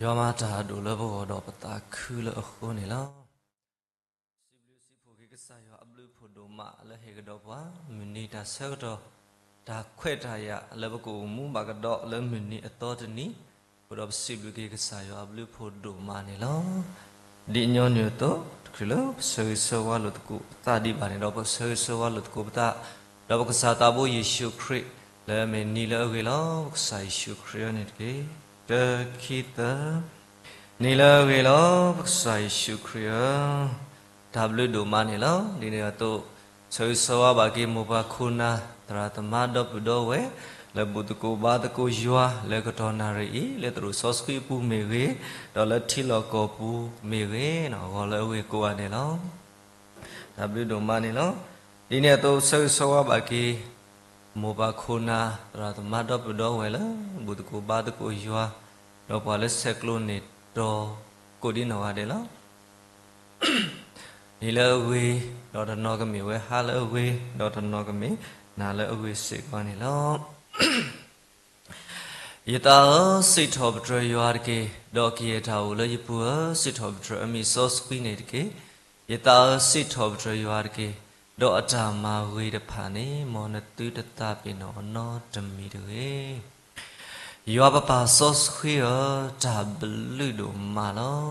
ယွၤမၤတၢ်အဒိၣ်လၢပဂီၢ်ဒီးပသးခုလၢအဃိန့ၣ်လီၤ. စံးဘျုးစံးဖှိၣ်က့ၤကစၢ်ယွၤအဘျုးအဖှိၣ်ဒိၣ်မးလၢဟ့ၣ်ကဒီးပှၤ မုၢ်နံၤတၢ်ဆၢကတီၢ် တၢ်ခွဲးတၢ်ယာ်လၢပကအိၣ်မူဘၣ်ကဒီးလၢမုၢ်နံၤအသီတနံၤ, အဃိဒီးပစံးဘျုးက့ၤကစၢ်ယွၤအဘျုးအဖှိၣ်ဒိၣ်မးန့ၣ်လီၤ. ဒ်ညီနုၢ်အသိး တချုးလၢပဆၢဂ့ၤဆၢဝါလိာ်သကိးပသးဒံးဘၣ်န့ၣ်ဒီး ပဆၢဂ့ၤဆၢဝါလိာ်သကိးပသး ဒီးပကစၢ်သးဘိယ့ၣ်ၡူးခရံာ် လၢအမ့ၢ်နံၤလၢအဂ့ၤလီၤ. ပကစၢ်ယ့ၣ်ၡူးခရံာ်အံၤန့ၣ်တက့ၢ်. တၢ ခံ သၢ, နံၤလၢအဂ့ၤလီၤ. ပကစၢ်ယ့ၣ်ၡူးခရံာ်ဧၢ, တၢ်ဘျုးဒိၣ်မးန့ၣ်လီၤ. ဒ်န့ၣ်အသိး ဆၢဂ့ၤဆၢဝါဘၣ်က့ၤမိၢ်ပၢ်ခိၣ်နၢ် သရၣ်သမါဒီပုၢ်ဒီဝဲၢ် လၢဘူၣ်သကိးဘါသကိးယွၤလၢကတီၢ်နၣ်ရံၣ်အံၤ လၢသရိာ်စီဆှံအပူၤမ့ၢ်ဂ့ၤ, ဒီးလၢထံလီၢ်ကီၢ်ပူၤမ့ၢ်ဂ့ၤ, ဂီၤလၢအဂ့ၤကိးဂၤဒဲးလီၤ. တၢ်ဘျုးဒိၣ်မးန့ၣ်လီၤ. ဒ်န့ၣ်အသိးဆၢဂ့ၤဆၢဝါဘၣ်က့ၤ မိၢ်ပၢ်ခိၣ်နၢ် သရၣ်သမါဒီပုၢ်ဒီဝဲၢ်လၢ ဘူၣ်သကိးဘါသကိးယွၤ ဒီးပှၤလၢဆဲးကျိးန့ၢ်တီၤ ကိးဒ်နီၢ်ဂၤဒဲးလီၤ. နံၤလၢအဂ့ၤ ဒီးတနီၤကမ့ၢ်ဝဲဟါလၢအဂ့ၤ, ဒီးတနီၤကမ့ၢ်နၤလၢအဂ့ၤစ့ၢ်ကီးန့ၣ်လီၤ. ယသးဧၢ, စံးထီၣ်ပတြၢၤယွၤတက့ၢ်. ဒီးကယဲၢ်တၢ်အိၣ်လၢယပူၤဧၢ, စံးထီၣ်ပတြၢၤအမံၤစီဆှံန့ၣ်တက့ၢ်. ယသးဧၢ, စံးထီၣ်ပတြၢၤယွၤတက့ၢ်. ဒီးအတၢ်မၤဂ့ၤတဖၣ်န့ၣ် မ်နသုတသးပ့ၤနီၣ်အီၤနီတမံၤတဂ့ၤ. ယွၤပပၢ်စီဆှံဧၢ, တၢ်ဘျုးဒိၣ်မးလီၤ.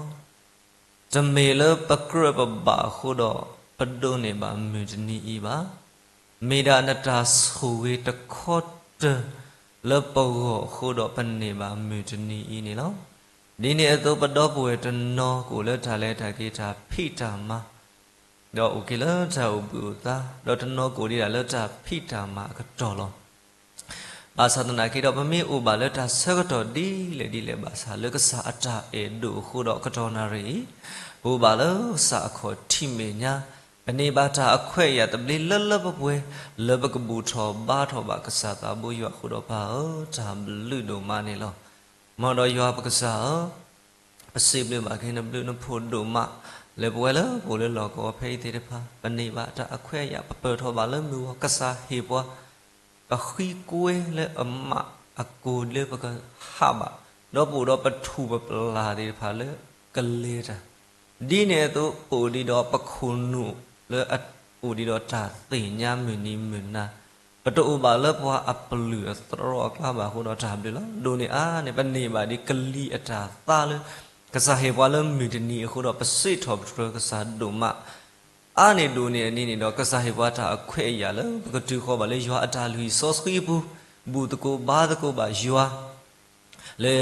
တမ့ၢ်လၢပကြၢးပဘၣ်အဃိဒီး ပဒိးန့ၢ်ဘၣ်မုၢ်တနံၤအံၤဘၣ်. မ့ၢ်ဒၣ်နတၢ်ဆိၣ်ဂ့ၤတခီတၢၤလၢပဂီၢ်အဃိဒီး ပန့ၢ်ဘၣ်မုၢ်တနံၤအံၤန့ၣ်လီၤ. ဒ်န့ၣ်အသိး ပဒီပုၢ်ဝဲၢ်တနီၤကအိၣ်လၢတၢ်လဲၤတၢ်က့ၤတၢ်ဖံးတၢ်မၤ ဒီးအိၣ်က့ၤလၢတၢ်အိၣ်ဘှံးအိၣ်သါ, ဒီးတနီၤကအိၣ်ဒံးဒၣ်လၢတၢ်ဖံးတၢ်မၤအကတီၢ်လီၤ. ဘၣ်ဆၣ်သနာ်က့ဒီး ပမ့ၢ်အိၣ်ဘၣ်လၢတၢ်ဆၢကတီၢ်ဒ်လဲၣ်ဒ်လဲၣ်ဘၣ်ဆၣ် လၢကစၢ်အတၢ်အဲၣ်ဒိၣ်အဃိဒီး ကတီၢ်နၣ်ရံၣ်အံၤ ပအိၣ်ဘၣ်လၢကစၢ်အခီၣ်ထံးမဲာ်ညါ, ပန့ၢ်ဘၣ်တၢ်အခွဲးအယာ်သဘျ့လၢလၢပှဲၤပှဲၤ လၢပကဘူၣ်ထီၣ်ဘါထီၣ်ဘၣ်ကစၢ်သးဘိယွၤအဃိဒီး ပၢ်ဧၢ, တၢ်ဘျုးဒိၣ်မးန့ၣ်လီၤ. မ်ဒီးယွၤပကစၢ်ဧၢ, ပစံးဘျုးဘၣ်က့ၤနဘျုးနဖှိၣ်ဒိၣ်မး လၢပဝဲလၢပအိၣ်လၢလီၢ်ကဝီၤဖဲအံၤသ့ၣ်တဖၣ် ပန့ၢ်ဘၣ်တၢ်အခွဲးအယာ် ပပၢၢ်ထီၣ်ဘၣ်လၢမုၢ်ဂီၤ ကစၢ်ဟ့ၣ်ပှၤ ပဃံကွဲလၢအမးအကိၢ်လၢပကဟးဘၣ်, ဒီးပအိၣ်ဒီးပထူၣ်ပပျၢ်သ့ၣ်တဖၣ်လၢကလဲၤတၢ် ဒ်န့ၣ်အသိး ပအိၣ်ဒံးဒီးပခိၣ်နူာ်လၢအအိၣ်ဒံးဒီးတၢ်သ့ၣ်ညါမုၢ်နံၤမုၢ်နၤ, ပတအိၣ်ဘၣ်လၢပှၤအပလုၢ်အသရီအကျါဘၣ်အဃိဒီး တၢ်ဘျုးလီၤ. ဒိၣ်န့ၢ်အါန့ၢ် ပန့ၢ်ဘၣ်ဒံးကလံၤအတၢ်သါလၢ ကစၢ်ဟ့ၣ်ပှၤလၢမုၢ်တနံၤအဃိဒီး ပစံးထီၣ်ပတြၢၤကစၢ်ဒိၣ်မး အါန့ၢ်ဒိၣ်န့ၢ်အန့ၣ်န့ၣ်ဒီး ကစၢ်ဟ့ၣ်ပှၤတၢ်အခွဲးအယာ်လၢ ပကတုၤဃီၤဘၣ်လၢယွၤအတၢ်လုၢ်ဟံၣ်စီဆှံအပူၤ, ဘူၣ်သကိးဘါသကိးဘၣ်ယွၤ လၢ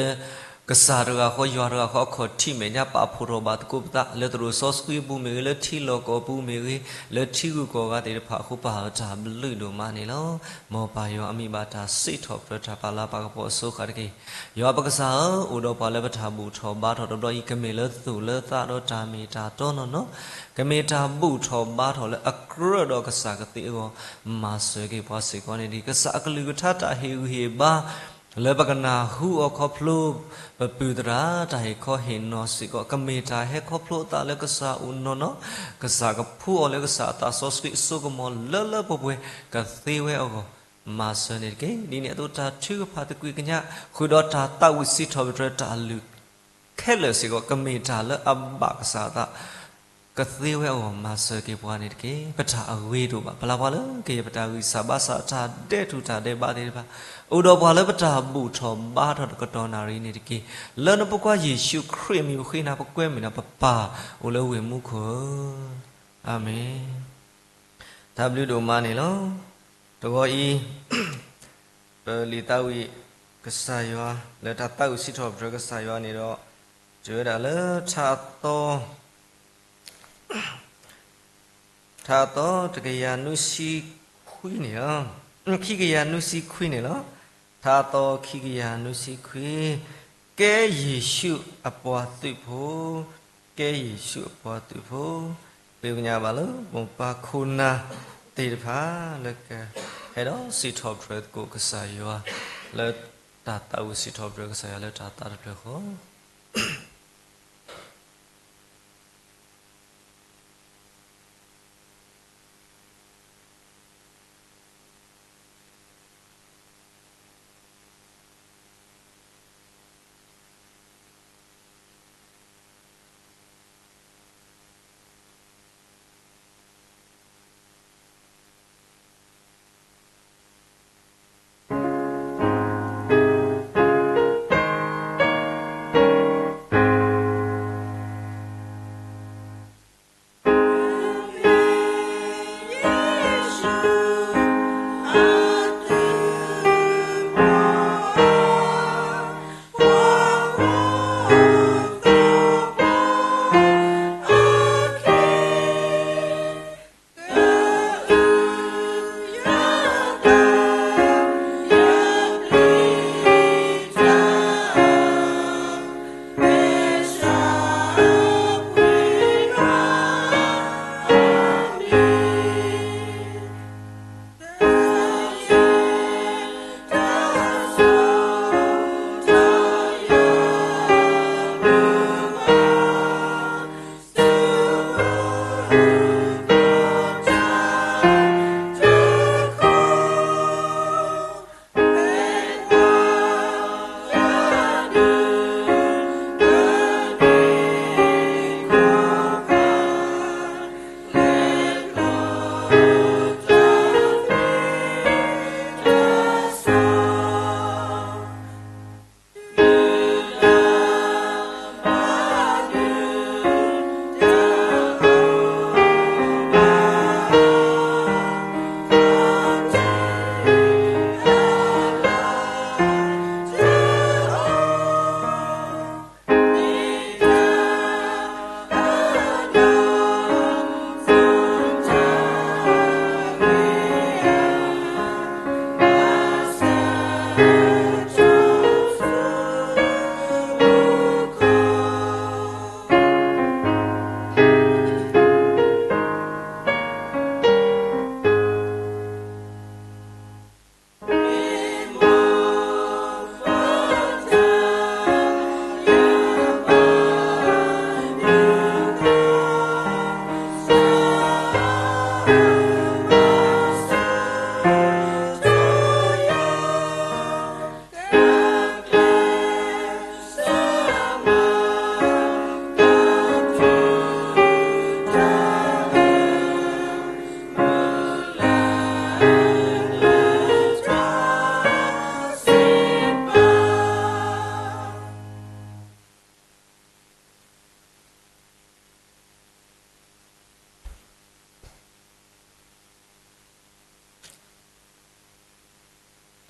ကစၢ်တဂၤဃီ ယွၤတဂၤဃီ အခီၣ်ထံးမဲာ်ညါ ပာ်ဖှိၣ်ထီၣ်ဘၣ်သကိးပသး လၢသရိာ်စီဆှံအပူၤမ့ၢ်ဂ့ၤ, လၢထံလီၢ်ကီၢ်ပူၤမ့ၢ်ဂ့ၤ, လၢထံဂုၤကီၢ်ဂၤသ့ၣ်တဖၣ်အဃိ ပၢ်ဧၢ တၢ်ဘျုးဒိၣ်မးန့ၣ်လီၤ. မ်ပၢ်ယွၤအမံၤဘၣ်တၢ်စံးထီၣ်ပတြၢၤတၢ်ပာ်လၤပာ်ကပီၤအစိၤဃၣ်တက့ၢ်. ယွၤပကစၢ်ဧၢ, အိၣ်ဒီးပှၤလၢပတၢ်ဘူၣ်ထီၣ်ဘါထီၣ်တဘျီအံၤ ကမ့ၢ်လၢသူၣ်လၢသးဒီးတၢ်မ့ၢ်တၢ်တီနီၢ်နီၢ်, ကမ့ၢ်တၢ်ဘူၣ်ထီၣ်ဘါထီၣ်လၢအကြၢးဒီးကစၢ်ကသ့အဂီၢ်, မၤစၢၤက့ၤပှၤစ့ၢ်ကီးန့ၣ်တက့ၢ်. ကစၢ်အကလုၢ်ကထါတၢ်ဟ့ၣ်ဂံၢ်ဟ့ၣ်ဘါ လၢပကနၢ်ဟူအီၤခီဖျိ ပပုၢ်သရၣ် တၢ်ဟ့ၣ်ခီဟ့ၣ်နီၤစ့ၢ်ကီး ကမ့ၢ်တၢ်ဟဲခီဖျိအသးလၢကစၢ်အိၣ်နီၢ်နီၢ်, ကစၢ်ကဖှူအီၤလၢကစၢ်အသးစီဆှံအစိကမီၤလၢလၢပှဲၤပှဲၤ ကသ့ဝဲအဂီၢ်, မၤစၢၤန့ၣ်တက့ၢ်. ဒ်န့ၣ်အသိး တၢ်ထုကဖၣ်သကွံာ်ကညး ဃုာ်ဒီးတၢ်သးဝံၣ်စံးထီၣ်ပတြၢၤတၢ်လုၢ် ခဲလၢာ်စ့ၢ်ကီး ကမ့ၢ်တၢ်လၢအဘၣ်ကစၢ်အသး ကသ့ဝဲအဂီၢ် မၤစၢၤက့ၤပှၤန့ၣ်တက့ၢ်. ပတၢ်အဂ့ၤတအိၣ်ဘၣ် ပလၢပှၤလၢကယဲၢ်ပတၢ်ဂံၢ်စၢ်ဘါစၢ် တၢ်ဒဲးထူၣ်တၢ်ဒဲးဘးသ့ၣ်တဖၣ် အိၣ်ဒီးပှၤလၢပတၢ်ဘူၣ်ထီၣ်ဘါထီၣ်တကတီၢ်နၣ်ရံၣ်န့ၣ်တက့ၢ်. လၢနဖိခွါယ့ၣ်ၡူးခရံာ်အမံၤ ပဃ့နၤ ပကွဲမုာ်နၤ ပပၢ်အိၣ်လၢဝ့ၢ်မူခိၣ်ဧၢ, အၤမ့ၣ်. တၢ်ဘျုးဒိၣ်မးန့ၣ်လီၤ. တဂီၤအံၤ ပလံာ်သးဝံၣ်ကစၢ်ယွၤ လၢတၢ်သးဝံၣ်စံးထီၣ်ပတြၢၤကစၢ်ယွၤန့ၣ်ဒီး တုၤဝဲဒၣ်လၢထါအသီ ထါအသီတကယၤနွံဆံခွံန့ၣ်လီၤ. ခံကယၤနွံဆံခွံန့ၣ်လီၤ. ထါအသီခံကယၤနွံဆံခွံ, ကဲယ့ၣ်ၡူးအပှၤသုးဖိ, ကဲယ့ၣ်ၡူးအပှၤသုးဖိ, ဃ့ကညးဘၣ်လၢ မိၢ်ပၢ်ခိၣ်နၢ်သ့ၣ်တဖၣ် လၢကဟဲဒီးစံးထီၣ်ပတြၢၤသကိးကစၢ်ယွၤ လၢတၢ်သးဝံၣ်စံးထီၣ်ပတြၢၤကစၢ်ယွၤလၢတၢ်သးတဖျၢၣ်ဃီ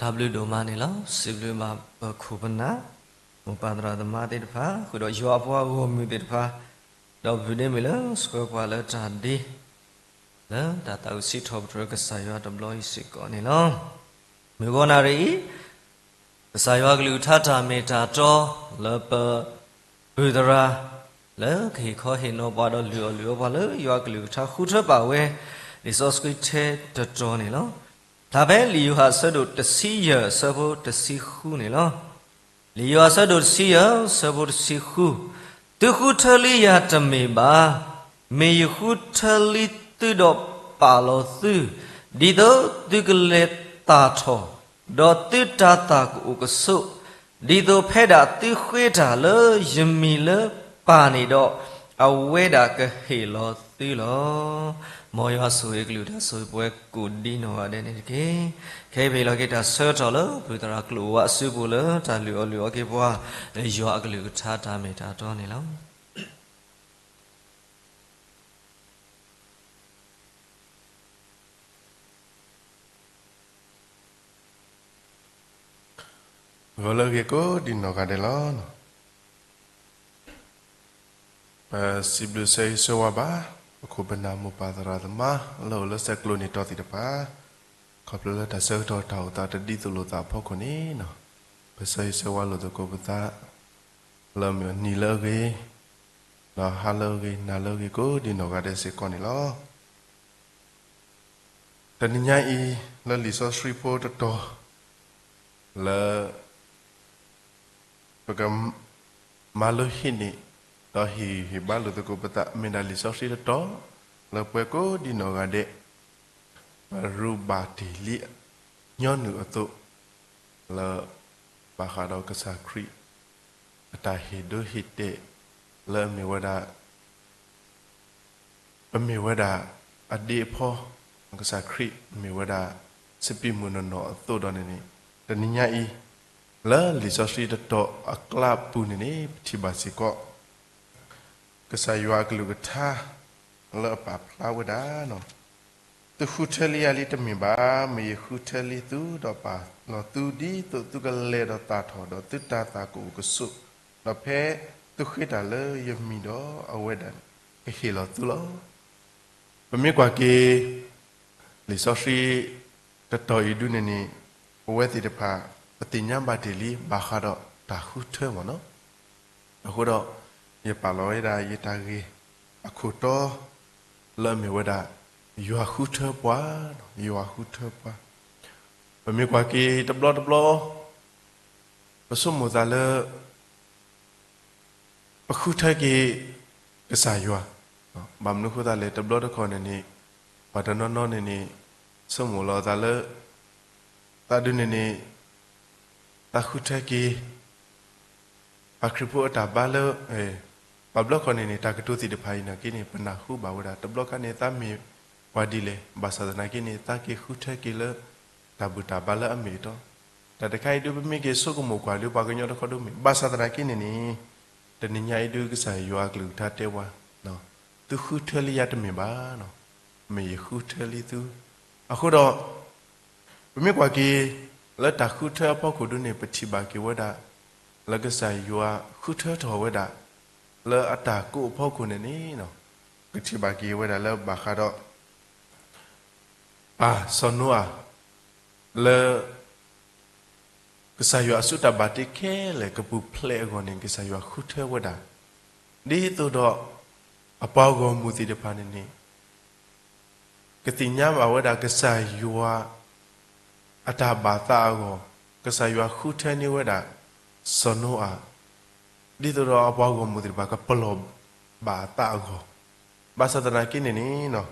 တၢ်ဘျုးဒိၣ်မးန့ၣ်လီၤ. စံးဘျုးဘၣ်ပခိၣ်ပနၢ် မိၢ်ပၢ်သရၣ်သမါသ့ၣ်တဖၣ် ဃုာ်ဒီးယွၤအပှၤဂီၢ်မုၢ်သ့ၣ်တဖၣ်, ဒီးဘုဒ့မုၣ်လၢဆှၢပှၤလၢတၢ်ဒ့ လၢတၢ်သးခုစံးထီၣ်ပတြၢၤကစၢ်ယွၤတဘျီအံၤစ့ၢ်ကီးန့ၣ်လီၤ. မုၢ်ဂီၤနၣ်ရံၣ်အံၤ ကစၢ်ယွၤကလုၢ်ကထါတၢ်မ့ၢ်တၢ်တီ လၢပပုၢ်သရၣ် လၢကဟ့ၣ်ခီဟ့ၣ်နီၤပှၤဒီးလုၢ်အီၣ်လုၢ်အီပှၤလၢယွၤကလုၢ်ကထါဃုထၢပာ်ဝဲ လံာ်စီဆှံထဲတတီၤန့ၣ်လီၤ. ဖျါဖဲလံာ်ယိၤဟၣ်အဆၢဒိၣ်တဆံယဲၢ်အဆၢဖိတဆံဃုန့ၣ်လီၤ. လံာ်ယိၤဟၣ်အဆၢဒိၣ်တဆံယဲၢ်အဆၢဖိတဆံဃု, သုဃုထၢလံယၤတမ့ၢ်ဘၣ်, မ့ၢ်ယဃုထၢလံသုဒီးပာ်လီၤသု, ဒ်သိးသုကလဲၤသၣ်ထီၣ်, ဒီးသုတၤသၣ်ကအိၣ်ကဆိး, ဒ်သိးဖဲဒၣ်သုဃ့တၢ်လၢယမံၤလၢပၢ်န့ၣ်ဒီး, အဝဲဒၣ်ကဟ့ၣ်လီၤသုလီၤ. မ်ယွၤဆိၣ်ဂ့ၤကလုၢ်ကထါဆိၣ်ဂ့ၤပှၤကိးဒံနီၢ်ဂၤဒဲးန့ၣ်တက့ၢ်. ခဲအံၤပဟ့ၣ်လီၤက့ၤတၢ်ဆၢကတီၢ်လၢ ပုၢ်သရၣ်ကျိာ်ဝါအစုပူၤလၢတၢ်လုၢ်အီၣ်လုၢ်အီက့ၤပှၤ လၢယွၤအကလုၢ်ကထါတၢ်မ့ၢ်တၢ်တီန့ၣ်လီၤ. ဂီၤလၢအဂ့ၤကိးဒံနီၢ်ဂၤဒဲးလီၤ. ပစံးဘျုးဆၢဂ့ၤဆၢဝါဘၣ် ပခိၣ်ပနၢ်မိၢ်ပၢ်သရၣ်သမါ လၢအိၣ်လၢဆဲးကျိးန့ၣ်တီသ့ၣ်တဖၣ်, ခီဖျိလၢတၢ်ဆၢကတီၢ်တၢ်အိၣ်သးတဒ်သိးလိာ်သးအဖီခိၣ်န့ၣ်, ပဆၢဂ့ၤဆၢဝါလိာ်သကိးပသး လၢမ့ၢ်နံၤလၢအဂ့ၤ, ဒီးဟါလၢအဂ့ၤ နၤလၢအဂ့ၤကိးဒံနီၢ်ဂၤဒဲးစ့ၢ်ကီးန့ၣ်လီၤ. တနံၤညါအံၤ လၢလံာ်စီဆှံဖိတတီၤ လၢ ပကမၤလိဟ့ၣ်န့ၣ် ဒီးဟ့ၣ်ဂံၢ်ဟ့ၣ်ဘါလိာ်သကိးပသး မ့ၢ်ဒၣ်လံာ်စီဆှံတတီၤ လၢပှၤကိးဒံနီၢ်ဂၤဒဲး ပရူးဘၣ်တ့ၢ်လံညီနုၢ်အသိး လၢ ဘၣ်ဃးဒီးကစၢ်ခရံာ် အတၢ်ဟ့ၣ်ဒိဟ့ၣ်တဲာ် လၢအမ့ၢ်ဝဲဒၣ် ပမ့ၢ်ဝဲဒၣ် အဒ့အဖီ ကစၢ်ခရံာ်မ့ၢ်ဝဲဒၣ် စပံးမုၢ်နီၢ်နီၢ်အသိးဒီးန့ၣ်န့ၣ်, တနံၤညါအံၤ လၢလံာ်စီဆှံတတီၤအကျါပူၤန့ၣ်န့ၣ် ပထံၣ်ဘၣ်စ့ၢ်ကီး ကစၢ်ယွၤအကလုၢ်ကထါ လၢအပာ်ဖျါဝဲဒၣ် သုဃုထၢလံယၤလံတမ့ၢ်ဘၣ်, မ့ၢ်ယဃုထၢလံသု ဒီးပာ်လီၤသု ဒ်သိးသုကလဲၤဒီးသၣ်ထီၣ် ဒီးသုတၤသၣ်ကအိၣ်ကဆိး, ဒီးဖဲသုဃ့တၢ်လၢယမံၤဒီး အဝဲဒၣ်ကဟ့ၣ်လီၤသုလီၤ. ပမ့ၢ်ကွၢ်က့ၤ လံာ်စီဆှံတတီၤအံၤဒုန့ၣ်န့ၣ် ပဝဲသ့ၣ်တဖၣ် ပသ့ၣ်ညါဘၣ်တ့ၢ်လံ ဘၣ်ဃးဒီးတၢ်ဃုထၢမ့ၢ်နီၤ. အဃိဒီး ယပာ်လီၤဝဲဒၣ်ယတၢ်ဂ့ၢ်အခိၣ်တီ လၢအမ့ၢ်ဝဲဒၣ် ယွၤဃုထၢပှၤ, ယွၤဃုထၢပှၤ. ပမ့ၢ်ကွၢ်က့ၤတဘျီတဘျီ ပဆိကမိၣ်သးလၢ ပဃုထၢက့ၤ ကစၢ်ယွၤ, ဘၣ်မနုၤအဃိသတးလဲၣ် တဘျီတခီၣ်န့ၣ်န့ၣ် ပှၤတနီၤနီၤန့ၣ်န့ၣ် ဆိကမိၣ်လီၤသးလၢ သးဒုန့ၣ်န့ၣ် သးဃုထၢက့ၤ ပှၤခရံာ်ဖိအတၢ်ဘါလၢ ဘၣ်ဘျီခီၣ်န့ၣ်န့ၣ် တၢ်ကတိၤသ့ၣ်တဖၣ်အံၤနာ်က့န့ၣ် ပနၢ်ဟူဘၣ်ဝဲဒၣ် တဘျီခါန့ၣ် သးမ့ၢ်ပှၤဒ်လဲၣ်, ဘၣ်ဆၣ်သနာ်က့န့ၣ် သးက့ၤဃုထၢက့ၤလၢ တၢ်ဘူၣ်တၢ်ဘါလၢအမ့ၢ်အတီ, တၢ်တခါအံၤဒု ပမ့ၢ်က့ၤဆိကမိၣ်ကွၢ်ဒု ပှၤကညီတခီဒုမ့ၢ်, ဘၣ်ဆၣ်သနာ်က့န့ၣ်န့ၣ် တနံၤညါအံၤဒု ကစၢ်ယွၤအကလုၢ်ကထါတဲဝဲ သုဃုထၢလံယၤတမ့ၢ်ဘၣ်, မ့ၢ်ယဃုထၢလံသု. အဃိဒီး ပမ့ၢ်ကွၢ်က့ၤ လၢတၢ်ဃုထၢအဖီခိၣ်ဒုန့ၣ် ပထံၣ်ဘၣ်က့ၤဝဲဒၣ် လၢကစၢ်ယွၤဃုထၢထီၣ်ဝဲဒၣ် လၢအတၢ်ကိးအဖီခိၣ်န့ၣ်န့ၣ် ပထံၣ်ဘၣ်က့ၤဝဲဒၣ်လၢဘၣ်ဃးဒီး ပၢ်စီၤနိအၤ လၢ ကစၢ်ယွၤအစုတၢ်ဘၣ်တ့ခဲလၢာ်ကပူၤဖျဲးအဂီၢ်န့ၣ် ကစၢ်ယွၤဃုထၢဝဲဒၣ်, ဒ်သိးဒီး အပှၤဂီၢ်မုၢ်သ့ၣ်တဖၣ်န့ၣ်န့ၣ် ကသ့ၣ်ညါဘၣ်ဝဲဒၣ်ကစၢ်ယွၤ အတၢ်ဘၣ်သးအဂီၢ်, ကစၢ်ယွၤဃုထၢန့ၢ်ဝဲဒၣ် စီၤနိအၤ ဒ်သိးဒီးအပှၤဂီၢ်မုၢ်သ့ၣ်တဖၣ်ကပလီၢ်ဘၣ်အသးအဂီၢ်, ဘၣ်ဆၣ်သနာ်က့န့ၣ်န့ၣ်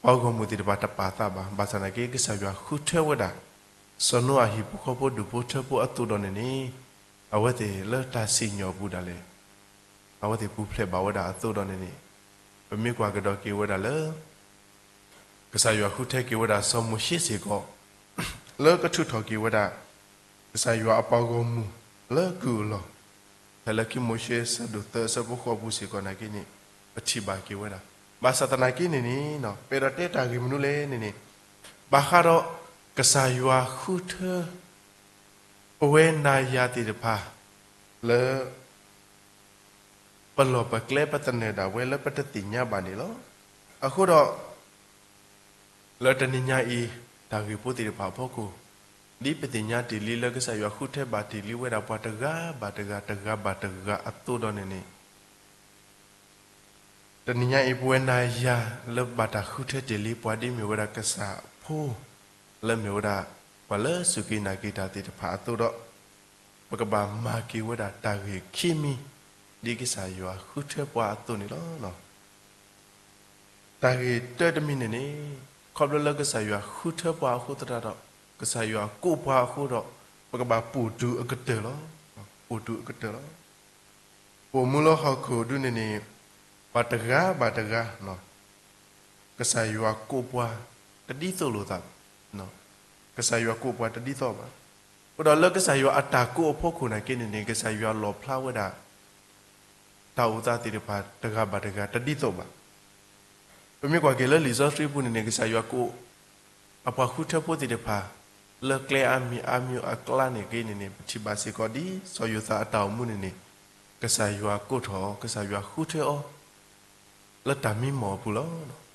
ပှၤဂီၢ်မုၢ်သ့ၣ်တဖၣ်တပာ်သးဘၣ်, ဘၣ်ဆၣ်သနာ်က့ ကစၢ်ယွၤဃုထၢဝဲဒၣ် စီၤနိအၤဟံၣ်ဖိဃီဖိဒူၣ်ဖိထၢဖိအသိးဒီးန့ၣ်န့ၣ် အဝဲသ့ၣ်လၢတၢ်စံၣ်ညီၣ်အပူၤဒၣ်လဲာ် အဝဲသ့ၣ်ပူၤဖျဲးဘၣ်ဝဲဒၣ်အသိးဒီးန့ၣ်န့ၣ် ပမ့ၢ်ကွၢ်ကဒီးက့ၤဝဲဒၣ်လၢ ကစၢ်ယွၤဃုထၢက့ၤဝဲဒၣ်စီၤမိၤၡ့စ့ၢ်ကီး လၢကထုးထီၣ်က့ၤဝဲဒၣ် ကစၢ်ယွၤအပှၤဂီၢ်မုၢ်လၢကုၢ်အလီၢ် ဖဲလၢခံမိၤၡ့ဆၢဒိၣ်သၢဆၢဖိဃိးပူၤစ့ၢ်ကီးနာ်က့န့ၣ် ပထံၣ်ဘၣ်က့ၤဝဲဒၣ်, ဘၣ်ဆၣ်သနာ်က့န့ၣ်န့ၣ် ပအဲၣ်ဒိးတဲတၢ်ဂ့ၢ်မနုၤလဲၣ်န့ၣ်န့ၣ် ဘၣ်ဃးဒီး ကစၢ်ယွၤဃုထၢ ပဝဲနၤယၤသ့ၣ်တဖၣ် လၢ ပလီၢ်ပကျဲပသနၢၣ်ဒၣ်ဝဲလၢပတသ့ၣ်ညါဘၣ်န့ၣ်လီၤ. အဃိဒီး လၢတနံၤညါအံၤ တၢ်ဂ့ၢ်ဖိသ့ၣ်တဖၣ်အဖီခိၣ် ဒ်ပသ့ၣ်ညါတ့ၢ်လံလၢကစၢ်ယွၤဃုထၢဘၣ်တ့ၢ်လံဝဲဒၣ်ပှၤတဂၤဘၣ်တဂၤ တဂၤဘၣ်တဂၤအသိးဒီးန့ၣ်န့ၣ် တနံၤညါအံၤ ပဝဲနၤယၤလၢဘၣ်တၢ်ဃုထၢတ့ၢ်လံပှၤဒ်မ့ၢ်ဝဲဒၣ်ကစၢ်ဖိ လၢမ့ၢ်ဝဲဒၣ် ပှၤလၢစူၢ်က့ၤနာ်က့ၤတၢ်သ့ၣ်တဖၣ်အသိးဒီး ပကဘၣ်မၤက့ၤဝဲဒၣ်တၢ်ဂ့ၢ်ခံမံၤ ဒ်ကစၢ်ယွၤဃုထၢပှၤအသိးန့ၣ်လီၤ. တၢ်ဂ့ၢ်တၢတမံၤန့ၣ်န့ၣ် ခီဖျိလၢကစၢ်ယွၤဃုထၢပှၤအဃိသတးဒီး ကစၢ်ယွၤကိးပှၤအဃိဒီး ပကဘၣ်ပိာ်တူာ်အကတၢၢ်လီၤ. ပိာ်တူာ်အကတၢၢ်လီၤ. ပအိၣ်မူလၢဟီၣ်ခိၣ်ဒုန့ၣ်န့ၣ် ပှၤတဂၤဘၣ်တဂၤ ကစၢ်ယွၤကိးပှၤ တဒ်သိးလိာ်သးဘၣ်. ကစၢ်ယွၤကိးပှၤတဒ်သိးဘၣ်. အဃိဒီးလၢကစၢ်ယွၤအတၢ်ကိးအဖီခိၣ်နာ်က့န့ၣ်န့ၣ် ကစၢ်ယွၤလီၣ်ဖျါဝဲဒၣ် တၢ်အိၣ်သးသ့ၣ်တဖၣ် တဂၤဘၣ်တဂၤတဒ်သိးဘၣ်. ပမ့ၢ်ကွၢ်က့ၤလၢလံာ်စီဆှံပူၤန့ၣ်န့ၣ် ကစၢ်ယွၤကိး အပှၤဃုထၢဖိသ့ၣ်တဖၣ် လၢကျဲအါမံၤအါမံၤအကျါန့ၣ်က့န့ၣ်န့ၣ် ပထံၣ်ဘၣ်စ့ၢ်ကီးဒ် စီၤယိၤသးအတၢ်အိၣ်မူန့ၣ်န့ၣ် ကစၢ်ယွၤကိးထီၣ် ကစၢ်ယွၤဃုထၢအီၤ လၢတၢ်မံမီၢ်အပူၤလီၤ.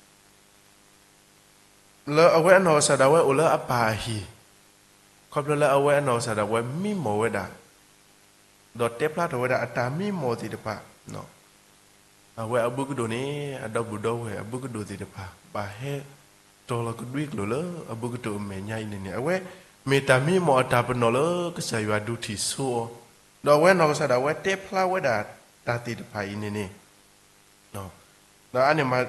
လၢအဝဲအနီၢ်ကစၢ်ဒၣ်ဝဲအိၣ်လၢအပၢ်အဟံၣ်, ခီဖျိလၢအဝဲအနီၢ်ကစၢ်ဒၣ်ဝဲမံမီၢ်ဝဲဒၣ်, ဒီးတဲဖျါထီၣ်ဝဲဒၣ်အတၢ်မံမီၢ်သ့ၣ်တဖၣ်, အဝဲအဘူးကဒိၣ်န့ၣ် အဒီပုၢ်ဒီဝဲၢ်အဘူးကဒိၣ်သ့ၣ်တဖၣ် ဘၣ်ဟဲတီၤလီၤကဒွံကျိာ်လၢအဘူးကတၢၢ်အမဲာ်ညါအံၤန့ၣ်န့ၣ် အဝဲမ့ၢ်တၢ်မံမီၢ်အတၢ်ပနီၣ်လၢကစၢ်ယွၤဒုးထံၣ်ဆိအီၤ, ဒီးအဝဲနီၢ်ကစၢ်ဒၣ်ဝဲတဲဖျါဝဲဒၣ်တၢ်သ့ၣ်တဖၣ်အံၤန့ၣ်န့ၣ် ဒီးအန့ၣ်မး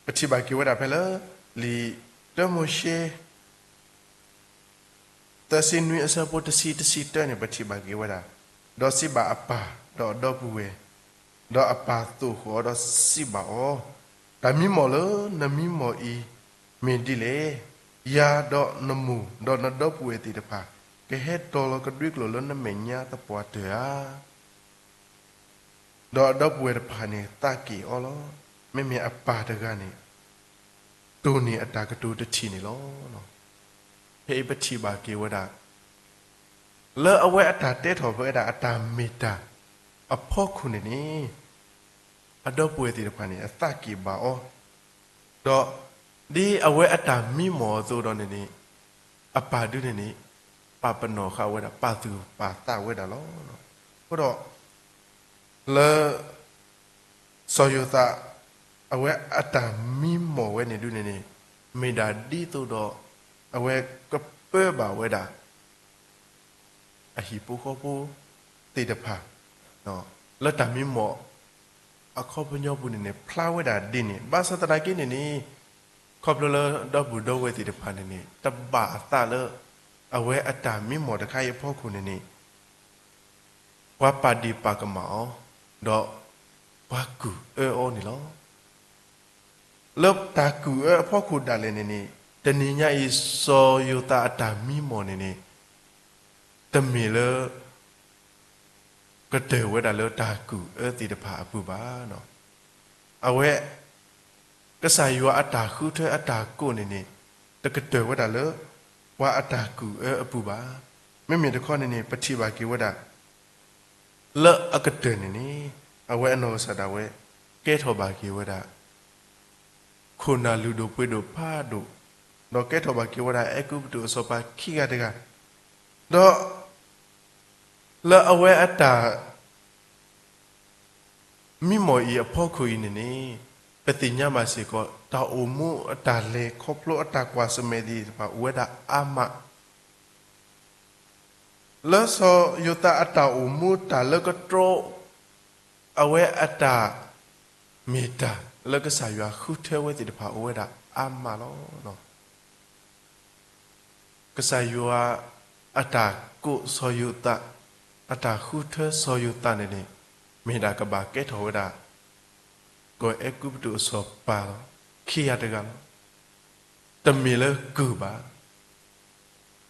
ပထံၣ်ဘၣ်က့ၤဝဲဒၣ်ဖဲလၢ လံာ်တၢမိၤၡ့ သၢဆံနွံအဆၢဖိတဆံ တဆံတၢန့ၣ် ပထံၣ်ဘၣ်က့ၤဝဲဒၣ်, ဒီးစံးဘၣ်အပၢ်ဒီးအဒီပုၢ်ဝဲၢ်, ဒီးအပၢ်သိၣ်ဃီၤဒီးစံးဘၣ်အီၤ, တၢ်မံမီၢ်လၢနမံမီၢ်အံၤ မ့ၢ်ဒ်လဲၣ်. ယၤဒီးနမိၢ်ဒီးနဒီပုၢ်ဝဲၢ်သ့ၣ်တဖၣ် ကဟဲတီၤလီၤကဒွံကျိာ်လၢနမဲာ်ညါသပှၢ်တၢၢ်ဧါ. ဒီးအဒီပုၢ်ဝဲၢ်တဖၣ်န့ၣ် သးက့ၣ်အီၤလီၤ. မ့မ့ၢ်အပၢ်တဂၤန့ၣ် တိၢ်န့ၢ်အတၢ်ကတိၤတထံၣ်န့ၣ်လီၤ. ဖဲအံၤပထံၣ်ဘၣ်က့ၤဝဲဒၣ် လၢအဝဲအတၢ်တဲထီၣ်ဖဲဝဲဒၣ်အတၢ်မ့ၢ်တၢ်အဖီခိၣ်န့ၣ်န့ၣ် အဒီပုၢ်ဝဲၢ်သ့ၣ်တဖၣ်န့ၣ် အသးက့ၣ်ဘၣ်အီၤ, ဒီးဒ်အဝဲအတၢ်မံမီၢ်အသိးဒီးန့ၣ်န့ၣ် အပၢ်ဒုန့ၣ်န့ၣ် ပာ်ပနီၣ်ဃာ်ဝဲဒၣ် ပာ်သူၣ်ပာ်သးဝဲဒၣ်လီၤ. အဃိဒီး လၢ စီၤယိၤသး အဝဲအတၢ်မံမီၢ်ဝဲန့ၣ်ဒုန့ၣ်န့ၣ် မ့ၢ်ဒၣ်ဒ်သိးဒီး အဝဲကပၢဘၣ်ဝဲဒၣ် အဟံၣ်ဖိဃီဖိသ့ၣ်တဖၣ် လၢတၢ်မံမီၢ်အခီပညီပူၤန့ၣ်န့ၣ် ဖျါဝဲဒၣ်ဒ်န့ၣ် ဘၣ်ဆၣ်သနာ်က့န့ၣ်န့ၣ် ခီဖျိလၢဒီပုၢ်ဒီဝဲၢ်သ့ၣ်တဖၣ်န့ၣ်န့ၣ် တဘၣ်အသးလၢ အဝဲအတၢ်မံမီၢ်တခါအံၤအဖီခိၣ်န့ၣ်န့ၣ် ပှၤပာ်ဒ့ၣ်ပာ်ကမၣ်အီၤ, ဒီးပှၤကုၢ်အၢအီၤန့ၣ်လီၤ. လၢတၢ်ကုၢ်အၢအဖီခိၣ်ဒၣ်လဲာ်န့ၣ်န့ၣ် တနံၤညါအံၤ စီၤယိၤသးအတၢ်မံမီၢ်န့ၣ်န့ၣ် တမ့ၢ်လၢ ကတၢၢ်ဝဲဒၣ်လၢတၢ်ကုၢ်အၢသ့ၣ်တဖၣ်အပူၤဘၣ်. အဝဲ ကစၢ်ယွၤအတၢ်ဃုထၢအတၢ်ကိးန့ၣ်န့ၣ် တကတၢၢ်ဝဲဒၣ်လၢ ပှၤအတၢ်ကုၢ်အၢအပူၤဘၣ်. မ့မ့ၢ်တခီန့ၣ်န့ၣ် ပထံၣ်ဘၣ်က့ၤဝဲဒၣ် လၢအကတၢၢ်န့ၣ်န့ၣ် အဝဲအနီၢ်ကစၢ်ဒၣ်ဝဲ ကဲထီၣ်ဘၣ်က့ၤဝဲဒၣ် ခိၣ်နၢ်လုၢ်ဒိၣ်ပှ့ၤဒိၣ်ဖးဒိၣ်, ဒီးကဲထီၣ်ဘၣ်က့ၤဝဲဒၣ်အဲၤကူပတူးအစီၤပၤခံဂၤတဂၤ, ဒီး လၢအဝဲအတၢ် မံမီၢ်အံၤအဖီခိၣ်အံၤန့ၣ်န့ၣ် ပသ့ၣ်ညါဘၣ်စ့ၢ်ကီး တၢ်အိၣ်မူအတၢ်လဲၤခီဖျိအတၢ်ကွၢ်ဆၢၣ်မဲာ်သ့ၣ်တဖၣ်အိၣ်ဝဲဒၣ်အါမး လၢစီၤယိၤသးအတၢ်အိၣ်မူတၢ်လၢကတြီ အဝဲအတၢ်မ့ၢ်တၢ်လၢကစၢ်ယွၤဃုထၢဝဲသ့ၣ်တဖၣ်အိၣ်ဝဲဒၣ်အါမးလီၤ. ကစၢ်ယွၤအတၢ်ကိးစီၤယိၤသး, အတၢ်ဃုထၢစီၤယိၤသးန့ၣ်န့ၣ် မ့ၢ်ဒၣ်ကဘၣ်ကဲထီၣ်ဝဲဒၣ် ကီၢ်အဲၤကူပတူးအစီၤပၤလီၤ, ခံဂၤတဂၤလီၤ. တမ့ၢ်လၢကုၢ်ဘၣ်,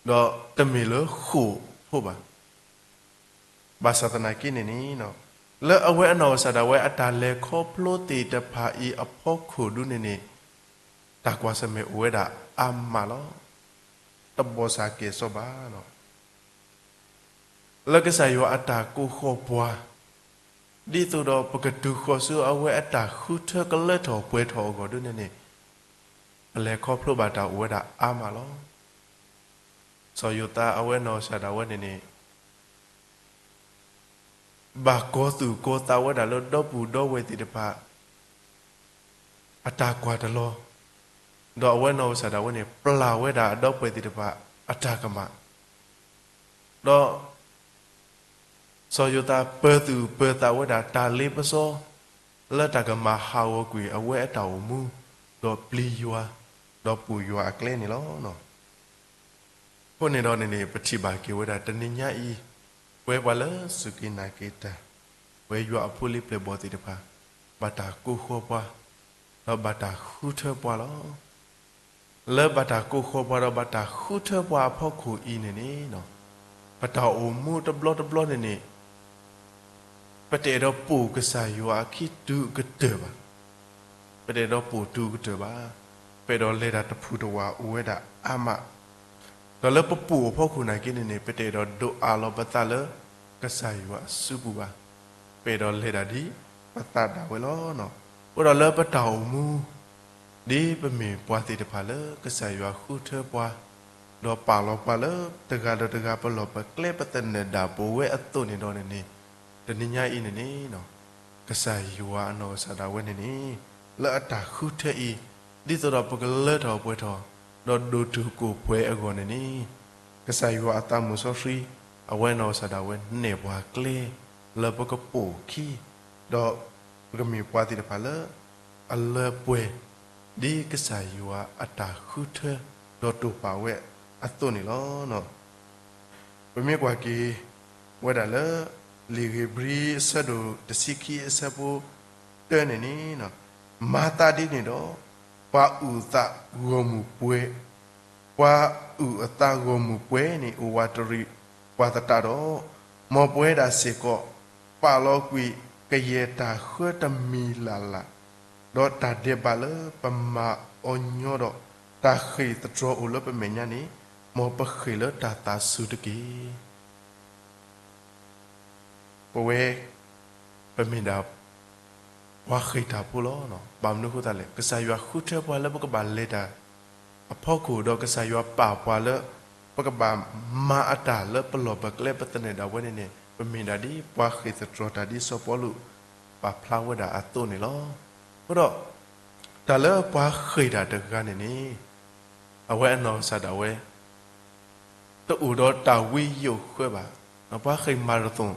ဒီးတမ့ၢ်လၢဃိာ်ဖိဘၣ်. ဘၣ်ဆၣ်သနာ်က့န့ၣ်န့ၣ် လၢအဝဲအနီၢ်ကစၢ်ဒၣ်ဝဲအတၢ်လဲၤခီဖျိသ့ၣ်တဖၣ်အံၤအဖီခိၣ်ဒုန့ၣ်န့ၣ် တၢ်ကွၢ်ဆၢၣ်မဲာ်အိၣ်ဝဲဒၣ်အါမးလီၤ. တဘီၣ်စၢ်ကဲၣ်ဆိးဘၣ်လီၤ. လၢကစၢ်ယွၤအတၢ်ကိးဃီၤပှၤ, ဒ်သိးဒီးပကတုၤဃီၤဆူအဝဲအတၢ်ဃုထၢကလၢထီၣ်ပှဲၤထီၣ်အဂီၢ်ဒ်န့ၣ်န့ၣ်, ပလဲၤခီဖျိဘၣ်တၢ်အိၣ်ဝဲဒၣ်အါမးလီၤ. စီၤယိၤသးအဝဲနီၢ်ကစၢ်ဒၣ်ဝဲန့ၣ်န့ၣ် ဘၣ်ကီၤသူၣ်ကီၤသးဝဲဒၣ်လၢဒီပုၢ်ဒီဝဲၢ်သ့ၣ်တဖၣ် အတၢ်ကွၢ်တလီၤ, ဒီးအဝဲနီၢ်ကစၢ်ဒၣ်ဝဲန့ၣ် ပျၢ်ဝဲဒၣ်အဒီပုၢ်ဝဲၢ်သ့ၣ်တဖၣ်အတၢ်ကမၣ်, ဒီး စီၤယိၤသးပၢၤသူၣ်ပၢၤသးဝဲဒၣ်တၢ်လ့ပစီ လၢတၢ်ကမၤဟးဂီၤကွံာ်အဝဲအတၢ်အိၣ်မူ, ဒီးပျံၤယွၤ, ဒီးပူၤယွၤအကျဲန့ၣ်လီၤ. အဃိန့ၣ်ဒီးန့ၣ်န့ၣ် ပထံၣ်ဘၣ်က့ၤဝဲဒၣ်တနံၤညါအံၤ, ပဝဲပှၤလၢစူၢ်က့ၤနာ်က့ၤတၢ်, ပဝဲယွၤအဖိလံၤပျဲၢ်ဘီၣ်သ့ၣ်တဖၣ်, ဘၣ်တၢ်ကိးဃီၤပှၤ, ဒီးဘၣ်တၢ်ဃုထၢပှၤလီၤ. လၢဘၣ်တၢ်ကိးဃီၤပှၤဒီးဘၣ်တၢ်ဃုထၢပှၤအဖီခိၣ်အံၤန့ၣ်န့ၣ်, ပတၢ်အိၣ်မူတဘျီတဘျီန့ၣ်န့ၣ် ပတအဲၣ်ဒိးပိာ်ကစၢ်ယွၤအခံတုၤအကတၢၢ်ဘၣ်. ပတအဲၣ်ဒိးပိာ်တုၤအကတၢၢ်ဘၣ်. ပအဲၣ်ဒိးလဲၤတၢ်တဖုတဝၤအိၣ်ဝဲဒၣ်အါမး, ဒီးလၢပပိာ်အဖီခိၣ်နာ်က့န့ၣ်န့ၣ် ပတအဲၣ်ဒိးဒိးအးလီၤပသးလၢကစၢ်ယွၤအစုပူၤဘၣ်. ပအဲၣ်ဒိးလဲၤဒၣ်ဒ်ပသးဒၣ်ဝဲလီၤ. အဃိဒီးလၢပတၢ်အိၣ်မူ ဒ်ပမ့ၢ်ပှၤသ့ၣ်တဖၣ်လၢကစၢ်ယွၤဃုထၢပှၤ, ဒီးပာ်လီၤပှၤလၢတဂၤဒီးတဂၤပလီၢ်ပကျဲပသနၢၣ်ဒၣ်ပဝဲအသိးန့ၣ်ဒီးန့ၣ်န့ၣ်, တနံၤညါအံၤန့ၣ်န့ၣ်, ကစၢ်ယွၤအနီၢ်ကစၢ်ဒၣ်ဝဲန့ၣ်န့ၣ်, လၢအတၢ်ဃုထၢအံၤ, ဒ်သိးဒီးပကလၢထီၣ်ပှဲၤထီၣ်, ဒီးဒိၣ်တုာ်ခိၣ်ပှဲၤအဂီၢ်န့ၣ်န့ၣ်, ကစၢ်ယွၤအသးမုၢ်စီဆှံ, အဝဲနီၢ်ကစၢ်ဒၣ်ဝဲနဲၣ်ပှၤကျဲ, လၢပကပိာ်အခံ, ဒီးပကမ့ၢ်ပှၤသ့ၣ်တဖၣ်လၢ အလၢပှဲၤ, ဒ်ကစၢ်ယွၤအတၢ်ဃုထၢ, ဒီးတိာ်ပာ်ဝဲအသိးန့ၣ်လီၤ. ပမ့ၢ်ကွၢ်က့ၤဝဲဒၣ်လၢ လံာ်ဧ့ၤဘြံၤအဆၢဒိၣ်တဆံခံအဆၢဖိတၢန့ၣ်န့ၣ်, မၤသးဒ်န့ၣ်ဒီး, ပှၤအုၣ်အသးဂီၢ်မုၢ်ပှဲၤ, ပှၤအုၣ်အသးဂီၢ်မုၢ်ပှဲၤန့ၣ် အိၣ်ဝးတရံးပှၤသတးဒီး, မ်ပဝဲဒၣ်စ့ၢ်ကီး ပာ်လီၤကွံာ်ကယဲၢ်တၢ်ဃၢတမံၤလၢ်လၢ်, ဒီးတၢ်ဒဲးဘးလၢပမၤအီၤညီဒီး, တၢ်ဃ့ၢ်သတြီၤအိၣ်လၢပမဲာ်ညါန့ၣ်, မ်ပဃ့ၢ်လၢတၢ်သးစူၤတက့ၢ်. ပဝဲ ပမ့ၢ်ဒၣ် ပှၤဃ့ၢ်တၢ်ဖိလီၤ. ဘၣ်မနုၤအဃိသတးလဲၣ်, ကစၢ်ယွၤဃုထၢပှၤလၢပကဘၣ်လဲၤတၢ်အဖီခိၣ်, ဒီးကစၢ်ယွၤပာ်ပှၤလၢ ပကဘၣ်မၤအတၢ်လၢပလီၢ်ပကျဲပသနၢၣ်ဒၣ်ဝဲန့ၣ်န့ၣ်, ပမ့ၢ်ဒၣ်ဒ်ပှၤဃ့ၢ်သတြီၤတၢ်ဒ်စီၤပီလူးပာ်ဖျါဝဲဒၣ်အသိးန့ၣ်လီၤ. အဃိဒီး တၢ်လၢပှၤဃ့ၢ်တၢ်တဂၤန့ၣ်န့ၣ်, အဝဲအနီၢ်ကစၢ်ဒၣ်ဝဲ တအိၣ်ဒီးတၢ်ဝံယိးဃၢဘၣ်. ပှၤဃ့ၢ်မၤရသိၣ်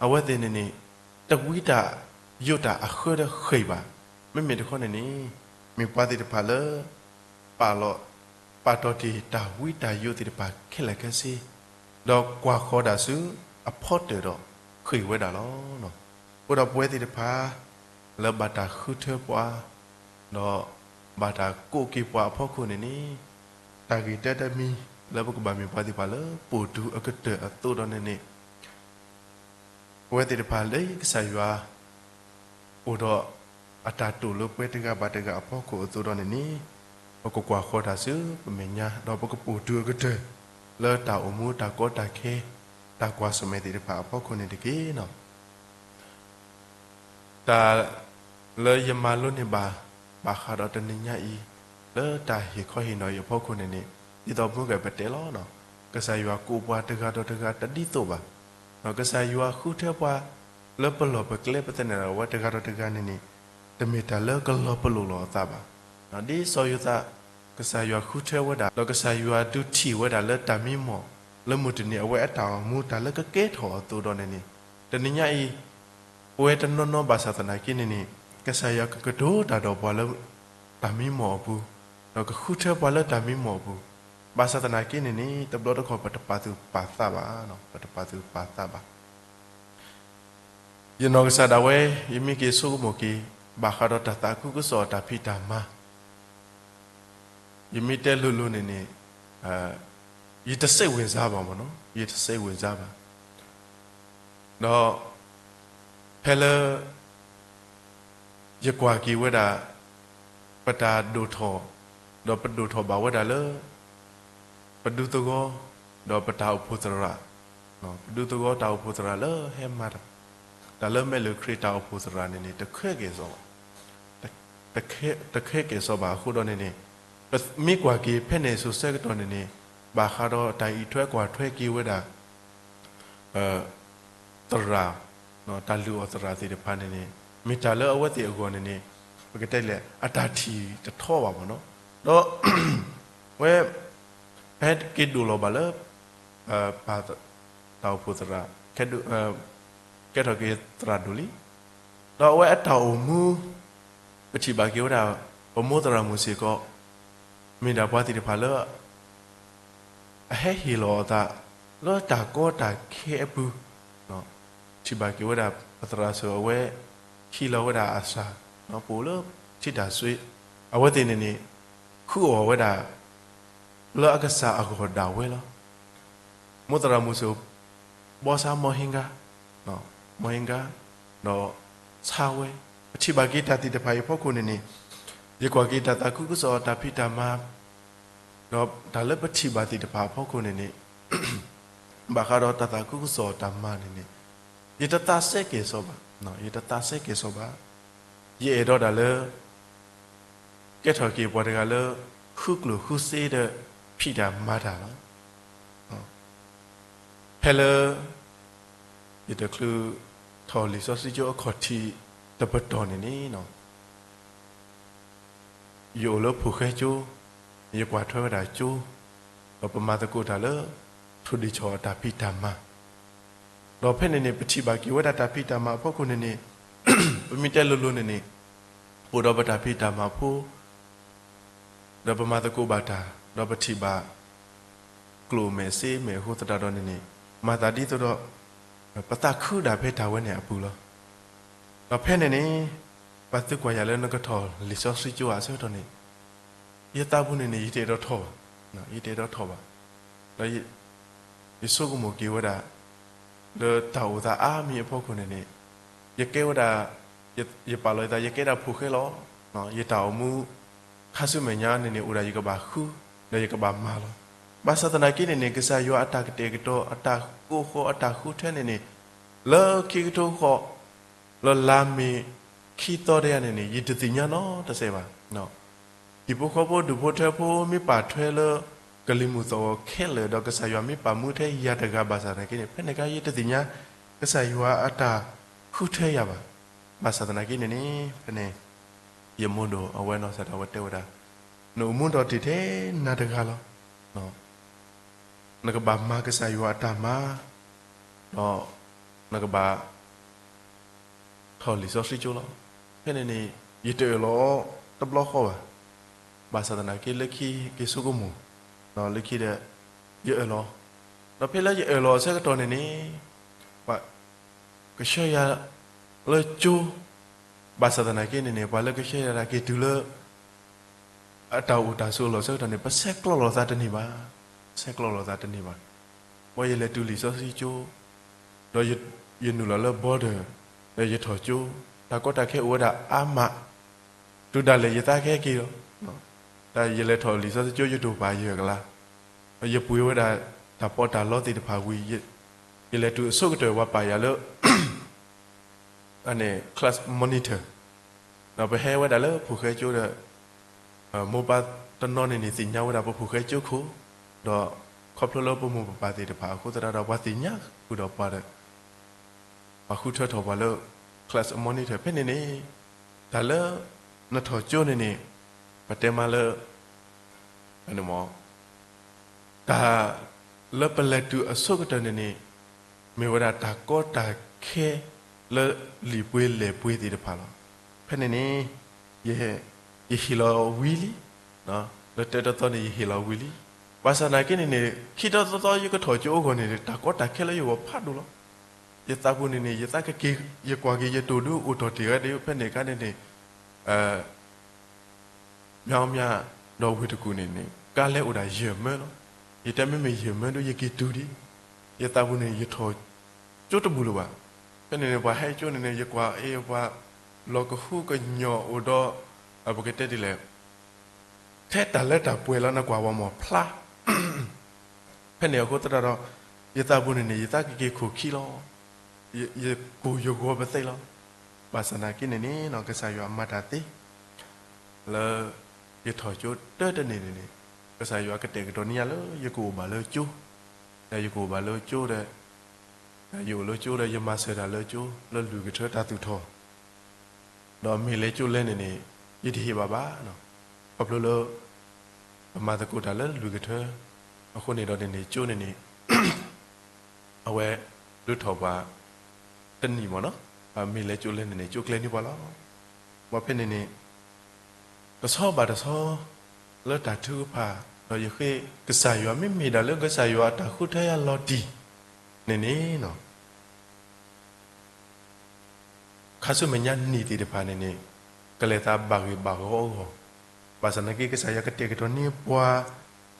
အဝဲသ့ၣ်န့ၣ်န့ၣ် တဝံတၢ်ယိးတၢ်အဃၢဒီးဃ့ၢ်ဘၣ်. မ့မ့ၢ်တခီန့ၣ်န့ၣ် မ့ၢ်ပှၤသ့ၣ်တဖၣ်လၢ ပာ်လီၤ ပာ်တီၢ်တ့ၢ်တၢ်ဝံတၢ်ယိးသ့ၣ်တဖၣ်ခဲလၢာ်ခဲဆ့, ဒီးကွၢ်ဃီၤတၢ်ဆူအဖီတၢၢ်ဒီးဃ့ၢ်ဝဲဒၣ်လီၤ. အဃိဒီးပဝဲသ့ၣ်တဖၣ် လၢဘၣ်တၢ်ဃုထၢပှၤ ဒီးဘၣ်တၢ်ကိးက့ၤပှၤအဖီခိၣ်န့ၣ်န့ၣ်, တၢ်ဂ့ၢ်တၢတမံၤလၢပကဘၣ်မ့ၢ်ပှၤသ့ၣ်တဖၣ်လၢပိာ်တုၤအကတၢၢ်အသိးဒီးန့ၣ်န့ၣ်, ပဝဲသ့ၣ်တဖၣ်လၢကစၢ်ယွၤ အိၣ်ဒီးအတၢ်တိာ်လၢပှၤတဂၤဘၣ်တဂၤအဖီခိၣ်အသိးဒီးန့ၣ်န့ၣ်, ပကကွၢ်ဃီၤတၢ်ဆူပမဲာ်ညါ ဒီးပကပိာ်တုၤအကတၢၢ် လၢတၢ်အိၣ်မူတၢ်ကီတၢ်ခဲ တၢ်ကွၢ်ဆၢၣ်မဲာ်သ့ၣ်တဖၣ်အဖီခိၣ်န့ၣ်တက့ၢ်. တၢ်လၢယမၤလိန့ၢ်ဘၣ် ဘၣ်ဃးဒီးတနံၤညါအံၤ လၢတၢ်ဟ့ၣ်ခီဟ့ၣ်နီၤအံၤအဖီခိၣ်န့ၣ်န့ၣ်, ဒ်သိးမုၢ်ဂဲၤပတဲလီၤ, ကစၢ်ယွၤကိးပှၤတဂၤဒီးတဂၤတဒ်သိးဘၣ်. ကစၢ်ယွၤဃုထၢပှၤ လၢပလီၢ်ပကျဲပသနၢၣ်ဒၣ်ဝဲတဂၤဒီးတဂၤန့ၣ်န့ၣ်, တမ့ၢ်တၢ်လၢကလီၤပလိာ်လီၤအသးဘၣ်. ဒ်စီၤယိၤသး ကစၢ်ယွၤဃုထၢဝဲဒၣ် ဒီးကစၢ်ယွၤဒုးထံၣ်ဝဲဒၣ်လၢတၢ်မံမီၢ် လၢမုၢ်တနံၤအဝဲအတၢ်အိၣ်မူတၢ်လၢကကဲထီၣ်အသိးဒီးန့ၣ်န့ၣ်, တနံၤညါအံၤ ပဝဲတနီၤနီၤဘၣ်ဆၣ်သနာ်က့န့ၣ်န့ၣ်, ကစၢ်ယွၤကကတိၤတၢ်ဒီးပှၤလၢ တၢ်မံမီၢ်အပူၤ, ဒီးကဃုထၢပှၤလၢတၢ်မံမီၢ်အပူၤ, ဘၣ်ဆၣ်သနာ်က့န့ၣ်န့ၣ် တဘျီတခီၣ်ပတပာ်သူၣ်ပာ်သးဘၣ်, ပတပာ်သူၣ်ပာ်သးဘၣ်. ယနီၢ်ကစၢ်ဒၣ်ဝဲ ယမ့ၢ်က့ၤဆိကမိၣ်က့ၤ ဘၣ်ဃးဒီးတၢ်သးခုကစီၣ်တၢ်ဖံးတၢ်မၤ ယမ့ၢ်တဲလိၤလိၤန့ၣ်န့ၣ်, ယတစိတ်ဝင်စားဘၣ်မ့ၢ်နီၤ, ယတစိတ်ဝင်စားဘၣ်. ဒီး ဖဲလၢ ယကွၢ်က့ၤဝဲဒၣ် ပတၢ်ဒိၣ်ထီၣ်, ဒီးပဒိၣ်ထီၣ်ဘၣ်ဝဲဒၣ်လၢ ပ ပဒူသဝီ ဒီးပတၢ်အိၣ်ဖှိၣ်သရၣ်, ပဒူသဝီတၢ်အိၣ်ဖှိၣ်သရၣ်လၢဟဲမၤတၢ်, တၢ်လၢမဲာ်လုၢ်ခရံာ်တၢ်အိၣ်ဖှိၣ်သရၣ်န့ၣ်န့ၣ် တခဲကဲၣ်ဆိးဘၣ်, တခဲကဲၣ်ဆိးဘၣ်အဃိဒီးန့ၣ်န့ၣ်, ပမ့ၢ်ကွၢ်က့ၤဖဲန့ၣ်စိၤဆၢကတီၢ်န့ၣ်န့ၣ်, ဘၣ်ဃးဒီးတၢ်အံးထွဲကွၢ်ထွဲက့ၤဝဲဒၣ် သရၣ်, တၢ်လုၢ်အီၣ်သရၣ်သ့ၣ်တဖၣ်န့ၣ်န့ၣ်, မ့ၢ်တၢ်လၢအဝဲသ့ၣ်အဂီၢ်န့ၣ်န့ၣ်, ပကတဲလဲၣ် အတၢ်ထံၣ်တထီဘၣ်မ့ၢ်နီၤ, ဒီး ဝဲ ဖဲက့ၤဒိၣ်လီၤဘၣ်လၢ ပၢ်တၢ်အိၣ်ဖှိၣ်သရၣ် ကဲထီၣ်က့ၤသရၣ်ဒိၣ်လံ, ဒီးအဝဲအတၢ်အိၣ်မူ ပထံၣ်ဘၣ်က့ၤဝဲဒၣ် ပမိၢ်သရၣ်မုၣ်စ့ၢ်ကီး မ့ၢ်ဒၣ်ပှၤသ့ၣ်တဖၣ်လၢ အဟဲဟ့ၣ်လီၤအသး လၢတၢ်ကီတၢ်ခဲအပူၤ, ထံၣ်ဘၣ်က့ၤဝဲဒၣ် ပသရၣ်စၢၤအဝဲ ဟံးလီၤဝဲဒၣ်အစၢ်, ပအိၣ်လၢထံတၢ်စွ့, အဝဲသ့ၣ်န့ၣ်န့ၣ် ဃုအီၣ်ဝဲဒၣ် လၢအကစၢ်အဂီၢ်ဒၣ်ဝဲလီၤ. မိၢ်သရၣ်မုၣ်စၢၤ ဘီဆါမီဟ့ဂၤ, မီဟ့ဂၤ, ဒီးဆါဝဲ, ပထံၣ်ဘၣ်က့ၤတၢ်သ့ၣ်တဖၣ်အံၤအဖီခိၣ်န့ၣ်န့ၣ်, ယကွၢ်က့ၤတၢ်သးခုကစီၣ်တၢ်ဖံးတၢ်မၤ, ဒီးတၢ်လၢပထံၣ်ဘၣ်သ့ၣ်တဖၣ်အဖီခိၣ်န့ၣ်န့ၣ်, ဘၣ်ဃးဒီးတၢ်သးခုကစီၣ်တၢ်မၤန့ၣ်န့ၣ်, ယတသးစဲကဲၣ်ဆိးဘၣ်, ယတသးစဲကဲၣ်ဆိးဘၣ်, ယအဲၣ်ဒိးတၢ်လၢ ကဲထီၣ်က့ၤပှၤတဂၤလၢ ဃုကျိၣ်ဃုစ့ဒီး ဖံးတၢ်မၤတၢ်လီၤ. ဖဲလၢ ယတချုးထီၣ်လံာ်စီဆှံကၠိအခီၣ်ထံးတပတီၢ်န့ၣ်န့ၣ်, ယအိၣ်လၢဖိၣ်ဃဲကၠိ, ယကွၢ်ထွဲဝဲဒၣ်ကၠိ, ဒီးပမၤသကိးတၢ်လၢ ထိၣ်ဒံၣ်ဆီၣ်အတၢ်ဖံးတၢ်မၤ, ဒီးဖဲန့ၣ်န့ၣ် ပထံၣ်ဘၣ်က့ၤဝဲဒၣ်တၢ်ဖံးတၢ်မၤအဖီခိၣ်န့ၣ်န့ၣ်, ပမ့ၢ်တဲလိၤလိၤန့ၣ်န့ၣ်, ပအိၣ်ဒီးပတၢ်ဖံးတၢ်မၤဖိ ဒီးပမၤသကိးဘၣ်တၢ်, ဒီးပထံၣ်ဘၣ် ကျိၣ်မဲာ်စ့မဲာ်အဃိသတးဒီးန့ၣ်န့ၣ်, မၤသးဒ်သိးဒီး ပသးခုဒၣ်ဖဲတၢ်ဝဲန့ၣ်အပူၤလီၤ. ဒီးဖဲန့ၣ်န့ၣ် ပှၤသုကွၢ်ယၤလၢနကထီၣ်လံာ်စီဆှံကၠိအဆၢကတီၢ်န့ၣ်, ယသးပူၤန့ၣ်န့ၣ် ယတအဲၣ်ဒိးထီၣ်ဘၣ်, ယတအဲၣ်ဒိးထီၣ်ဘၣ်, ဒီး ယဆိကမိၣ်က့ၤဝဲဒၣ် လၢတၢ်အိၣ်သးအါမံၤအဖီခိၣ်န့ၣ်န့ၣ်, ယကဲဝဲဒၣ်, ယပာ်လီၤယသး ယကဲဒၣ်ဖိၣ်ဃဲလီၤ. ယတၢ်အိၣ်မူ ခါဆူမဲာ်ညါန့ၣ်န့ၣ် အိၣ်ဒၣ်ယကဘၣ်ဃု, ဒီးယကဘၣ်မၤလီၤ. ဘၣ်ဆၣ်သနာ်က့န့ၣ်န့ၣ် ကစၢ်ယွၤအတၢ်ကတဲာ်ကတီၤ အတၢ်ကိးဃီၤ အတၢ်ဃုထၢန့ၣ်န့ၣ်, လၢခံကထိဃီ, လၢလါမ့ၤခံသီတယၤန့ၣ်န့ၣ် ယတသ့ၣ်ညါနီတစဲးဘၣ်. ဟံၣ်ဖိဃီဖိဒူၣ်ဖိထၢဖိမ့ၢ်ပာ်ထွဲလၢ ကလံၤမုၢ်သီၣ်ဂီၤခဲလၢာ် ဒီးကစၢ်ယွၤမ့ၢ်ပာ်မူထဲယၤတဂၤဘၣ်ဆၣ်သနာ်က့န့ၣ် ဖဲန့ၣ်အခါယတသ့ၣ်ညါ ကစၢ်ယွၤအတၢ်ဃုထၢယၤဘၣ်. ဘၣ်ဆၣ်သနာ်က့န့ၣ်န့ၣ် ဖဲန့ၣ် ယမိၢ်ဒိၣ်အဝဲနီၢ်စၢ်ဒၣ်ဝဲတဲဝဲဒၣ်, နအိၣ်မူဒီးတ့ၢ်ထဲနၤတဂၤလီၤ. နကဘၣ်မၤကစၢ်ယွၤအတၢ်မၤ, ဒီးနကဘၣ် ထီၣ်လံာ်စီဆှံကၠိလီၤ. ဖဲန့ၣ်န့ၣ် ယတအၢၣ်လီၤအီၤတဘျီဃီဘၣ်. ဘၣ်ဆၣ်သနာ်က့လၢခံက့ၤဆိကမိၣ်, ဒီးလၢခံဒီး ယအၢၣ်လီၤ, ဒီးဖဲလၢယအၢၣ်လီၤအဆၢကတီၢ်န့ၣ်န့ၣ် ပှၤကဆှၢယၤလၢကၠိ, ဘၣ်ဆၣ်သနာ်က့န့ၣ်န့ၣ် ပှၤလၢကဆှၢယၤဒၣ်က့ၤတုၤလၢ အတၢ်အိၣ်တၢ်ဆိးအလီၢ်ဆၢကတီၢ်န့ၣ် ပဆဲးကျိးလိာ်သးတန့ၢ်ဘၣ်, ဆဲးကျိးလိာ်သးတန့ၢ်ဘၣ်. ပှၤယလဲၤတုၤလံာ်စီဆှံကၠိ, ဒီးယနုာ်လီၤလၢ border, ဒီးယထီၣ်ကၠိ, တၢ်ကီတၢ်ခဲအိၣ်ဝဲဒၣ်အါမး, တုၤဒၣ်လဲာ်ယသးကဟဲက့ၤလီၤ. တၢ်ယလဲၤထီၣ်လံာ်စီဆှံကၠိ ယတိာ်ပာ်ယဲၢ်ကလး, ယပှ့ၤဝဲဒၣ်တၢ်ပီးတၢ်လီသ့ၣ်တဖၣ်ဝံၤ, ယလဲၤတုၤအဆိကတၢၢ် ပှၤပာ်ယၤလၢ အန့ၣ် class monitor, ဒီးပဟဲဝဲဒၣ်လၢဖိၣ်ဃဲကၠိဒီး မိၢ်ပၢ်တနီၤန့ၣ်န့ၣ် သ့ၣ်ညါဝဲဒၣ်ပဖိၣ်ဃဲကၠိခိၣ်, ဒီးခီဖျိလၢပမိၢ်ပပၢ်သ့ၣ်တဖၣ်အဃိသတးဒီး ပှၤသ့ၣ်ညါဃုာ်ဒီးပှၤဒီး ပှၤဃုထၢထီၣ်ပှၤလၢ class monitor ဖဲန့ၣ်န့ၣ်, တၢ်လၢနထီၣ်ကၠိန့ၣ်န့ၣ် ပတဲမးလၢ တၢ်လၢပလဲၤတုၤအဆိကတၢၢ်န့ၣ်န့ၣ် မ့ၢ်ဝဲဒၣ်တၢ်ကီတၢ်ခဲလၢလံာ်ပှ့ၤလဲၢ်ပှ့ၤသ့ၣ်တဖၣ်လီၤ. ဖဲန့ၣ်န့ၣ် ယဟ့ၣ်လီၤဝံၤလံ, လၢတၢတသီန့ၣ် ယဟ့ၣ်လီၤဝံၤလံ. ဘၣ်ဆၣ်သနာ်က့န့ၣ်န့ၣ် ခံတသီသီယကထီၣ်ကၠိအဂီၢ်န့ၣ် တၢ်ကီတၢ်ခဲလၢယဂီၢ်ဖးဒိၣ်လီၤ. ယသးပူၤန့ၣ်န့ၣ် ယသးကက့ၤ ယကွၢ်က့ၤယတိာ်ဒုးအိၣ်ထီၣ်တ့ၢ်ဝဲဒၣ် ဖဲန့ၣ်အခါန့ၣ်န့ၣ် မၠါမၠါ ဒီးဝ့ၢ်တကူၣ်န့ၣ်န့ၣ် ကါလဲအိၣ်ဒၣ်ယဲၢ်မၢလီၤ. ယတဲမ့မ့ၢ်ယဲၢ်မၢဒုး ယက့ၤတုၤဒံး, ယသးပူၤန့ၣ် ယထီၣ်ကၠိတဘူၣ်လၢၤဘၣ်. ဖဲန့ၣ်န့ၣ် ပှၤဟဲကၠိန့ၣ်န့ၣ် ယကွၢ်အ့ၣ် ပှၤလီၤကဟုကညီၢ်အိၣ်ဒီး ပကတဲဒ်လဲၣ် ထဲတၢ်လၢတၢ်ပှဲၤလီၤ နကွၢ်ဝဲမ့ၢ်ဖျါ ဖဲန့ၣ်အဃိသတးဒီး ယသးပူၤန့ၣ်န့ၣ် ယသးကက့ၤခိၣ်ခံလီၤ. ယကိၢ်ယဂီၤပသ့လီၤ. ဘၣ်ဆၣ်သနာ်က့န့ၣ်န့ၣ် ကစၢ်ယွၤမၤတၢ်သ့ လၢယထီၣ်ကၠိတၢတန့ၢ်န့ၣ်န့ၣ် ကစၢ်ယွၤကတဲာ်ကတီၤန့ၢ်ယၤလၢယကအိၣ်ဘၣ်လၢကၠိ, ဒီးယကအိၣ်ဘၣ်လၢကၠိဒီး ယအိၣ်လၢကၠိဒီး ယမၤစၢၤတၢ်လၢကၠိ လၢလွံၢ်ကထၢတၢ်သူၣ်ထီၣ် ဒီးမ့ၢ်လဲၤကၠိလဲၣ်န့ၣ်န့ၣ် ယတဟ့ၣ်ဘၣ်ဘၣ်. ခီဖျိလၢ ပမၤသကိးတၢ်လၢလွံၢ်ကထၢ အဃိန့ၣ်ဒီးန့ၣ်န့ၣ် ကၠိန့ၣ်န့ၣ် အဝဲဒုးထီၣ်ပှၤ တနံၣ်မ့ၢ်နီၤ, မ့ၢ်လဲၤကၠိလဲၣ်န့ၣ်န့ၣ် ကၠိကျဲန့ၢ်ပှၤလီၤ. ဘၣ်ဖဲန့ၣ်န့ၣ် တဆီဘၣ်တဆီ လၢတၢ်ထုကဖၣ် ဒီးယဃ့ကစၢ်ယွၤ မ့မ့ၢ်ဒၣ်လၢကစၢ်ယွၤအတၢ်ဃုထၢယၤလီၤတံၢ်န့ၣ်န့ၣ် ခါဆူမဲာ်ညါနံၣ်သ့ၣ်တဖၣ်န့ၣ်န့ၣ် ကလဲၤသးဘၣ်ဂ့ၢ်ဘၣ်ဂီၤအဂီၢ်, ဘၣ်ဆၣ်သနာ်က့ ကစၢ်ယွၤကတဲာ်ကတီၤန့ၢ်ပှၤ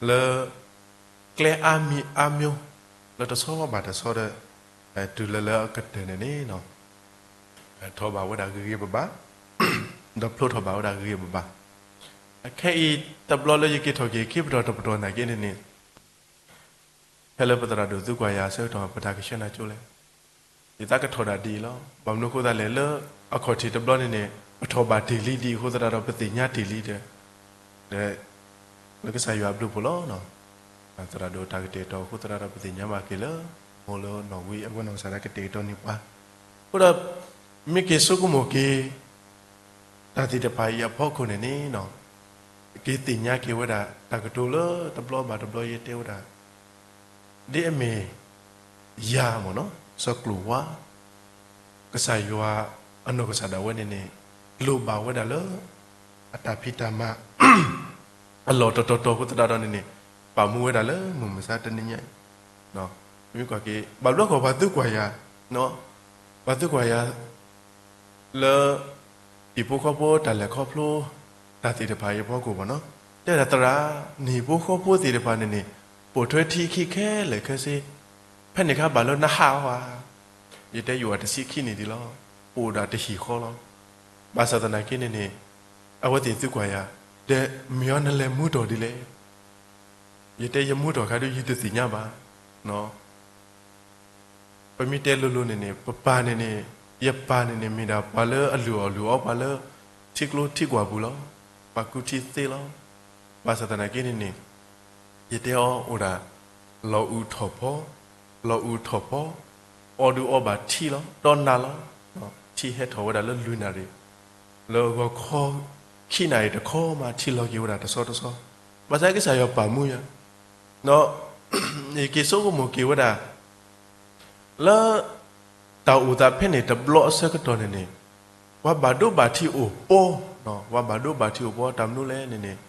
လၢ ကျဲအါမံၤအါမျိၤ လၢတဆီဘၣ်တဆီဒီး တုၤလၢလၢအကတၢၢ်န့ၣ်န့ၣ် ထီၣ်ဘၣ်ဝဲဒၣ်ဂ့ၤဂ့ၤဘၣ်ဘၣ်, ဒီးဖျိထီၣ်ဘၣ်ဝဲဒၣ်ဂ့ၤဂ့ၤဘၣ်ဘၣ်. အခဲအံၤတဘျီလၢယက့ၤထီၣ်က့ၤ ခံပတီၢ်တပတီၢ်နာ်က့န့ၣ်န့ၣ် ဖဲလၢပသရၣ်ဒိၣ်သုကွၢ်ယၤအဆၢကတီၢ် ပတၢ်ကဆှၢနၤကၠိလဲၣ်, ယသးကထီၣ်ဒၣ်ဒ်အံၤလီၤ. ဘၣ်မနုၤအဃိသတးလဲၣ်, လၢအခီၣ်ထံးတဘျီန့ၣ်န့ၣ် ပထီၣ်ဘၣ်တ့ၢ်လံဒ်အဃိသတးဒီး ပသ့ၣ်ညါတ့ၢ်လံဒီး ဒီး လၢကစၢ်ယွၤအဘျုးအဖှိၣ်လီၤ. သရၣ်ဒိၣ်တၢ်ကတဲာ်ကတီၤအဃိသတးဒီး ပသ့ၣ်ညါဘၣ်က့ၤလၢ မိၢ်လၢနီၢ်ဝံအဝဲနီၢ်ကစၢ်ဒၣ်ကတဲာ်ကတီၤန့ၢ်ပှၤ, အဃိဒီး မ့ၢ်က့ၤဆိကမိၣ်က့ၤ တၢ်သ့ၣ်တဖၣ်အံၤအဖီခိၣ်န့ၣ်န့ၣ် က့ၤသ့ၣ်ညါက့ၤဝဲဒၣ် တၢ်ကတိၤလၢတဘျီဘၣ်တဘျီယတဲဝဲဒၣ် ဒ်အမ့ၢ် ယၤမ့ၢ်နီၤ စီၤကျိၤဝါ ကစၢ်ယွၤအနီၢ်ကစၢ်ဒၣ်ဝဲန့ၣ်န့ၣ် လိၣ်ဘၣ်ဝဲဒၣ်လၢ အတၢ်ဖံးတၢ်မၤ အလီၢ်တတီၤတီၤအဃိသတးဒီးန့ၣ်န့ၣ် ပာ်မူဝဲဒၣ်လၢမုၢ်မဆါတနံၤညါအံၤ မ့ၢ်ကွၢ်က့ၤ ဘၣ်ဘျီကီၢ်ပှၤသံကွၢ်ယၤ ပှၤသံကွၢ်ယၤ လၢ ဟံၣ်ဖိဃီဖိတၢ်လဲၤခီဖျိ တၢ်သ့ၣ်တဖၣ်အံၤအဖီခိၣ်မ့ၢ်နီၤ တဲဒၣ်သရၣ် နဟံၣ်ဖိဃီဖိသ့ၣ်တဖၣ်န့ၣ်န့ၣ် ပိာ်ထွဲထံခံခဲလၢာ်ခဲဆ့ ဖဲန့ၣ်ခါဘၣ်လၢနဟးအီၤဧါ ယတဲယအိၣ်တဆံခံနံၣ်ဒံးလီၤ ပအိၣ်ဒၣ်တဟံၣ်ဃီလီၤ ဘၣ်ဆၣ်သနာ်က့န့ၣ်န့ၣ် အဝဲသ့ၣ်သံကွၢ်ယၤ ဒီးမ့ၢ်အီၤနလဲၤမူထီၣ်ဒ်လဲၣ် ယတဲယမူထီၣ်ခါဒုး ယတသ့ၣ်ညါဘၣ် ပမ့ၢ်တဲလိၤလိၤန့ၣ်န့ၣ် ပပၢ်န့ၣ်န့ၣ် ယပၢ်န့ၣ်န့ၣ် မ့ၢ်ဒၣ်ပှၤလၢအလုၢ်အီၣ်လုၢ်အီပှၤလၢ ထံကျိထံကွာ်ပူၤလီၤ ပှၤကူထံသ့လီၤ ဘၣ်ဆၣ်သနာ်က့န့ၣ်န့ၣ် ယတဲအီၤအိၣ်ဒၣ် လီၤအုးထီၣ်ဖီ လီၤအုးထီၣ်ဖီ အီၣ်ဒုးအီဘၣ်ထံလီၤ ဒီးနၤလီၤ ထံဟဲထီၣ်ဝဲဒၣ်လၢလွံၢ်နၣ်ရံၣ် လၢအဂီၤခီ ခံနၣ်ရံၣ်တခီမး ထံလီၤက့ၤဝဲဒၣ်တဆီတဆီ ဘၣ်ဆၣ်ကစၢ်ယွၤပာ်မူယၤ ဒီး ယက့ၤဆိကမိၣ်က့ၤဝဲဒၣ် လၢ တၢ်အိၣ်သးဖဲန့ၣ်တဘျီအဆၢကတီၢ်န့ၣ်န့ၣ် ပှၤဘၣ်ဒိဘၣ်ထံးအိၣ်ပီ, ပှၤဘၣ်ဒိဘၣ်ထံးအိၣ်ပီ တၢ်မနုၤလဲၣ်န့ၣ်န့ၣ်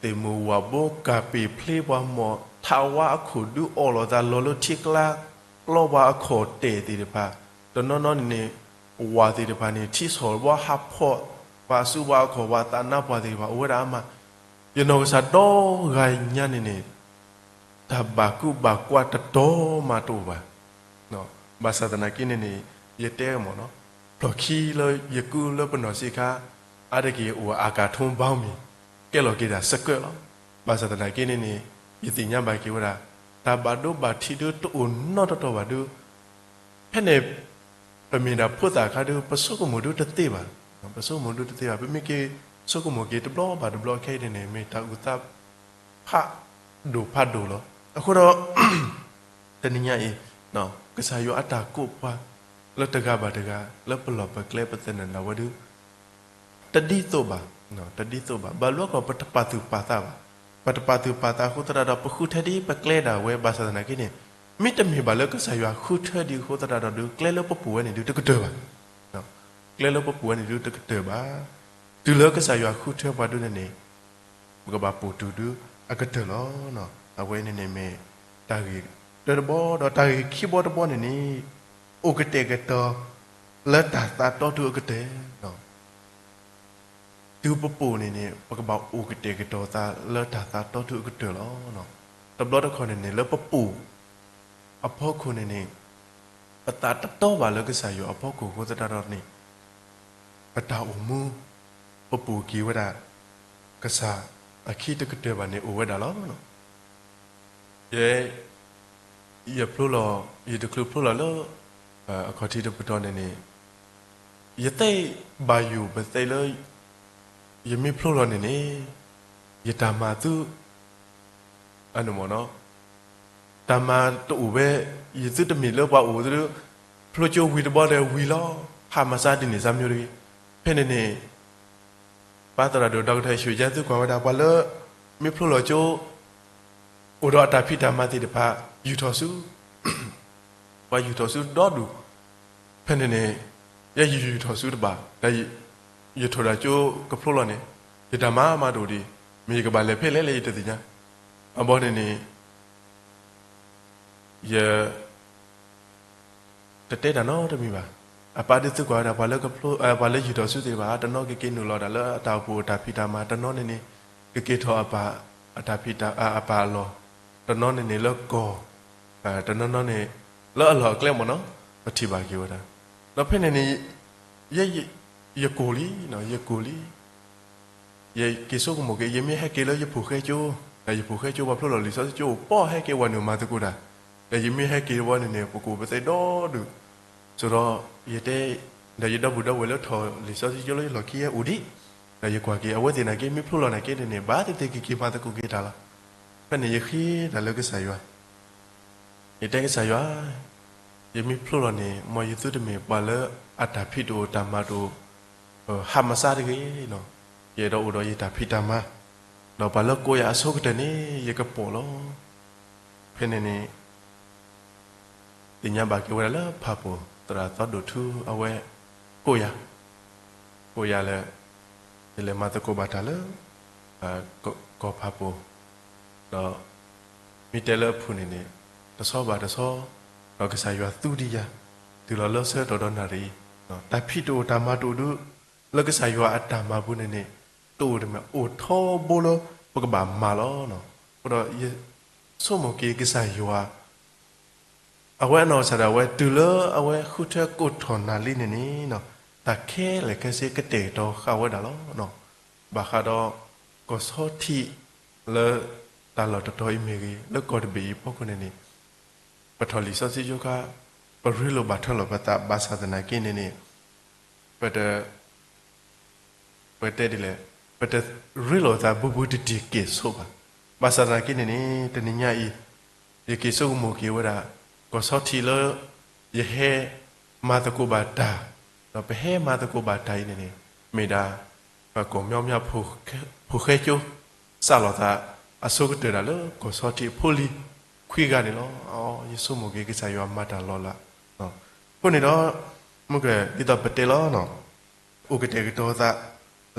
သ့ၣ်မုၢ်ဝၣ်ဘိကၢ်ပ့ၢ်ဖျ့ပှၤမီၢ် ထးဝါအခိၣ်ဒုးအီၣ်လိာ်သးလီၤလၢထံကျါ ပျီပှၤအခီၣ်တဲာ်သ့ၣ်တဖၣ် တနီၤနီၤန့ၣ်န့ၣ် ဝၣ်သ့ၣ်တဖၣ်န့ၣ် ထံဆီၣ်ဘီဟးဖီၣ် ပှၤအစုပှၤအခီၣ် ပှၤသးနါပှၢ်သ့ၣ်တဖၣ် အိၣ်ဝဲဒၣ်အါမး ယနီၢ်ကစၢ်ဒီဂၤညါန့ၣ်န့ၣ် တၢ်ဘၣ်ကူဘၣ်ကွၢ်တတီၤမးတအိၣ်ဘၣ်. ဘၣ်ဆၣ်သနာ်က့န့ၣ်န့ၣ် ယတဲမ့ၢ်နီၤ ဖျီၣ်ခံလၢယကုလၢပနီၢ်ဆံးခါ အါတက့ၢ်အိၣ်အကၤထူဘီမံၤ ကဲလီၤက့ၤဒၣ်စကၢၢ်လီၤ. ဘၣ်ဆၣ်သနာ်က့န့ၣ်န့ၣ် ယသ့ၣ်ညါဘၣ်က့ၤဝဲဒၣ် တၢ်ဘၣ်ဒိဘၣ်ထံးဒုတအိၣ်နီတတီၤဘၣ်ဒု ဖဲန့ၣ် ပမ့ၢ်ဒၣ်ဖိသၣ်အခါဒု ပဆိကမိၣ်ဒုတသ့ဘၣ်, ပဆိကမိၣ်ဒုတသ့ဘၣ်, ပမ့ၢ်က့ၤဆိကမိၣ်က့ၤတဘျီဘၣ်တဘျီခဲအံၤန့ၣ်န့ၣ် မ့ၢ်တၢ်အုၣ်သး ဖးဒိၣ်ဖးဒိၣ်လီၤ. အဃိဒီး တနံၤညါအံၤ ကစၢ်ယွၤအတၢ်ကိးပှၤ လၢတဂၤဘၣ်တဂၤ လၢပလီၢ်ပကျဲပသနၢၣ်ဒၣ်ဝဲဒု တဒ်သိးဘၣ်, တဒ်သိးဘၣ်. ဘၣ်ဘျီကီၢ်ပတပာ်သူၣ်ပာ်သးဘၣ်. ပတပာ်သူၣ်ပာ်သးအဃိသတးဒီး ပဃုထၢဒ်ပကျဲဒၣ်ဝဲ ဘၣ်ဆၣ်သနာ်က့န့ၣ် မ့တမ့ၢ်ဘၣ်လၢကစၢ်ယွၤဃုထၢဒ်အဃိသတးဒီးဒု ကျဲလၢပပူၤဝဲန့ၣ်ဒုတကတၢၢ်ဘၣ်. ကျဲလၢပပူၤဝဲန့ၣ်ဒုတကတၢၢ်ဘၣ်. တုၤလၢကစၢ်ယွၤဃုထၢပှၤဒုန့ၣ်န့ၣ် ပကဘၣ်ပိာ်တုၤဒုအကတၢၢ်လီၤ. အဝဲန့ၣ်န့ၣ်မ့ၢ်တၢ်ဂ့ၢ်တၢတဘီ ဒီးတၢ်ဂ့ၢ်ခံဘီတဘီန့ၣ်န့ၣ် အိၣ်ကတဲာ်ကတီၤလၢတၢ်သးတီတုၤအကတၢၢ် တုၤပပိာ်န့ၣ်န့ၣ် ပကဘၣ်အိၣ်ကတဲာ်ကတီၤသးလၢတၢ်သးတီတုၤအကတၢၢ်လီၤ. တဘျီတခီၣ်န့ၣ်န့ၣ် လၢပပိာ်အဖီခိၣ်န့ၣ်န့ၣ် ပသးတတီဘၣ်လၢကစၢ်ယွၤအဖီခိၣ်အဃိသတးဒီးန့ၣ် ပတၢ်အိၣ်မူ ပပိာ်က့ၤဝဲဒၣ် ကစၢ်အခံတကတၢၢ်ဘၣ်န့ၣ်အိၣ်ဝဲဒၣ်လီၤ. ယ, ယဖျိလီၤ, ယတချုးဖျိလီၤလၢ အခီၣ်ထံးတပတီၢ်န့ၣ်န့ၣ်, ယသ့ၣ်ဘၣ်ယိၣ်ပသ့ၣ်လၢ ယမ့ၢ်ဖျိလီၤန့ၣ်န့ၣ်, ယတၢ်မၤသု အန့ၣ်မ့ၢ်နီၤ, တၢ်မၤတအိၣ်ဝဲ, ယသုတမ့ၢ်လၢပှၤအိၣ်သဒၢ, ဖျိကၠိဝံၤတဘျီဒီးဝံၤလီၤ, ဟးမၤစၢ်ဒ်န့ၣ်စၢ်မ့ၢ်တဂ့ၤ. ဖဲန့ၣ်န့ၣ် ပၢ်သရၣ်ဒိၣ် ဒီကထၢၣ် ရွှေကျန်း သုကွၢ်ဝဲဒၣ် ပှၤလၢ မ့ၢ်ဖျိလီၤကၠိ အိၣ်ဒီးအတၢ်ဖံးတၢ်မၤသ့ၣ်တဖၣ် ယူၢ်ထီၣ်ဆူ ပှၤယူၢ်ထီၣ်ဆူဒီဒူၣ်, ဖဲန့ၣ်န့ၣ် ယဲယယူၢ်ထီၣ်ဆူတဘၣ်, ဒီးယထိၣ်ဒၣ်ကၠိကဖျိလီၤန့ၣ်, ယတၢ်မၤမၤတအိၣ်ဒံး, မ့ၢ်ယကဘၣ်လဲၤဖဲလဲၣ်လၢယတသ့ၣ်ညါ, အဘီန့ၣ်န့ၣ် ယ တတဲတၢ်နီတမံၤဘၣ်. အပၢ်ဒ်သုကွၢ်ဝဲဒၣ် ပှၤလၢကဖျိ, ပှၤလၢယူၢ်ထီၣ်ဆူသ့ၣ်တဖၣ် တနီၤကက့ၤနုာ်လီၤတၢ်လၢအတၢ်အိၣ်ဖှိၣ်အတၢ်ဖံးတၢ်မၤ, တနီၤန့ၣ်န့ၣ် ကက့ၤထီၣ်အပၢ်, အတၢ်ဖံးတၢ်, အပၢ်အလီၢ်, တနီၤန့ၣ်န့ၣ်လၢကီၢ်, တနီၤနီၤန့ၣ် လၢအလီၢ်အကျဲမ့ၢ်နီၤ, ပထံၣ်ဘၣ်က့ၤဝဲဒၣ်. ဒီးဖဲန့ၣ်န့ၣ် ယ ယကိၢ်လံ, ယကိၢ်လံ ယက့ၤဆိကမိၣ်က့ၤ ယမ့ၢ်ဟဲက့ၤလၢယဖိၣ်ဃဲကၠိ, ဒီးယဖိၣ်ဃဲကၠိ ပှၤဖျိလီၤလံာ်စီဆှံကၠိအိၣ်ပီၣ် ဟဲက့ၤဝဲနုာ်မၤသကိးတၢ်, ဒီးယမ့ၢ်ဟဲက့ၤဝဲန့ၣ်န့ၣ် ပကအိၣ်ပသ့ဒီဒူၣ်, ဆိဒီး ယတဲ, ဒီးယဒီပုၢ်ဒီဝဲၢ်လၢထီၣ်လံာ်စီဆှံကၠိလၢယလီၢ်ခံဟဲအိၣ်ဒံး, ဒီးယကွၢ်က့ၤ အဝဲသ့ၣ်နာ်က့ မ့ၢ်ဖျိလီၤနာ်က့န့ၣ်န့ၣ် ဘၣ်သ့ၣ်သ့ၣ်ကက့ၤမၤသကိးက့ၤတၢ်လီၤ. ဖဲန့ၣ်ယဃ့တၢ်လၢကစၢ်ယွၤ ယတဲကစၢ်ယွၤ, ယမ့ၢ်ဖျိလီၤန့ၣ် မ်ယသုတမ့ၢ်ပှၤလၢအတၢ်ဖံးတအိၣ်တၢ်မၤတအိၣ်, ဟးမၤစၢ်တဂ့ၤနီၤ, ယအဲၣ်ဒိးအိၣ်ဒီးယတၢ်ဖံးတၢ်မၤ, ဒီးပှၤလၢကိးယၤအဆိကတၢၢ်န့ၣ် ယကပိာ်လီၤ. ဖဲန့ၣ်န့ၣ် သ့ၣ်ညါဘၣ်က့ၤဝဲဒၣ်လၢဖးပိၢ် သရၣ်သီဒိၣ်ထူ အဝဲကိးယၤ, ကိးယၤလၢ ယလဲၤမၤသကိးဘၣ်တၢ်လၢ ကီၢ်ဖးပိၢ်, ဒီး မ့ၢ်တဲလၢအဖုၣ်န့ၣ်န့ၣ် တဆီဘၣ်တဆီ, ဒီးကစၢ်ယွၤသူဒံးယၤ, တုၤလီၤလၢဆၢကတီၢ်ဒီးနၣ်ရံၣ်, တၢ်ဖံးတအိၣ်တၢ်မၤတအိၣ်ဒုး လၢကစၢ်ယွၤအတၢ်မၤပူၤန့ၣ်န့ၣ် တအိၣ်တမံၤ အိၣ်ထီဘိလၢပကဘၣ်မၤလီၤ. အဃိဒီးယဆိကမိၣ်က့ၤကစၢ်ယွၤ အဝဲအနီၢ်ကစၢ်ဒၣ်ဝဲ တုၤလၢအဝဲဃုထၢကိးထီၣ်နၣ်ရံၣ်န့ၣ်န့ၣ်, တၢ်ခဲလၢာ်ခဲဆ့ကတဲာ်ကတီၤဃာ်ဝဲဒၣ်လီၤ. ဘၣ်ဃးဒီး ကီၢ်ဆီထံးလၢတၢ်လီၢ်တတီၤအံၤမ့ၢ်ဂ့ၤ, လၢကီၢ်တဘ့ၣ်အံၤအဖီခိၣ်န့ၣ်န့ၣ်, ပထီၣ်လံာ်စီဆှံကၠိခါ, ပရ့လိာ်ဘၣ်ထွဲလိာ်ပသး ဘၣ်ဆၣ်သနာ်က့န့ၣ်န့ၣ်, ပတ ပတဲဒ်လဲၣ်, ပတရ့လိာ်သးဘူးဘူးတံၢ်တံၢ်က့ၤဆိးဘၣ်. ဘၣ်ဆၣ်သနာ်က့န့ၣ်န့ၣ် တနံၤညါအံၤ ယက့ၤဆိကမိၣ်က့ၤဝဲဒၣ် ကီၢ်ဆီထံးလၢ ယဟဲမၤသကိးဘၣ်တၢ်, ဒီးပဟဲမၤသကိးဘၣ်တၢ်အံၤန့ၣ်န့ၣ် မ့ၢ်ဒၣ် ပကီၢ်မီၣ်မီၣ် ဖိၣ်ဃဲကၠိ စးလီၤသး အဆိကတၢၢ်ဒၣ်လၢ ကီၢ်ဆီထံးအဖိလံၤခွံဂၤန့ၣ်လီၤ. ယဆိကမိၣ်က့ၤကစၢ်ယွၤမၤတၢ်လီၤလး. အဃိန့ၣ်ဒီး မုၢ်က ဒ်သိးပတဲလီၤ အိၣ်ကတဲာ်ကတီၤသး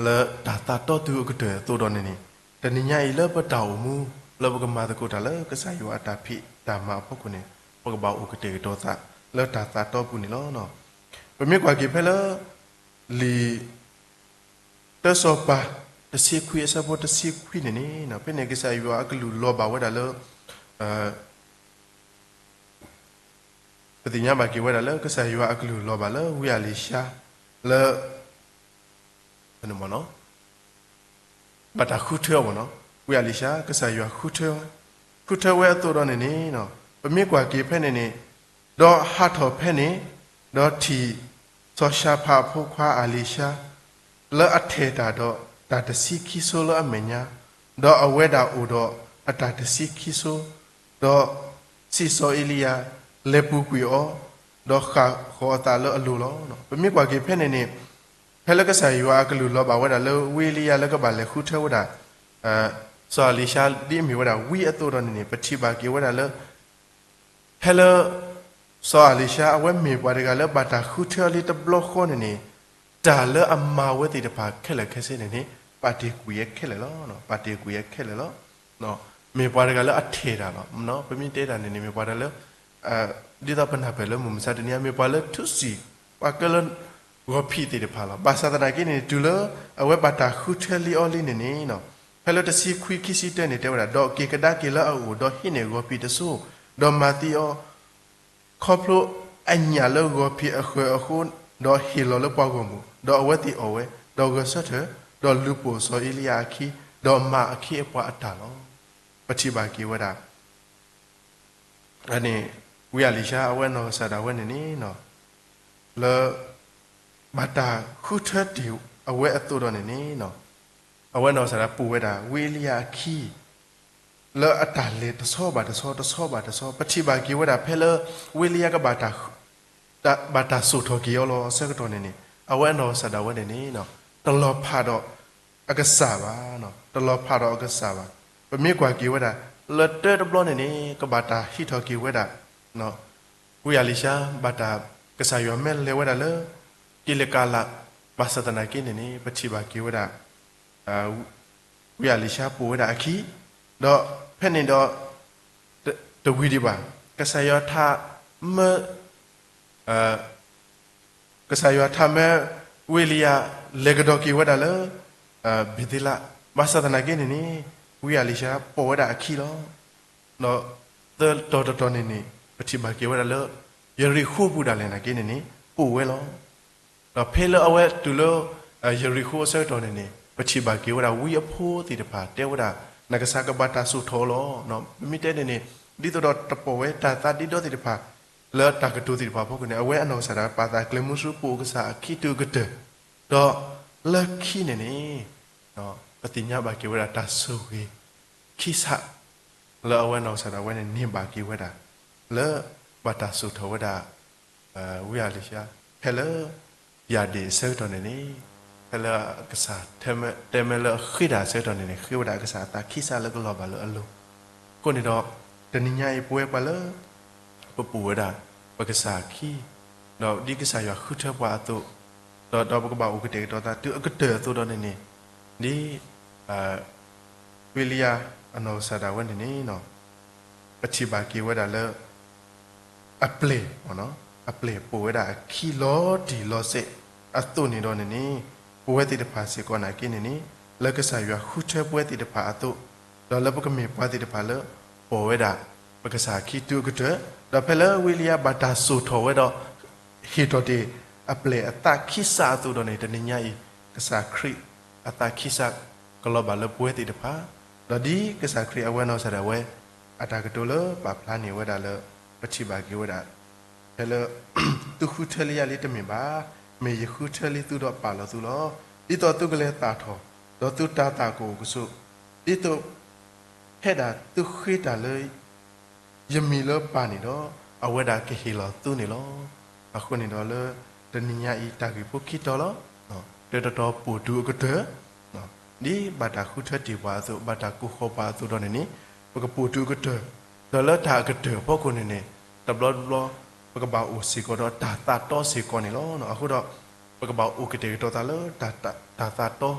လၢတၢ်သးတီတုၤအကတၢၢ်အသိးဒီးန့ၣ်န့ၣ်, တနံၤညါအံၤလၢပတၢ်အိၣ်မူ လၢပကမၤသကိးတၢ်လၢကစၢ်ယွၤအတၢ်ဖံးတၢ်မၤအဖီခိၣ်န့ၣ် ပကဘၣ်အိၣ်ကတဲာ်ကတီၤသး လၢတၢ်သးတီပူၤန့ၣ်လီၤ. ပမ့ၢ်ကွၢ်က့ၤဖဲလၢ လံာ်တၢစီၤပၤ တဆံခွံအဆၢဖိတဆံခွံန့ၣ်န့ၣ်, ဖဲန့ၣ်ကစၢ်ယွၤအကလူးလီၤဘၣ်ဝဲဒၣ်လၢ ပသ့ၣ်ညါဘၣ်က့ၤဝဲဒၣ်လၢ ကစၢ်ယွၤအကလူးလီၤဘၣ်လၢ ဝံအလံၤၡါ လၢ ဘၣ်တၢ်ဃုထၢအီၤမ့ၢ်နီၤ, ဝံအလံၤၡါ ကစၢ်ယွၤဃုထၢဝဲ, ဃုထၢဝဲအသိးဒီးန့ၣ်န့ၣ်, ပမ့ၢ်ကွၢ်က့ၤဖဲန့ၣ်န့ၣ်, ဒီးဟးထီၣ်ဖဲန့ၣ်, ဒီးထံၣ် စီၤၡၤဖးအဖိခွါအလံၤၡါ လၢအထဲၣ်တၢ်ဒီးတၢ်တဆံခံဆိလၢအမဲာ်ညါ, ဒီးအဝဲဒၣ်အိၣ်ဒီးအတၢ်တဆံခံဆိ, ဒီးစံးစီၤအ့လံယၤ လဲၤပူၤကွံာ်အီၤ, ဒီးဃၣ်ဃီၤအသးလၢအလိၤလီၤ. ပမ့ၢ်ကွၢ်က့ၤဖဲန့ၣ်န့ၣ်, ဖဲလၢကစၢ်ယွၤအကလူးလီၤဘၣ်ဝဲဒၣ်လၢ ဝံအ့လံယၤလၢကဘၣ်လဲၤဃုထၢဝဲဒၣ် စီၤအလံၤၡါ ဒ်အမ့ၢ်ဝဲဒၣ်ဝံအသိးဒီးန့ၣ်န့ၣ်, ပထံၣ်ဘၣ်က့ၤဝဲဒၣ်လၢ ဖဲလၢ စီၤအလံၤၡါ အဝဲမ့ၢ်ပှၤတဂၤလၢဘၣ်တၢ်ဃုထၢလံတဘျီဃီန့ၣ်န့ၣ်, တၢ်လၢအမၤဝဲသ့ၣ်တဖၣ်ခဲလၢာ်ခဲဆ့န့ၣ်န့ၣ် ပာ်တ့ၢ်ကွံာ်ဝဲခဲလၢာ်လီၤ. ပာ်တ့ၢ်ကွံာ်ဝဲခဲလၢာ်လီၤ. မ့ၢ်ပှၤတဂၤလၢအထဲၣ်တၢ်လီၤ. ပမ့ၢ်တဲတၢ်န့ၣ်န့ၣ် မ့ၢ်ပှၤတဂၤလၢ ဒ်သိးပနၢ်ပၢၢ်လၢမုၢ်မဆါတနံၤအံၤ မ့ၢ်ပှၤလၢထူစံာ် ပှၤကဲလၢ ဂီၤဖံးသ့ၣ်တဖၣ်လီၤ. ဘၣ်ဆၣ်သနာ်က့န့ၣ် တုၤလၢအဝဲဘၣ်တၢ်ဃုထၢလံအီၤလံန့ၣ်န့ၣ်, ဖဲလၢတဆံခွံခံဆံတၢန့ၣ် တဲဝဲဒၣ်, ဒီးက့ၤကဒါက့ၤလၢအအိၣ်, ဒီးဟံးန့ၢ်ဂီၤဖံးတစိၢ်, ဒီးမၤသံအီၤ ခီဖျိအညၣ်လၢဂီၤဖံးအဃၢၤအဃိ, ဒီးဟ့ၣ်လီၤလၢပှၤဂီၢ်မုၢ်, ဒီးအဝဲသ့ၣ်အီၣ်ဝဲ, ဒီးဂဲၤဆၢထၢၣ်, ဒီးလူၤပိာ်စီၤအ့လံယၤအခံ, ဒီးမၤအခ့အပှၤအတၢ်လီၤ. ပထံၣ်ဘၣ်က့ၤဝဲဒၣ် န့ၣ် ဝံအၤလံၤၡါ အဝဲအနီၢ်ကစၢ်ဒၣ်ဝဲန့ၣ်န့ၣ် လၢ ဘၣ်တၢ်ဃုထၢတ့ၢ်အဝဲအသိးဒီးန့ၣ်န့ၣ် အဝဲအနီၢ်ကစၢ်ဒၣ်ပိာ်ဝဲဒၣ် ဝံအ့လံယၤအခံ လၢအတၢ်လဲၤတဆီဘၣ်တဆီ တဆီဘၣ်တဆီ ပထံၣ်ဘၣ်က့ၤဝဲဒၣ်ဖဲလၢ ဝံအ့လံယၤကဘၣ် ဘၣ်တၢ်စိာ်ထီၣ်က့ၤအီၤလီၤအဆၢကတီၢ်န့ၣ်န့ၣ် အဝဲအနီၢ်ကစၢ်ဒၣ်ဝဲန့ၣ်န့ၣ် တလီၤဖးဒီးအကစၢ်ဘၣ်, တလီၤဖးဒီးအကစၢ်ဘၣ်. ပမ့ၢ်ကွၢ်က့ၤဝဲဒၣ် လၢတၢတဘျီန့ၣ်န့ၣ် ကဘၣ်တၢ်ဟံးထီၣ်က့ၤဝဲဒၣ် ဝံအၤလံၤၡါ ဘၣ်တၢ်ကစၢ်ယွၤမ့ၢ်လဲၤဝဲဒၣ်လၢ ကံးလကၤလး, ဘၣ်ဆၣ်သနာ်က့န့ၣ်န့ၣ် ပထံၣ်ဘၣ်က့ၤဝဲဒၣ် ဝံအၤလံၤၡါပိာ်ဝဲဒၣ်အခံ, ဒီးဖဲန့ၣ်ဒီး တဝံၤဒံးဘၣ်, ကစၢ်ယွၤထးမၢ ကစၢ်ယွၤထးမၢ ဝံအ့လံယၤ လဲၤကဒီးက့ၤဝဲဒၣ်လၢ ဘ့ၤသ့လး, ဘၣ်ဆၣ်သနာ်က့န့ၣ်န့ၣ် ဝံအၤလံၤၡါပိာ်ဝဲဒၣ်အခံလီၤ. ဒီးသၢတီၤတတီၤန့ၣ်န့ၣ် ပထံၣ်ဘၣ်က့ၤဝဲဒၣ်လၢ ယရံၣ်ဃိပူၤဒၣ်လဲာ်နာ်က့န့ၣ်န့ၣ် ပိာ်ဝဲလီၤ. ဒီးဖဲလၢအဝဲတုၤလၢ ယရံၣ်ဃိအဆၢကတီၢ်န့ၣ်န့ၣ် ပထံၣ်ဘၣ်က့ၤဝဲဒၣ် ဝံအဖိသ့ၣ်တဖၣ်တဲဝဲဒၣ် နကစၢ်ကဘၣ်တၢ်စိာ်ထီၣ်လီၤ. ပမ့ၢ်တဲန့ၣ်န့ၣ် ဒ်သိးဒီးတပိာ်ဝဲတၢ်သးဒ့ဒီသ့ၣ်တဖၣ် လၢတၢ်ကတိၤသ့ၣ်တဖၣ်အဖီခိၣ်န့ၣ် အဝဲအနီၢ်ကစၢ်ဒၣ်ပာ်သးကျဲမုၢ်ဆူပိာ်ကစၢ်အခံတုၤအကတၢၢ်, ဒီးလၢခံန့ၣ်န့ၣ် ပသ့ၣ်ညါဘၣ်က့ၤဝဲဒၣ်တၢ်ဆိၣ်ဂ့ၤ ခံစး လၢအဝဲနီၢ်ကစၢ်ဒၣ်ဝဲန့ၣ် န့ၢ်ဘၣ်က့ၤဝဲဒၣ် လၢဘၣ်တၢ်စိာ်ထီၣ်ဝဲဒၣ် ဝံအၤလံၤၡါ ဖဲလၢ ယၤဒ့ၣ်အဆၢကတီၢ်န့ၣ်န့ၣ် ဖဲလၢအကစၢ်တဲမဲလၢအဃ့တၢ်အဆၢကတီၢ်န့ၣ်န့ၣ် ဃ့ဝဲဒၣ်အကစၢ်အသးခံစးလၢကလီၤဘၣ်လၢအလိၤ, အဃိန့ၣ်ဒီး တနံၤညါအံၤပဝဲပှၤလၢ ပပိာ်ဝဲဒၣ် ပကစၢ်အခံ ဒီးဒ်ကစၢ်ယွၤဃုထၢပှၤအသိး, ဒီးဒီးပကဘၣ်အိၣ်ကတဲာ်ကတီၤသးတုၤအကတၢၢ်အသိးဒီးန့ၣ်န့ၣ် ဒ် ဝံအ့လံယၤအနီၢ်ကစၢ်ဒၣ်ဝဲန့ၣ်န့ၣ် ပထံၣ်ဘၣ်က့ၤဝဲဒၣ်လၢ အပျဲၢ်, အပျဲၢ်ပိာ်ဝဲဒၣ်အခံလီၤတံၢ်လီၤဆဲးအသိးန့ၣ်ဒီးန့ၣ်န့ၣ် ပဝဲသ့ၣ်တဖၣ်စ့ၢ်ကီးနာ်က့န့ၣ်န့ၣ် လၢကစၢ်ယွၤဃုထၢပဝဲသ့ၣ်တဖၣ်အသိး, ဒီးလၢပကမ့ၢ်ပှၤသ့ၣ်တဖၣ်လၢ ပိာ်ဝဲဒၣ် ပကစၢ်အခံတုၤအကတၢၢ်, ဒီးဖဲလၢဝံအ့လံယၤဘၣ်တၢ်စိာ်ထီၣ်ဝဲဒီး ဟ့ၣ်ထီၣ်တ့ၢ် အပျဲၢ်အသးခံစးအသိးဒီးန့ၣ် တနံၤညါအံၤ ကစၢ်ခရံာ်အသးခံစး ကလီၤဘၣ်လၢပဝဲသ့ၣ်တဖၣ်, ဒီးဒ်ကစၢ်ခရံာ်အဝဲနီၢ်ကစၢ်ဒၣ်ဝဲ အတၢ်ကတိၤလၢပာ်ဖျါန့ၢ်ဝဲဒၣ်လၢ ပထံၣ်ဘၣ်က့ၤဝဲဒၣ် ဖဲလၢ သုဃုထၢလံယၤလံတမ့ၢ်ဘၣ်, မ့ၢ်ယဃုထၢလံသုဒီးပာ်လီၤသုလီၤ. ဒ်သိးသုကလဲၤသၣ်ထီၣ်, ဒီးသုတၤသၣ်ကအိၣ်ကဆိး, ဒ်သိး ဖဲဒၣ်သုဃ့တၢ်လၢ ယမံၤလၢပၢ်န့ၣ်ဒီး အဝဲဒၣ်ကဟ့ၣ်လီၤသုန့ၣ်လီၤ. အဃိန့ၣ်ဒီးလၢ တနံၤညါအံၤတၢ်ဂ့ၢ်ဖိခံတီၤလီၤ. တၢတတီၤပိာ်တုၤအကတၢၢ်, ဒ်ဘၣ်တၢ်ဃုထၢတ့ၢ်ပှၤအသိး ဘၣ်တၢ်ကိးဃီၤပှၤအသိးဒီးန့ၣ်န့ၣ် ပကပိာ်တုၤအကတၢၢ်, ဒီးလၢတၢ်အကတၢၢ်အဖီခိၣ်န့ၣ်န့ၣ် တဘျီတဘျီ ပကဘၣ်အိၣ်စ့ၢ်ကီးဒီးတၢ်သးတီစ့ၢ်ကီးန့ၣ်လီၤ. အဃိဒီး ပကဘၣ်အိၣ်ကတဲာ်ကတီၤသးလၢ တၢ်သးတီ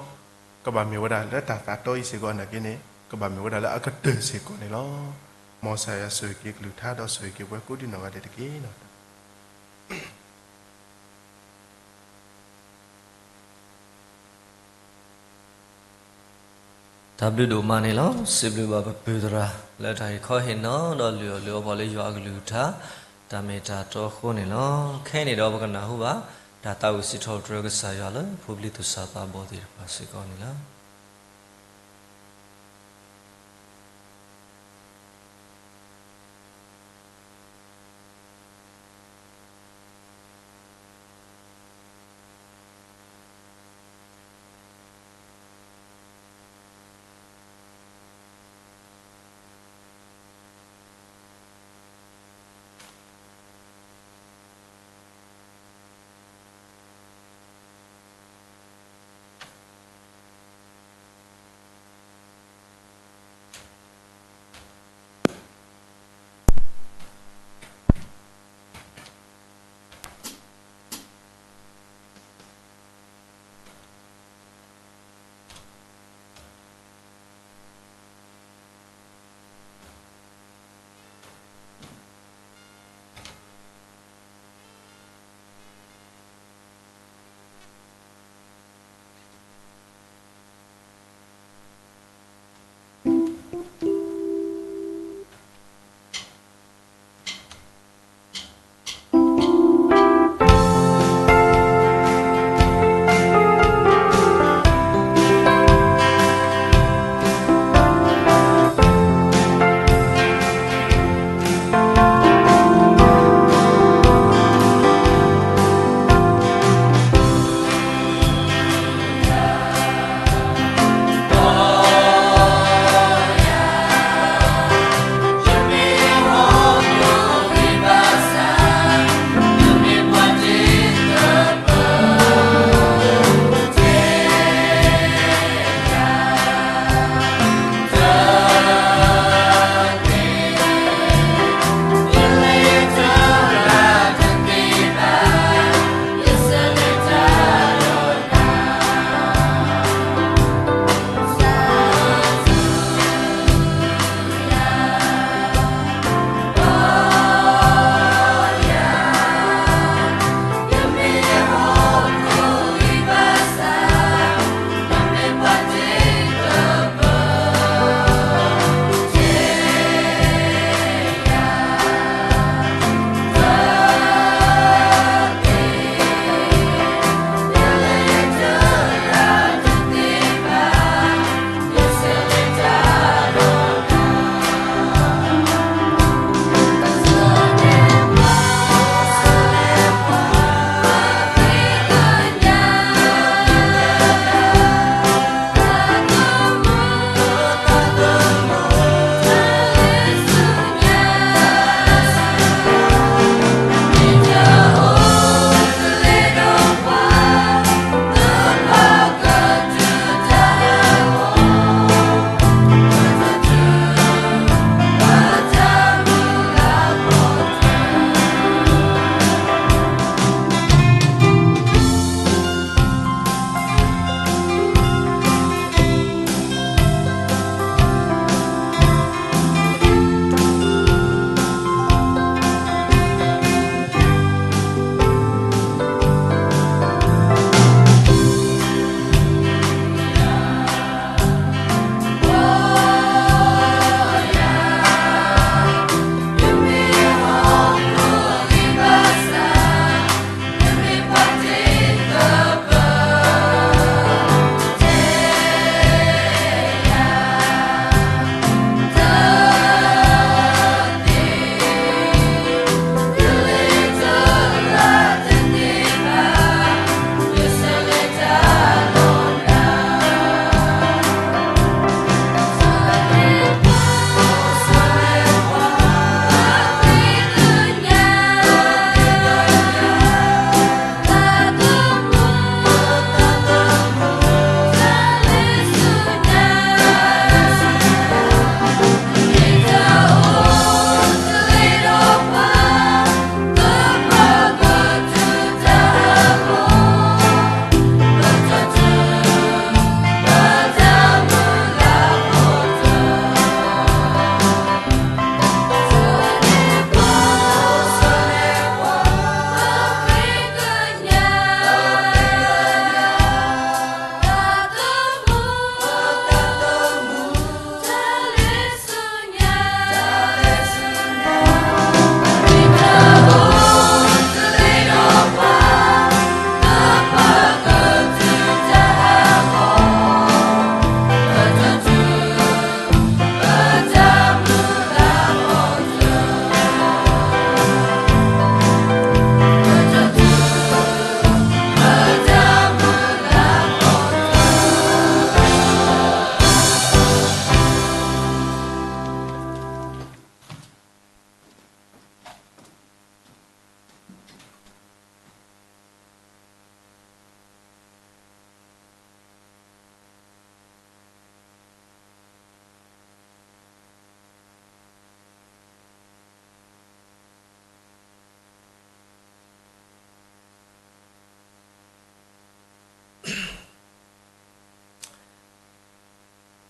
ကဘၣ်မ့ၢ်ဝဲဒၣ်လၢတၢ်သးတီအံၤစ့ၢ်ကီးနာ်က့န့ၣ် ကဘၣ်မ့ၢ်ဝဲဒၣ်လၢအကတၢၢ်စ့ၢ်ကီးန့ၣ်လီၤ. မ်ကစၢ်ယွၤဆိၣ်ဂ့ၤက့ၤကလုၢ်ကထါဒီးဆိၣ်ဂ့ၤက့ၤပှၤကိးဒံနီၢ်ဂၤဒဲးတက့ၢ်. တၢ်ဘျုးဒိၣ်မးန့ၣ်လီၤ. စံးဘျုးဘၣ်ပပုၢ်သရၣ် လၢတၢ်ဟ့ၣ်ခီဟ့ၣ်နီၤ ဒီးလုၢ်အီၣ်လုၢ်အီပှၤလၢယွၤအကလုၢ်ကထါ တၢ်မ့ၢ်တၢ်တီအဃိန့ၣ်လီၤ. ခဲအံၤန့ၣ်ဒီးပကနၢ်ဟူဘၣ် တၢ်သးဝံၣ်စံးထီၣ်ပတြၢၤကစၢ်ယွၤလၢ ဖိပလံၤသူၣ်စၢ်သးဘီၣ်သ့ၣ်တဖၣ်စ့ၢ်ကီးန့ၣ်လီၤ.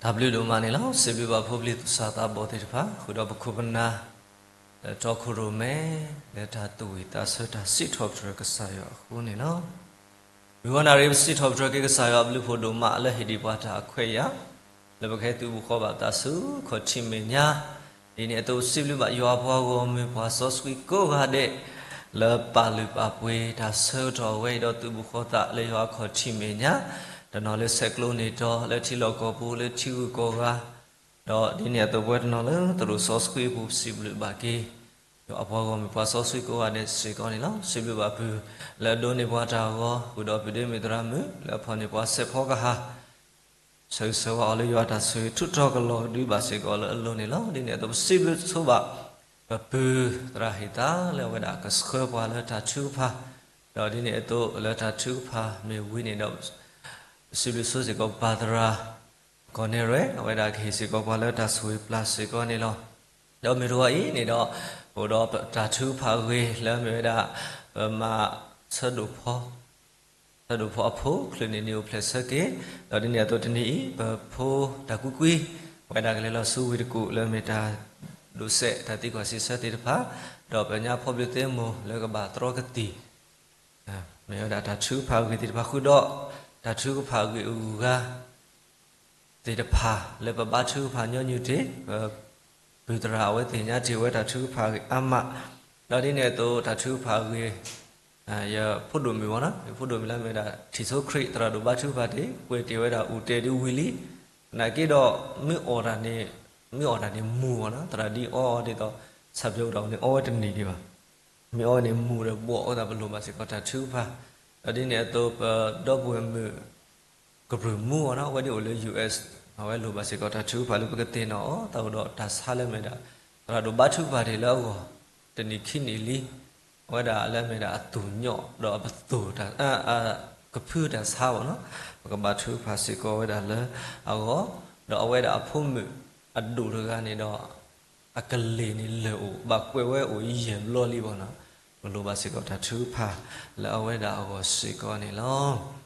တၢ်ဘျုးဒိၣ်မးန့ၣ်လီၤ. စံးဘျုးဘၣ်ဖိပလံၤသူၣ်စၢ်သးဘီၣ်သ့ၣ်တဖၣ် ဃုာ်ဒီးပခိၣ်ပနၢ် လၢတီခိၣ်ရိၣ်မဲ လၢတၢ်သူၣ်ဝံၣ်သးဆၢတၢ်စံးထီၣ်ပတြၢၤကစၢ်ယွၤအဃိန့ၣ်လီၤ. မုၢ်ဂီၤနၣ်ရံၣ် ပစံးထီၣ်ပတြၢၤက့ၤကစၢ်ယွၤအဘျုးဖှိၣ်ဒိၣ်မးလၢဟ့ၣ်ဒံးပှၤတၢ်အခွဲးအယာ် လၢပကဟဲသုးဘူးဃီဘၣ်ပသးဆူခီၣ်ထံးမဲာ်ညါ ဒ်န့ၣ်အသိး ပစံးဘျုးဘၣ်ယွၤအပှၤဂီၢ်မုၢ်ပှၤစီဆှံကိးဂၤဒဲး လၢပာ်လုၢ်ပာ်ပှ့ၤတၢ်ဆၢကတီၢ်အဝဲအံၤဒီးသုးဘူးဃီသးလၢယွၤအခီၣ်ထံးမဲာ်ညါ, တနီၤလၢဆဲးကျိးန့ၣ်ဒီး လၢထံလီၢ်ကီၢ်ပူၤလၢထံဂုၤကီၢ်ဂၤ, ဒီးဒ်န့ၣ်အသိးပဝဲတနီၤလၢသရိာ်စီဆှံအပူၤ ပစံးဘျုးဘၣ်က့ၤ ယွၤအပှၤဂီၢ်မုၢ်ပှၤစီဆှံကိးဂၤဒဲးစ့ၢ်ကီးန့ၣ်လီၤ. စံးဘျုးဘၣ်ပုၢ်လၢအဒိးန့ၢ်ပှၤတၢ်ဂီၤ ဃုာ်ဒီးပုၢ်ဒ့မုၣ်သရၣ်မုၣ် လၢအဖီၣ်န့ၢ်ပှၤစဲးဖီကဟၣ် ဆၢဂ့ၤဆၢဝါအီၤလၢယွၤအတၢ်ဆိၣ်ဂ့ၤ ထုးထီၣ်ကလီၤကဒုဘၣ်စ့ၢ်ကီးလၢအလိၤန့ၣ်လီၤ. ဒ်န့ၣ်အသိး ပစံးဘျုးဆိဘၣ် ပပုၢ်သရၣ်ဟ့ၣ်သါလၢအဝဲဒၣ်ကဆှၢပှၤလၢတၢ်ထုကဖၣ်, ဒီးဒ်န့ၣ်အသိးလၢတၢ်ထုကဖၣ်မ့ၢ်ဝံၤန့ၣ်ဒီး ပစံးဘျုးဆိစ့ၢ်ကီးပၢ်သရၣ် ကီၢ်နဲၣ်ရွဲၣ် အဝဲဒၣ်ကဟ့ၣ်စ့ၢ်ကီးပှၤလၢတၢ်ဆိၣ်ဂ့ၤပျၢ်စ့ၢ်ကီးန့ၣ်လီၤ. ဒီးမုၢ်တဂီၤအံၤန့ၣ်ဒီး အိၣ်ဒီးတၢ်ထုကဖၣ်အဂ့ၢ်လၢမ့ၢ်ဝဲဒၣ် ပမၤဆၢဒိၣ်ဖီ ဆၢဒိၣ်ဖီအဖိ ချုးန့ၣ်နံၣ်အိၣ်ဖျဲၣ်ဆၢက့ၤ, ဒီးဒ်န့ၣ်အသိးတနံၤအံၤ ပဖိတၢ်ကွံကွံ အဝဲဒၣ်ကလဲၤလီၤဆူဝ့ၢ်တကူၣ်လၢမ့ၢ်တၢ်ဒိးစဲးတၢ်သံကွၢ်စံးဆၢသ့ၣ်တဖၣ်, ဒီးပညါဖီဘျုးသ့ၣ်မိၢ်လၢကဘၣ်သရီကသံၣ် မ့ၢ်ဝဲဒၣ်တၢ်ထုကဖၣ်အဂ့ၢ်သ့ၣ်တဖၣ်ဃုာ်ဒီး တၢ်ထုကဖၣ်အဂ့ၢ်အဂၤ သ့ၣ်တဖၣ်လၢပဘါထုကဖၣ်ညီနုၢ်တ့ၢ် ပပုၢ်သရၣ်အဝဲသ့ၣ်ညါတ့ၢ်ဝဲတၢ်ထုကဖၣ်အဂ့ၢ်အါမး, ဒီးဒ်န့ၣ်အသိးတၢ်ထုကဖၣ်အဂ့ၢ် ယဖိဒိၣ်မုၣ်ဝဲနီၤ ယဖိဒိၣ်မုၣ်လၢမ့ၢ်ဒၣ်ထံၣ်ဆိခရံာ်သရၣ်ဒိၣ်ဘါထုကဖၣ်တ့ၢ် ကွဲးတ့ၢ်ဝဲဒၣ်အိၣ်တဲာ်ဒ်ဝံၤလံ, သနာ်က့ဒီး မ့ၢ်အီၣ်တၢ်န့ၣ် မ့ၢ်အီၣ်တၢ်န့ၣ်မူၤအီၤနီၤ သရၣ်ဒ်အီအီၤဒ်သိး ဆၣ်ပၠိကဒီးန့ၣ် အီဝဲတန့ၢ်ဒံးဘၣ် မ့ၢ်အီန့ၣ်မူၤဒီးဘှီးအဃိသတး ပလိၣ်ဘၣ်စ့ၢ်ကီးတၢ်ထုကဖၣ်, ဒီးဒ်န့ၣ်အသိးပဒီပုၢ်ဝဲၢ်မုၣ် ကပြုၢ်မူအီၤနီၤ အဝဲဒ်အိၣ်လၢ ယူၣ်အ့း အဝဲလိၣ်ဘၣ်စ့ၢ်ကီးတၢ်ထုကဖၣ်လၢပကသ့ၣ်နီၣ်အီၤ တၢ်အိၣ်ဒီးတၢ်ဆါလၢမ့ၢ်ဒၣ် သရၣ်ဒိၣ်ဘါထုကဖၣ်တ့ၢ်လၢအဂီၢ် တနံၣ်ခံနံၣ်လံ, အဝဲဒၣ်လၢမ့ၢ်ဒၣ်အသူၣ်ညီၣ်ဒီးအပသိၣ်တၢ် ကဖုတၢ်ဆါဘၣ်နီၤ, ပကဘါထုကဖၣ်စ့ၢ်ကီးဝဲဒၣ်လၢအဂီၢ်, ဒီးအဝဲဒၣ်အဖိမုၣ်အဒိၣ်တဂၤန့ၣ်ဒီး အကလ့ၢ်န့ၣ်လၢာ်အိၣ် ဘၣ်ကွဲးဝဲအိၣ်ယဲၢ်ဘျီလံဘၣ်နီၤ, ပလိၣ်ဘၣ်စ့ၢ်ကီးတၢ်ထုကဖၣ်လၢအဝဲဒၣ်အဂီၢ်စ့ၢ်ကီးန့ၣ်လီၤ.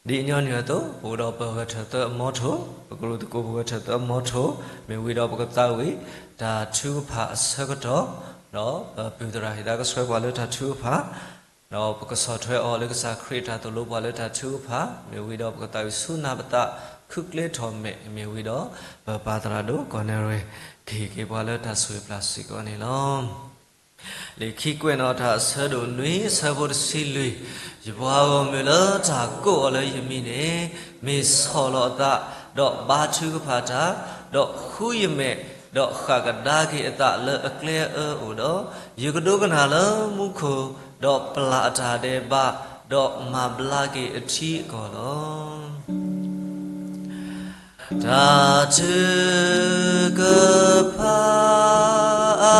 ဒ်အညီနုၢ်အသိး ပအိၣ်ဒီးပဂဲၤထၢၣ်သၢအမီထိၣ်, ပကရူၢ်သကိးပဂဲၤထၢၣ်သၢအမီထိၣ်, မ့ၢ်ဝံၤဒီးပကသးဝံၣ် တၢ်ထုကဖၣ်အဆၢကတီၢ်, ဒီးပပုၢ်သရၣ်ဟ့ၣ်သါကဆှၢပှၤလၢတၢ်ထုကဖၣ် ဒီးပကဆီၣ်ထွဲအီၤလၢကစၢ်ခရံာ်တၢ်သိၣ်လိပှၤလၢတၢ်ထုကဖၣ်, မ့ၢ်ဝံၤဒီးပကသးဝံၣ်ဆူနၢ်ပသး ခုကျဲထီၣ်မဲာ်, မ့ၢ်ဝံၤဒီး ပပၢ်သရၣ်ဒိၣ်ကီၢ်နဲၣ်ရွဲၣ် ကဟ့ၣ်က့ၤပှၤလၢတၢ်ဆိၣ်ဂ့ၤပျၢ်စ့ၢ်ကီးန့ၣ်လီၤ. လံာ်ခံကွဲးနီၣ်တၢ်အဆၢဒိၣ်နွံ အဆၢဖိတဆံလွံၢ်, ယပှၤဂီၢ်မုၢ်လၢတၢ်ကိးအီၤလၢယမံၤန့ၣ် မ့ၢ်ဆီၣ်လီၤအသး, ဒီးဘါထုကဖၣ်တၢ်, ဒီးဃုယမဲာ်, ဒီးဃၣ်ကဒါက့ၤအသးလၢအကျဲအၢအိၣ်ဒီး, ယကဒိကနၣ်လၢမူခိၣ်, ဒီးပျၢ်အတၢ်ဒဲးဘး, ဒီးမၤဘျါက့ၤအထံအကီၢ်လီၤ. တၢ်ထုကဖၣ် အ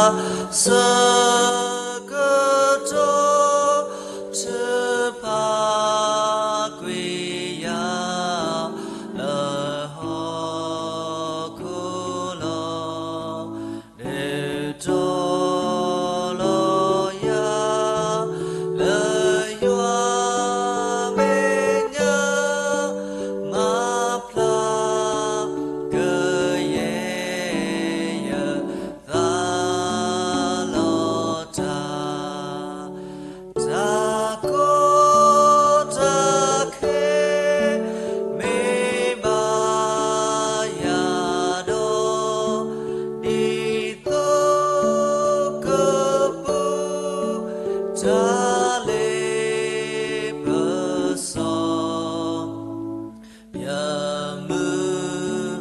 ဆၢကတီၢ် ထုးဖးကွံာ်ယၤ လၢဟီၣ်ခိၣ်လီၤ. ဒုးတီၤလီၤယၤ လၢယွၤမဲာ်ညါ မၤဖျါကယဲၢ်ယသး လီၤတၢ် တၢ်ကီတၢ်ခဲ မ့ၢ်ဘၣ်ယၤဒီး ဒ်သိးကပူၤ တၢ်လ့ပစီ ယမုၢ်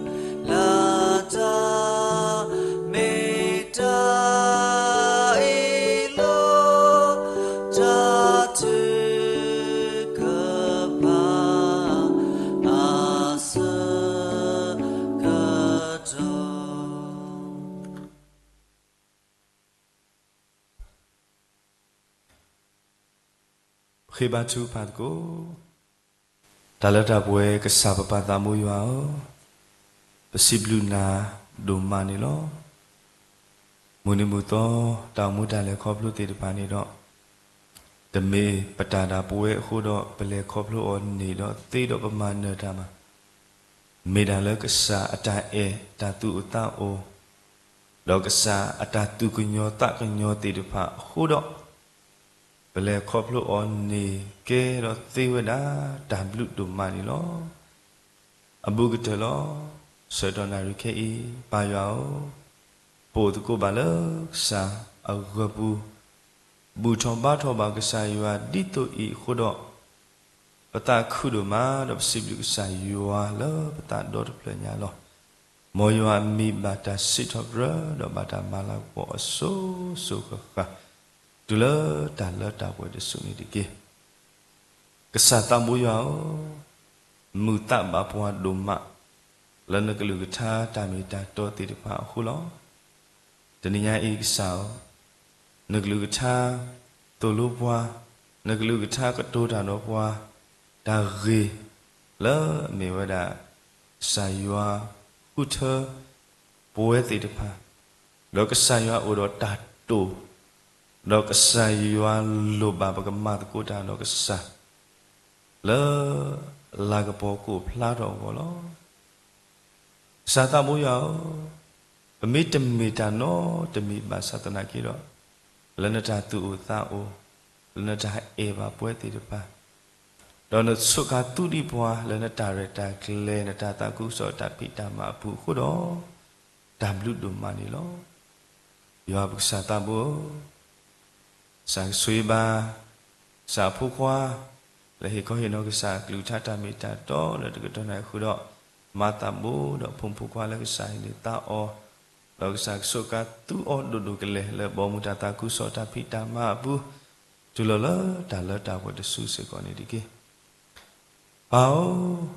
လၢ်တၢ် မ့ၢ်တၢ်အ့ၣ်လိာ် တၢ်ထုကဖၣ် အဆၢကတီၢ် ပဃ့ဘါထုကဖၣ်သကိး. တၢ်လၢတၢ်ပှဲၤကစၢ်ပပၢ်သးမိယွၤဧၢ, ပစံးဘျုးနၤဒိၣ်မးန့ၣ်လီၤ. မုၢ်နံၤမုၢ်သီ တၢ်အိၣ်မူတၢ်လဲၤခီဖျိသ့ၣ်တဖၣ်န့ၣ်ဒီး, တမ့ၢ်ပတၢ်ဒၣ်ပဝဲအဃိဒီး ပလဲၤခီဖျိအီၤန့ၣ်ဒီး သ့ဒီးပမၤနၢၤတၢ်ဘၣ်. မ့ၢ်ဒၣ်လၢကစၢ်အတၢ်အဲၣ်တၢ်သူၣ်အိၣ်သးအိၣ်, ဒီးကစၢ်အတၢ်သူၣ်ကညီၤသးကညီၤသ့ၣ်တဖၣ်အဃိဒီး, ပလဲၤခီဖျိအီၤန့ၣ်ကဲထီၣ်သ့ဝဲဒၣ်တၢ်ဘျုးဒိၣ်မးန့ၣ်လီၤ. အဘူးကတၢၢ်လီၤ. ဆၢကတီၢ်နၣ်ရံၣ်ခဲအံၤ ပၢ်ယွၤဧၢ, ပအိၣ်သကိးဘၣ်လၢကစၢ်အဂီၢ်ပူၤ, ဘူၣ်ထီၣ်ဘါထီၣ်ဘၣ်ကစၢ်ယွၤဒ်သိးအံၤအဃိဒီး, ပသးခုဒိၣ်မး ဒီးပစံးဘျုးကစၢ်ယွၤလၢပသးဒီတဖျၢၣ်ညါလီၤ. မ်ယွၤအမံၤဘၣ်တၢ်စံးထီၣ်ပတြၢၤ ဒီးဘၣ်တၢ်မၤလၤကပီၤအစိၤစိၤဃၣ်ဃၣ်, တုၤလၢတၢ်လၢတၢ်ပှဲၤတစုန့ၣ်တက့ၢ်. ကစၢ်သးဘိယွၤဧၢ, မုာ်သးဘၣ်ပှၤဒိၣ်မး လၢနကလုၢ်ကထါတၢ်မ့ၢ်တၢ်တီသ့ၣ်တဖၣ်အဃိလီၤ. တနံၤညါအံၤကစၢ်ဧၢ, နကလုၢ်ကထါသိၣ်လိပှၤ, နကလုၢ်ကထါကတိၤတၢ်ဒီးပှၤ, တၢ်ဂ့ၢ်လၢအမ့ၢ်ဝဲဒၣ် ကစၢ်ယွၤဃုထၢပဝဲသ့ၣ်တဖၣ်, ဒီးကစၢ်ယွၤအိၣ်ဒီးတၢ်တိာ်, ဒီးကစၢ်ယွၤလိၣ်ဘၣ်ပကမၤသကိးတၢ်ဒီးကစၢ် လၢလၤကပီၤကအိၣ်ဖျါထီၣ်အဂီၢ်လီၤ. ကစၢ်သးဘိယွၤဧၢ, ပမ့ၢ်တမ့ၢ်တၢ်နီတမံၤဘၣ်ဆၣ်သနာ်က့ဒီး, လၢနတၢ်သူၣ်အိၣ်သးအိၣ်, လၢနတၢ်အဲၣ်ဘၣ်ပဝဲသ့ၣ်တဖၣ်, ဒီးနဆိးကါသူဒံးပှၤလၢနတၢ်ရဲၣ်တၢ်ကျဲၤ နတၢ်သးခုကစီၣ်တၢ်ဖံးတၢ်မၤအပူၤအဃိဒီး, တၢ်ဘျုးဒိၣ်မးန့ၣ်လီၤ. ယွၤပကစၢ်သးဘိဧၢ, ကစၢ်ကဆိၣ်ဂ့ၤဘၣ် ကစၢ်အဖိခွါ လၢဟ့ၣ်ခီဟ့ၣ်နီၤကစၢ်အကလုၢ်ကထါတၢ်မ့ၢ်တၢ်တီလၢတကတီၢ်နၣ်ရံၣ်ဃုာ်ဒီး, မၤသးဘိဒီးဖိမုၣ်ဖိခွါလၢကစၢ်ဟ့ၣ်န့ၢ်သါအီၤ, ဒီးကစၢ်ကဆိးကါသူအီၤဒိၣ်ဒိၣ်ကလဲာ်လၢဘီမုၢ်တၢ်သးခုကစီၣ်တၢ်ဖံးတၢ်မၤအပူၤ, တုၤလီၤလၢတၢ်လၢတၢ်ပှဲၤတစုစ့ၢ်ကီးန့ၣ်တက့ၢ်. ပၢ်ဧၢ,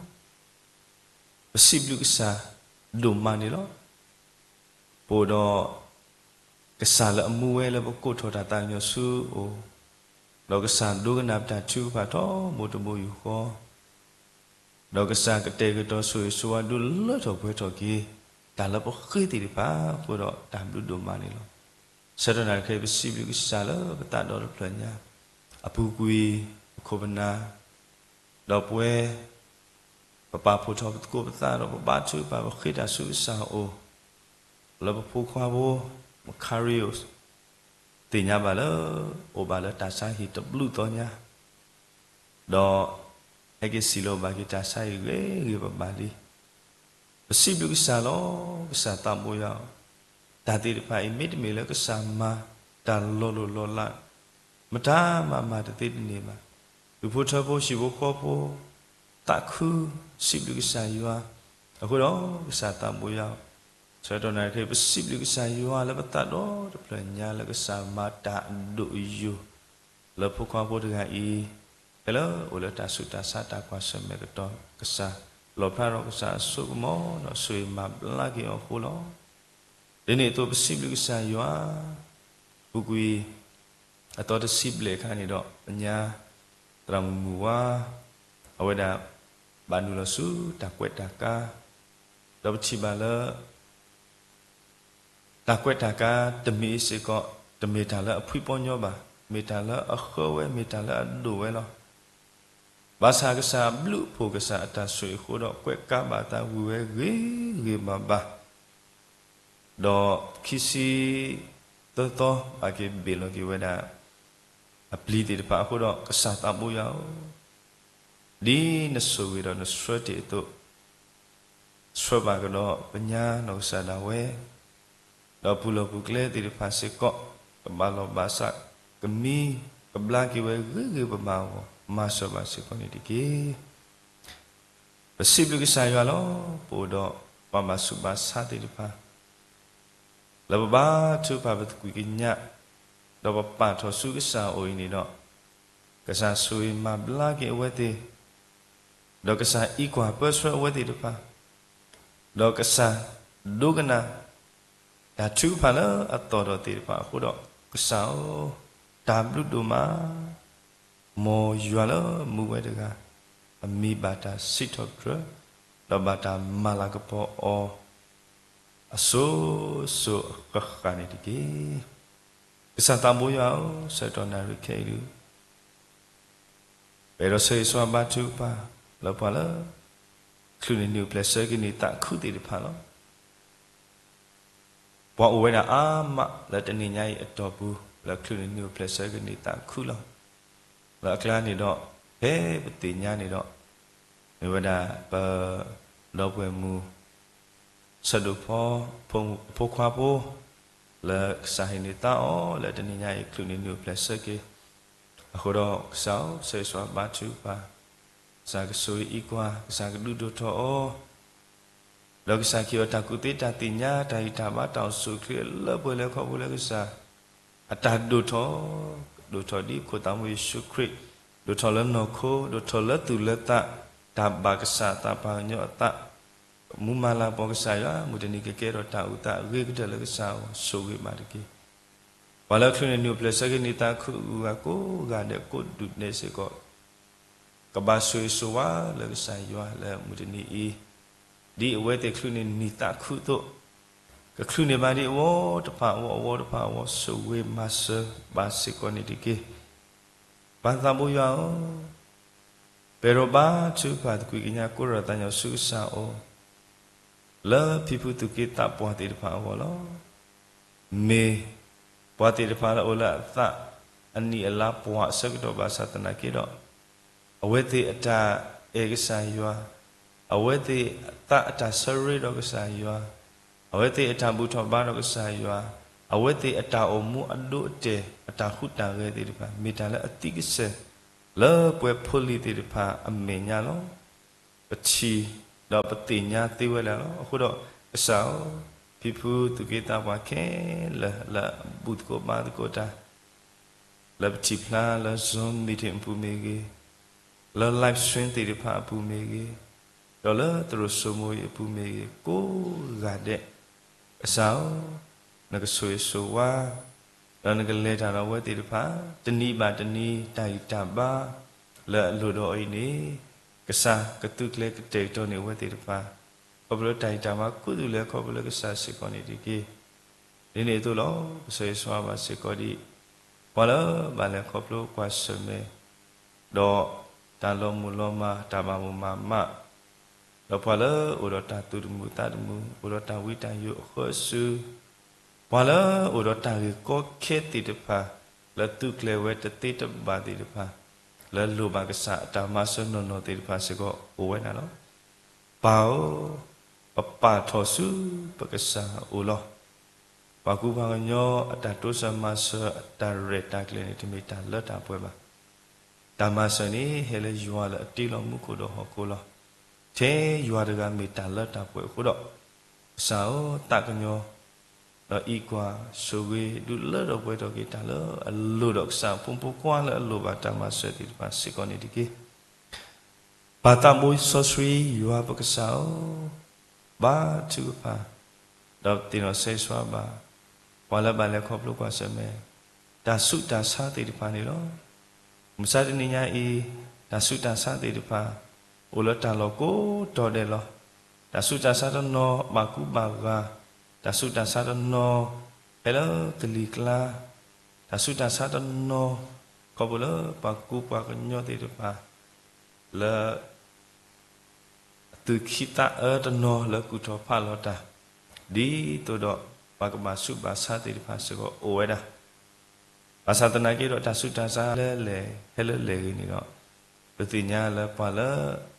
ပစံးဘျုးကစၢ်ဒိၣ်မးန့ၣ်လီၤ. ပအိၣ်ဒီးကစၢ်လၢအမူဝဲလၢပကိးထီၣ်တၢ်သးကညီၤဆူအအိၣ်, ဒီးကစၢ်ဒိကနၣ်ပတၢ်ထုကဖၣ်ထီဘိတဘိယူၢ်ဃီ, ဒီးကစၢ်ကတဲာ်ကတီၤဆိၣ်ဂ့ၤဆိၣ်ဝါဒုးလၢထီၣ်ပှဲၤထီၣ်က့ၤ တၢ်လၢပဃ့သ့ၣ်တဖၣ်အဃိဒီးတၢ်ဘျုးဒိၣ်မးန့ၣ်လီၤ. ဆၢကတီၢ်နၣ်ရံၣ်ခဲအံၤ ပစံးဘျုးကစၢ်လၢပသးဒီတဖျၢၣ်ညါ, အပူၤကွံာ် ပခိၣ်ပနၢ်, ဒီးပဝဲ ပပာ်ဖှိၣ်ထီၣ်ပသကိးပသးဒီးပဘါထုကဖၣ် ပဃ့တၢ်ဆူကစၢ်အအိၣ်, လၢပဖိခွါဖိ မခါရံအိၣ် သ့ၣ်ညါဘၣ်လၢ အိၣ်ဘၣ်လၢတၢ်ဆါဟံၣ်တဘျုးသီညါ, ဒီးဟဲက့ၤစံၣ်လီၤဘၣ်က့ၤတၢ်ဆါဟံၣ်ဂ့ၤဂ့ၤဘၣ်ဘၣ်လံ. ပစံးဘျုးကစၢ်လီၤ. ကစၢ်သးဘိယွၤ, တၢ်သ့ၣ်တဖၣ်အံၤ မ့တမ့ၢ်လၢကစၢ်မၤတၢ်လီၤလိၢ်လီၤလး မတၤမၤမၤတသ့တန့ၢ်ဘၣ်. ဒူၣ်ဖိထၢဖိ ဟံၣ်ဖိဃီဖိ သးခု စံးဘျုးကစၢ်ယွၤအဃိဒီး ကစၢ်သးဘိယွၤ, ဆၢကတီၢ်နၣ်ရံၣ်ခဲအံၤ ပစံးဘျုးကစၢ်ယွၤလၢပသးဒီတဖျၢၣ်ညါ လၢကစၢ်မၤတၢ်အဒိၣ်အယိာ် လၢဖိခွါဖိတဂၤအံၤ, ဖဲလၢအိၣ်လၢတၢ်ဆူးတၢ်ဆါတၢ်ကွၢ်ဆၢၣ်မဲာ်ကတီၢ် ကစၢ်လီၣ်ဖျါထီၣ်ကစၢ်အစိကမီၤ ဒီးဆိၣ်ဂ့ၤမၤဘျါက့ၤအီၤအဃိလီၤ. ဒ်န့ၣ်အသိး ပစံးဘျုးကစၢ်ယွၤ, ပူၤကွံာ် အသီတဆံဘျဲၣ်အခါန့ၣ်ဒီး ပညါ သရၣ်မုၣ်မုၢ်ဝါ အဝဲဒၣ် ဘၣ်နုာ်လီၤဆူတၢ်ကွဲးတၢ်ကါ, ဒီးပထံၣ်ဘၣ်လၢ တၢ်ကွဲးတၢ်ကါတမံၤအံၤစ့ၢ်ကီး တမ့ၢ်တၢ်လၢအဖှံပီညီဘၣ်, မ့ၢ်တၢ်လၢအဃၢဝဲ မ့ၢ်တၢ်လၢအဒိၣ်ဝဲလီၤ. ဘၣ်ဆၣ်ကစၢ်အဘျုးအဖှိၣ် ကစၢ်အတၢ်ဆိၣ်ဂ့ၤအဃိဒီး ကွဲးကါဘၣ်သးဝံၤဝဲဂ့ၤဂ့ၤဘၣ်ဘၣ်, ဒီးခံဆံသၢသီ ဘၣ်က့ၤဘ့ၣ်လီၤက့ၤဝဲဒၣ် အပျံၤသ့ၣ်တဖၣ်အဃိဒီး ကစၢ်သးဘိယွၤဧၢ, ဒ်နဆိၣ်ဂ့ၤဒီးနဆှၢတ့ၢ်အသိး ဆှၢဘၣ်ကဒီးပညါနီၢ်ကစၢ်ဒၣ်ဝဲ, ဒီးပူၤလီၢ်ပူၤကျဲသ့ၣ်တဖၣ်စ့ၢ်ကီး ကဘၣ်လီၢ်ဘၣ်စး ကမံကဘျါက့ၤဝဲဂ့ၤဂ့ၤဘၣ်ဘၣ်အဂီၢ် မၤစၢၤဘၣ်စ့ၢ်ကီးန့ၣ်တက့ၢ်. ပစံးဘျုးကစၢ်ယွၤလီၤ. ပအိၣ်ဒီးပှၤဘၣ်ဆူးဘၣ်ဆါသ့ၣ်တဖၣ် လၢပဘါထုကဖၣ်ပသကွံာ်ကညး ဒီးပပာ်ထီၣ်ဆူကစၢ်အအိၣ်အံၤန့ၣ်ဒီး, ကစၢ်ဆိၣ်ဂ့ၤမၤဘျါက့ၤအဝဲသ့ၣ်, ဒီးကစၢ်အံးကွၢ်ပၢဆှၢအဝဲသ့ၣ်တဖၣ်, ဒီးကစၢ်ဒိကနၣ် တၢ်ထုကဖၣ်လၢအသီၣ်ထီၣ်သ့ၣ်တဖၣ်အဃိဒီး, ကစၢ်ဧၢ, တၢ်ဘျုးဒိၣ်မး, မ်ယွၤလၢမူဝဲတဂၤ အမံၤဘၣ်တၢ်စံးထီၣ်ပတြၢၤ, ဒီးဘၣ်တၢ်မၤလၤကပီၤအီၤ အစိၤစိၤအဃၣ်ဃၣ်န့ၣ်တက့ၢ်. ကစၢ်သးဘိယွၤဧၢ, ဆၢကတီၢ်နၣ်ရံၣ်ခဲအံၤဒုး ပအဲၣ်ဒိးဆၢဂ့ၤဆၢဝါဘါထုကဖၣ်လၢပှၤလၢ ချုးန့ၢ်နံၣ်အိၣ်ဖျဲၣ်ဆၢက့ၤန့ၢ်သးခုသ့ၣ်တဖၣ်လီၤ. ပှၤအိၣ်ဝဲဒၣ်အါမးလၢတနံၤညါအံၤအတီၢ်ပူၤ လၢချုးန့ၢ်နံၣ်အိၣ်ဖျဲၣ်ဆၢက့ၤန့ၢ်သးခုလီၤ. လၢအကျါန့ၣ်ဒီး ဖဲပသ့ၣ်ညါန့ၣ်ဒီး မ့ၢ်ဝဲဒၣ်ပဒီပုၢ်ဝဲၢ်မုၣ် ဆၢဒိၣ်ဖီ ဖိခွါဖိ လၢကစၢ်ဟ့ၣ်န့ၢ်သါအီၤ လၢတနံၤညါအံၤ ချုးန့ၢ်နံၣ်အိၣ်ဖျဲၣ်ဆၢက့ၤ အဃိဒီးကစၢ်ဧၢ, ဆၢဂ့ၤဆၢဝါဘါထုကဖၣ်, ကစၢ်ကဆိၣ်ဂ့ၤအံးကွၢ်, ကစၢ်ကဒုးဒိၣ်ထီၣ်အီၤ, ဒီးကစၢ်ကဟ့ၣ်အီၤတၢ်ကူၣ်သ့တၢ်သ့ၣ်ညါ တၢ်ဂံၢ်တၢ်ဘါတၢ်အိၣ်ဆူၣ်အိၣ်ချ့လၢပှဲၤလၢခီဖျိလၢကစၢ် အတၢ်ဒိၣ်ထီၣ်, ဒိၣ်ထီၣ်ဒ်ခိၣ်သးမူယ့ၣ်ၡူးခရံာ်, ဒိၣ်ထီၣ်လၢနီၢ်ခိ, ဒိၣ်ထီၣ်လၢသူၣ်လၢသး, တၢ်ဘၣ်ကစၢ်အသးပှၤကညီအသး, မူမၤလၤကပီၤကစၢ်ယွၤ, မုၢ်တနံၤကကဲထီၣ်တၢ်အုၣ်သးအဂ့ၤကတၢၢ်လၢကစၢ်အဂီၢ် ဆိၣ်ဂ့ၤဘၣ်တက့ၢ်. ပှၤလၢချုးန့ၢ်နံၣ်အိၣ်ဖျဲၣ်ဆၢက့ၤန့ၢ်သးခုအဂုၤအဂၤကိးဂၤဒဲးကိးဒူၣ်ဒဲးစ့ၢ်ကီး ကဘၣ်ဆိၣ်ဂ့ၤဆိၣ်ဝါလၢကစၢ်ယွၤလၢမုၢ်တနံၤအံၤ, ဒ်အဝဲသ့ၣ်ချုးန့ၢ်နံၣ်သးခုအသိး, ကချုးန့ၢ်ဘၣ်ဒ်အဝီတဖၣ်အဝီ အဝီတဖၣ်အဝီ ဆိၣ်ဂ့ၤမၤစၢၤဘၣ်စ့ၢ်ကီးန့ၣ်တက့ၢ်. ပၢ်သးဘိယွၤဧၢ, ပအဲၣ်ဒိးဘါထုကဖၣ်သကွံာ်ကညးကိးထီၣ်သးညီဆူကစၢ်အအိၣ် လၢဖံဖုသူၣ်က့သးပှၢ်သ့ၣ်တဖၣ်အဂီၢ်လီၤ. မ့ၢ်ပှၤသ့ၣ်တဖၣ်လၢအအိၣ်လၢအသးအနံၣ်အလါပှၢ်အဆၢကတီၢ်ဘၣ်ဆၣ်သနာ်က့ဒီး, အဝဲသ့ၣ်အတၢ်အဲၣ်ကစၢ်ယွၤ, အဝဲသ့ၣ်အသးအတၢ်ဆၢရ့ဒီးကစၢ်ယွၤ, အဝဲသ့ၣ်အတၢ်ဘူၣ်ထီၣ်ဘါထီၣ်ကစၢ်ယွၤ, အဝဲသ့ၣ်အတၢ်အိၣ်မူအဒိအတဲာ် အတၢ်ဟူးတၢ်ဂဲၤသ့ၣ်တဖၣ် မ့ၢ်တၢ်လၢအသံကစဲာ် လၢပှဲၤဖိလံၤသ့ၣ်တဖၣ်အမဲာ်ညါလီၤ. ပထံၣ်ဒီးပသ့ၣ်ညါသ့ဝဲဒၣ်လီၤ. အဃိဒီးကစၢ်ဧၢ, ဖံဖုသူၣ်က့သးပှၢ်ခဲလၢာ် လၢအဘူၣ်သကိးဘါသကိးတၢ် လၢပထံၣ်ဖျါလၢ Zoom meeting အပူၤမ့ၢ်ဂ့ၤ, လၢ live stream သ့ၣ်တဖၣ်အပူၤမ့ၢ်ဂ့ၤ, ဒီးလၢသရိာ်စိမိၤအံၤအပူၤမ့ၢ်ဂ့ၤ ကိးဂၤဒဲး, ကစၢ်ဧၢ, နကဆိၣ်ဂ့ၤဆိၣ်ဝါ, ဒီးနကလဲၤတၢ်ဒီးအဝဲသ့ၣ်တဖၣ်, တနံၤဘၣ်တနံၤ တၢ်ဂံၢ်တၢ်ဘါလၢအလိၣ်ဒီးအံၤန့ၣ်, ကစၢ်ကသုးကျဲၤကတဲာ်ကတီၤန့ၢ်အဝဲသ့ၣ်တဖၣ်, ခီဖျိတၢ်ဂံၢ်တၢ်ဘါကိးသူၣ်လဲၤခီဖျိလၢကစၢ်စ့ၢ်ကီးန့ၣ်တက့ၢ်. ဒ်န့ၣ်အသိးလီၤ, ကစၢ်ယွၤဆိၣ်ဂ့ၤဘၣ်စ့ၢ်ကီးဒံး ပှၤလၢဘၣ်လဲၤခီဖျိကွၢ်ဆၢၣ်မဲာ်, ဒီးတၢ်လီၤမုၢ်လီၤမၢ် တၢ်ဘၣ်မိၣ်မၤမး, ဒီးပှၤလၢအိၣ်ဒီးတၢ်သူၣ်တမုာ်သးတမုာ် အိၣ်ဒီးတၢ်ဝံတၢ်ယိးအဃၢအစု, ပှၤလၢအိၣ်ဒီးတၢ်ဂ့ၢ်ကီခဲသ့ၣ်တဖၣ် လၢသုးကျဲၤဝဲတသ့တဘၣ်သ့ၣ်တဖၣ်, လၢလိၣ်ဘၣ်ကစၢ်အတၢ်မၤစၢၤနီၢ်နီၢ်သ့ၣ်တဖၣ်စ့ၢ်ကီးအိၣ်ဝဲဒၣ်လီၤ. ပၢ်ဧၢ, ပပာ်ထီၣ်ဆူပကစၢ်အအိၣ်လီၤ. ပှၤကူပှၤကညီအတၢ်တိစၢၤမၤစၢၤအတၢ်ရဲၣ်တၢ်ကျဲၤန့ၣ် တမ့ၢ်တၢ်လၢတၢ်ပှဲၤဘၣ်. တၢ်မၤစၢၤန့ၣ် ဟဲလၢယွၤလၢအတ့လီၤမူခိၣ်ဒီးဟီၣ်ခိၣ်လီၤ. ထဲယွၤတဂၤမ့ၢ်တၢ်လၢတၢ်ပှဲၤအဃိဒီး, ကစၢ်ဧၢ, သးကညီၤ ဒီးအံးကွၢ်ဆိၣ်ဂ့ၤဒုးလၢထီၣ်ပှဲၤထီၣ်က့ၤတၢ်လၢအလိၣ်ဒီး ကစၢ်အဖိမုၣ်ဖိခွါလၢအလိၣ်ဘၣ်တၢ်မၤစၢၤသ့ၣ်တဖၣ်စ့ၢ်ကီးန့ၣ်တက့ၢ်. ပၢ်သးဘိစီဆှံယွၤပကစၢ်ဧၢ, ဘါထုကဖၣ်, ဒီးသ့ၣ်နီၣ်ဆၢဂ့ၤဆၢဝါဘၣ် ပှၤလၢဘၣ်လဲၤခီဖျိကွၢ်ဆၢၣ်မဲာ် တၢ်ဆူးတၢ်ဆါသ့ၣ်တဖၣ်န့ၣ်လီၤ. မုၢ်ဆါတနံၤညါအံၤ, တၢ်ဆူးတၢ်ဆါသ့ၣ်တဖၣ် အိၣ်လၢတၢ်လီၢ်ကိးတီၤဒဲးလီၤ. တၢ်ဆူးတၢ်ဆါတနီၤဘၣ်ကူဘၣ်ဂာ်, တၢ်ဆူးတၢ်ဆါတနီၤ ဟဲလၢကလံၤကျါ, တၢ်ဆူးတၢ်ဆါတနီၤ ခီဖျိလၢပှၤကူပှၤကညီသ့ၣ်တဖၣ် လၢ အသူၣ်ခံသးအၢတနီၤလၢကူၣ်ထီၣ်ဖးလီၤတၢ်, ဒ်သိးဒီးပှၤကဘၣ်ဆူးဘၣ်ဆါသ့ၣ်တဖၣ်စ့ၢ်ကီးအိၣ်ဝဲဒၣ်. ဘၣ်ဆၣ်သနာ်က့ဒီး တၢ်ဆူးတၢ်ဆါလၢလဲၤ ဟဲလၢလဲၤဂ့ၤန့ၣ်ဒီး, ပသ့ၣ်ညါလၢပှၤလၢ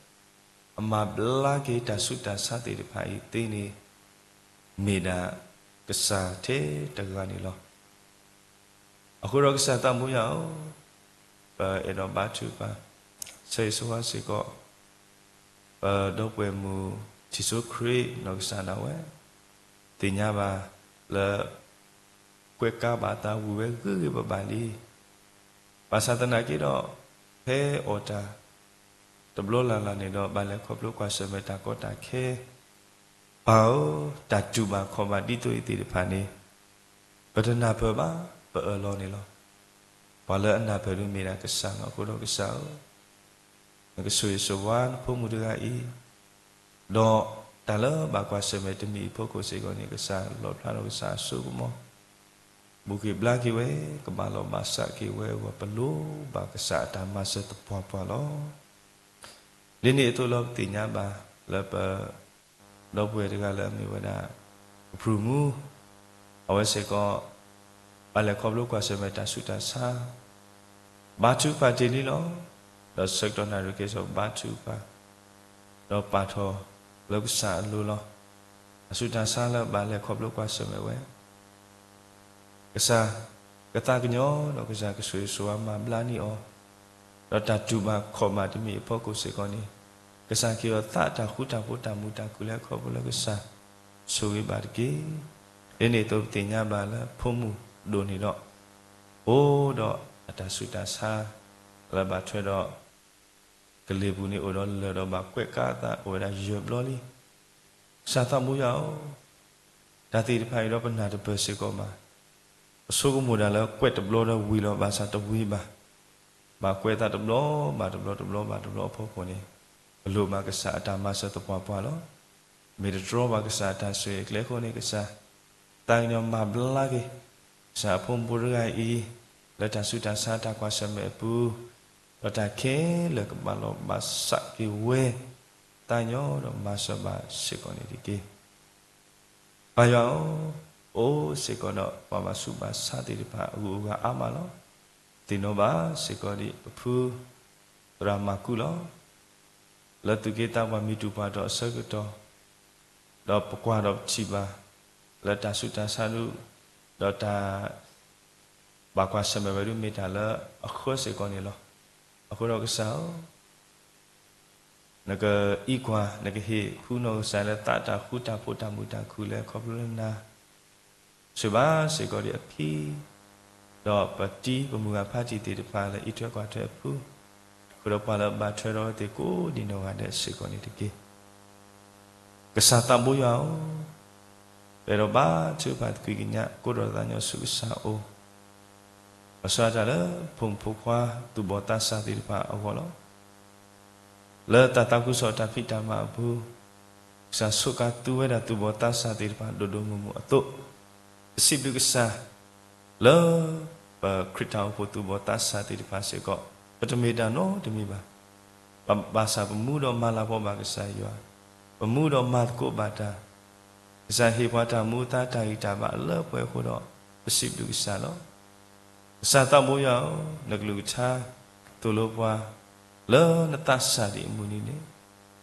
အမၤဘျါက့ၤတၢ်ဆူးတၢ်ဆါသ့ၣ်တဖၣ်အံၤသ့န့ၣ် မ့ၢ်ဒၣ်ကစၢ်ထဲတဂၤန့ၣ်လီၤ. အဃိဒီးကစၢ်သးဘိယွၤဧၢ, ပအဲၣ်ဒိးဘါထုကဖၣ် ဆၢဂ့ၤဆၢဝါစ့ၢ်ကီး ပဒီပုၢ်ဝဲၢ်မုၣ်ထံၣ်စိခရံာ်နီၢ်ကစၢ်ဒၣ်ဝဲ, သ့ၣ်ညါဘၣ်လၢ ကွဲးကါဘၣ်သးဝံၤဝဲဂ့ၤဂ့ၤဘၣ်ဘၣ်လံ. ဘၣ်ဆၣ်သနာ်က့ဒီး ဖဲအီၣ်တၢ် တဘျီလၢ်လၢ်န့ၣ်ဒီး ဘၣ်လဲၤခီဖျိကွၢ်ဆၢၣ်မဲာ်တၢ်ကီတၢ်ခဲ, ပၢ်ဧၢ, တၢ်တူၢ်ဘၣ်ခီၣ်ဘၣ်ဒ်သိးအံၤသ့ၣ်တဖၣ်န့ၣ် ပတနၢ်ပၢၢ်ဘၣ်, ပအၢၣ်လီၤန့ၣ်လီၤ. ပှၤလၢအနၢ်ပၢၢ်ဒုးမ့ၢ်ဒၣ်ကစၢ်လီၤ. အဃိဒီးကစၢ်ဧၢ, နကဆိၣ်ဂ့ၤဆိၣ်ဝါနဖိမုၣ်တဂၤအံၤ, ဒီးတၢ်လၢဘၣ်ကွၢ်ဆၢၣ်မဲာ်တမံၤအံၤအဖီခိၣ်စ့ၢ်ကီးန့ၣ် ကစၢ်လီၣ်ဖျါထီၣ်ကစၢ်အစိကမီၤ, ဘူးက့ၤဘျါက့ၤဝဲ, ကဘၣ်လီၤဘၣ်စးက့ၤဝဲအဂီၢ် ပလိၣ်ဘၣ်ကစၢ်အတၢ်မၤစၢၤသပှၢ်ပှၢ်လီၤ. ဒ်န့ၣ်အသိးလီၤ ပသ့ၣ်ညါဘၣ် လၢပ ဒီပုၢ်ဝဲၢ်တဂၤလၢအမ့ၢ်ဝဲဒၣ် ကပြုၢ်မူ, အဝဲစ့ၢ်ကီး ဘၣ်လဲၤခီဖျိကွၢ်ဆၢၣ်မဲာ်တၢ်ဆူးတၢ်ဆါ, ဘါထုကဖၣ်တ့ၢ်လံလီၤ. ဒီးဆၢကတီၢ်နၣ်ရံၣ်က့ၤစိာ်ဘါထုကဖၣ်, ဒီးပာ်ထီၣ်လၢကစၢ်အလိၤလီၤ. တၢ်ဆူးတၢ်ဆါလၢဘၣ်လဲၤခီဖျိကွၢ်ဆၢၣ်မဲာ်ဝဲ ကစၢ်ကသးကညီၤဒီးကစၢ်ကဆိၣ်ဂ့ၤဆိၣ်ဝါမၤဘျါန့ၢ်အီၤ, ဒီးတၢ်တူၢ်ဘၣ်ခီၣ်ဘၣ်တမံၤအဖီခိၣ်စ့ၢ်ကီးန့ၣ်, ကစၢ်ကဟ့ၣ်အီၤသးတၢ်ဃူတၢ်ဖိးတၢ်မုာ်တၢ်ခုၣ်လၢခီဖျိလၢကစၢ်ဆိၣ်ဂ့ၤဘၣ်တက့ၢ်. ဒ်န့ၣ်အသိးပသ့ၣ်ညါဘၣ်လၢဖိမုၣ်ဒိၣ်န့ၣ်ဒီး အိၣ်ဒီးအတၢ်ဆူးတၢ်ဆါ လၢဘၣ်ထွဲဒီး ကလ့ၢ်ပူၤန့ၣ်အိၣ်ဒီးလၢၢ်ဒီးဘၣ်ကွဲးကးအသးအိၣ်ဝဲဒၣ်ယဲၢ်ဘျီလံ. ကစၢ်သးဘိယွၤဧၢ, တၢ်သ့ၣ်တဖၣ်အံၤဒီးပနၢ်တပၢၢ်စ့ၢ်ကီးဘၣ်. ပဆိကမိၣ်ဒၣ်လၢကွဲးတဘျီဒီးဝံၤလီၤဘၣ်ဆၣ်တဝံၤဘၣ်. ဘၣ်ကွဲးသးတဘျီဘၣ်တဘျီတဘျီဘၣ်တဘျီအဖီခိၣ်န့ၣ်, ပလိၣ်ဘၣ်ကစၢ်အတၢ်မၤစၢၤသပှၢ်ပှၢ်လီၤ. မ့ၢ်တတြီဘၣ်ကစၢ်အတၢ်ဆိၣ်ဂ့ၤအကျဲအဃိန့ၣ် ကစၢ် သးကညီၤမၤဘျါက့ၤ ကစၢ်အဖိမုၣ်ဖိတဂၤအံၤ လၢတၢ်ဆူးတၢ်ဆါတၢ်ကွၢ်ဆၢၣ်မဲာ်အပူၤ, ဒီးတၢ်ခဲလၢာ်ကဘၣ်လီၤဘၣ်စးက့ၤဝဲ, သးကညီၤဒီးမၤစၢၤဘၣ်စ့ၢ်ကီးန့ၣ်တက့ၢ်. ပၢ်ယွၤဧၢ, အိၣ်စ့ၢ်ကီးဒီးပှၤဘၣ်ဆူးဘၣ်ဆါသ့ၣ်တဖၣ်အဂုၤအဂၤအါမးလီၤ. သ့ၣ်နီၣ်ဘၣ်စ့ၢ်ကီးဒံးပဖု သရၣ်မၤကူလီၤ. လၢသူၣ်က့သးပှၢ်မံၤတူၢ်ပှၤတီၤအဆၢကတီၢ်, ဒီးပကွၢ်ဒီးပထံၣ်ဘၣ် လၢတၢ်ဆူးတၢ်ဆါဒု, ဒီးတၢ် ဘၣ်ကွၢ်ဆၢၣ်မဲာ်ဝဲဒၣ်မ့ၢ်တၢ်လၢအဃၢစ့ၢ်ကီးန့ၣ်လီၤ. အဃိဒီးကစၢ်ဧၢ, နကအံးကွၢ် နကဟ့ၣ်ဃုာ်နီၢ်ကစၢ်လၢသးတၢ်ဃူတၢ်ဖိးတၢ်မုာ်တၢ်ခုၣ်လၢခီဖျိလၢနၤ, ဆိၣ်ဂ့ၤဘၣ်စ့ၢ်ကီးဒံးအဖံ, ဒီးပတံၤပမုၢ်ဂၤဖးတံၢ်သ့ၣ်တဖၣ်လၢအံးထွဲကွၢ်ထွဲအဖု, ဃုာ်ဒီးပှၤလၢအဘၣ်ထွဲဒီးအဝဲသ့ၣ်ကိးဒံးနီၢ်ဂၤဒဲးစ့ၢ်ကီးန့ၣ်တက့ၢ်. ကစၢ်သးဘိယွၤဧၢ, ပအဲၣ်ဒိးဘါထုကဖၣ်သကွံာ်ကညး ကိးဒီးသးကညီၤဆူကစၢ်အအိၣ်, ဘၣ်ဆၣ်တၢ်လၢဖိမုၣ်ဖိခွါသူၣ်ဘီၣ်သးစၢ်သ့ၣ်တဖၣ်အဂီၢ်လီၤ. လၢတၢ်သးခုကစီၣ်တၢ်ဖံးတၢ်မၤအပူၤ, ကစၢ်ဆိးကါသူဝဲဒၣ်သူၣ်ဘီၣ်သးစၢ်သ့ၣ်တဖၣ်ဒိၣ်ဒိၣ်မုၢ်မုၢ်အသိး, ပစံးဘျုးကစၢ် လၢပခရံာ်တၢ်အိၣ်ဖှိၣ်သူၣ်ဘီၣ်သးစၢ်သ့ၣ်တဖၣ်စ့ၢ်ကီး, ပတမ့ၢ်တၢ်နီတမံၤဘၣ်. ဘၣ်ဆၣ်ပမူဒီးမၤလၤကပီၤဘၣ်ကစၢ်ယွၤ, ပမူဒီးမၤသကိးဘၣ်တၢ်, ကစၢ်ဟ့ၣ်ပှၤတၢ်မူအသါတၢ်ဂံၢ်တၢ်ဘါလၢပှဲၤအဃိဒီး ပစံးဘျုးကစၢ်လီၤ. ကစၢ်သးဘိယွၤဧၢ, နကလုၢ်ကထါသိၣ်လိပှၤ လၢနသးစၢ်ဒံးအမုၢ်နံၤန့ၣ်,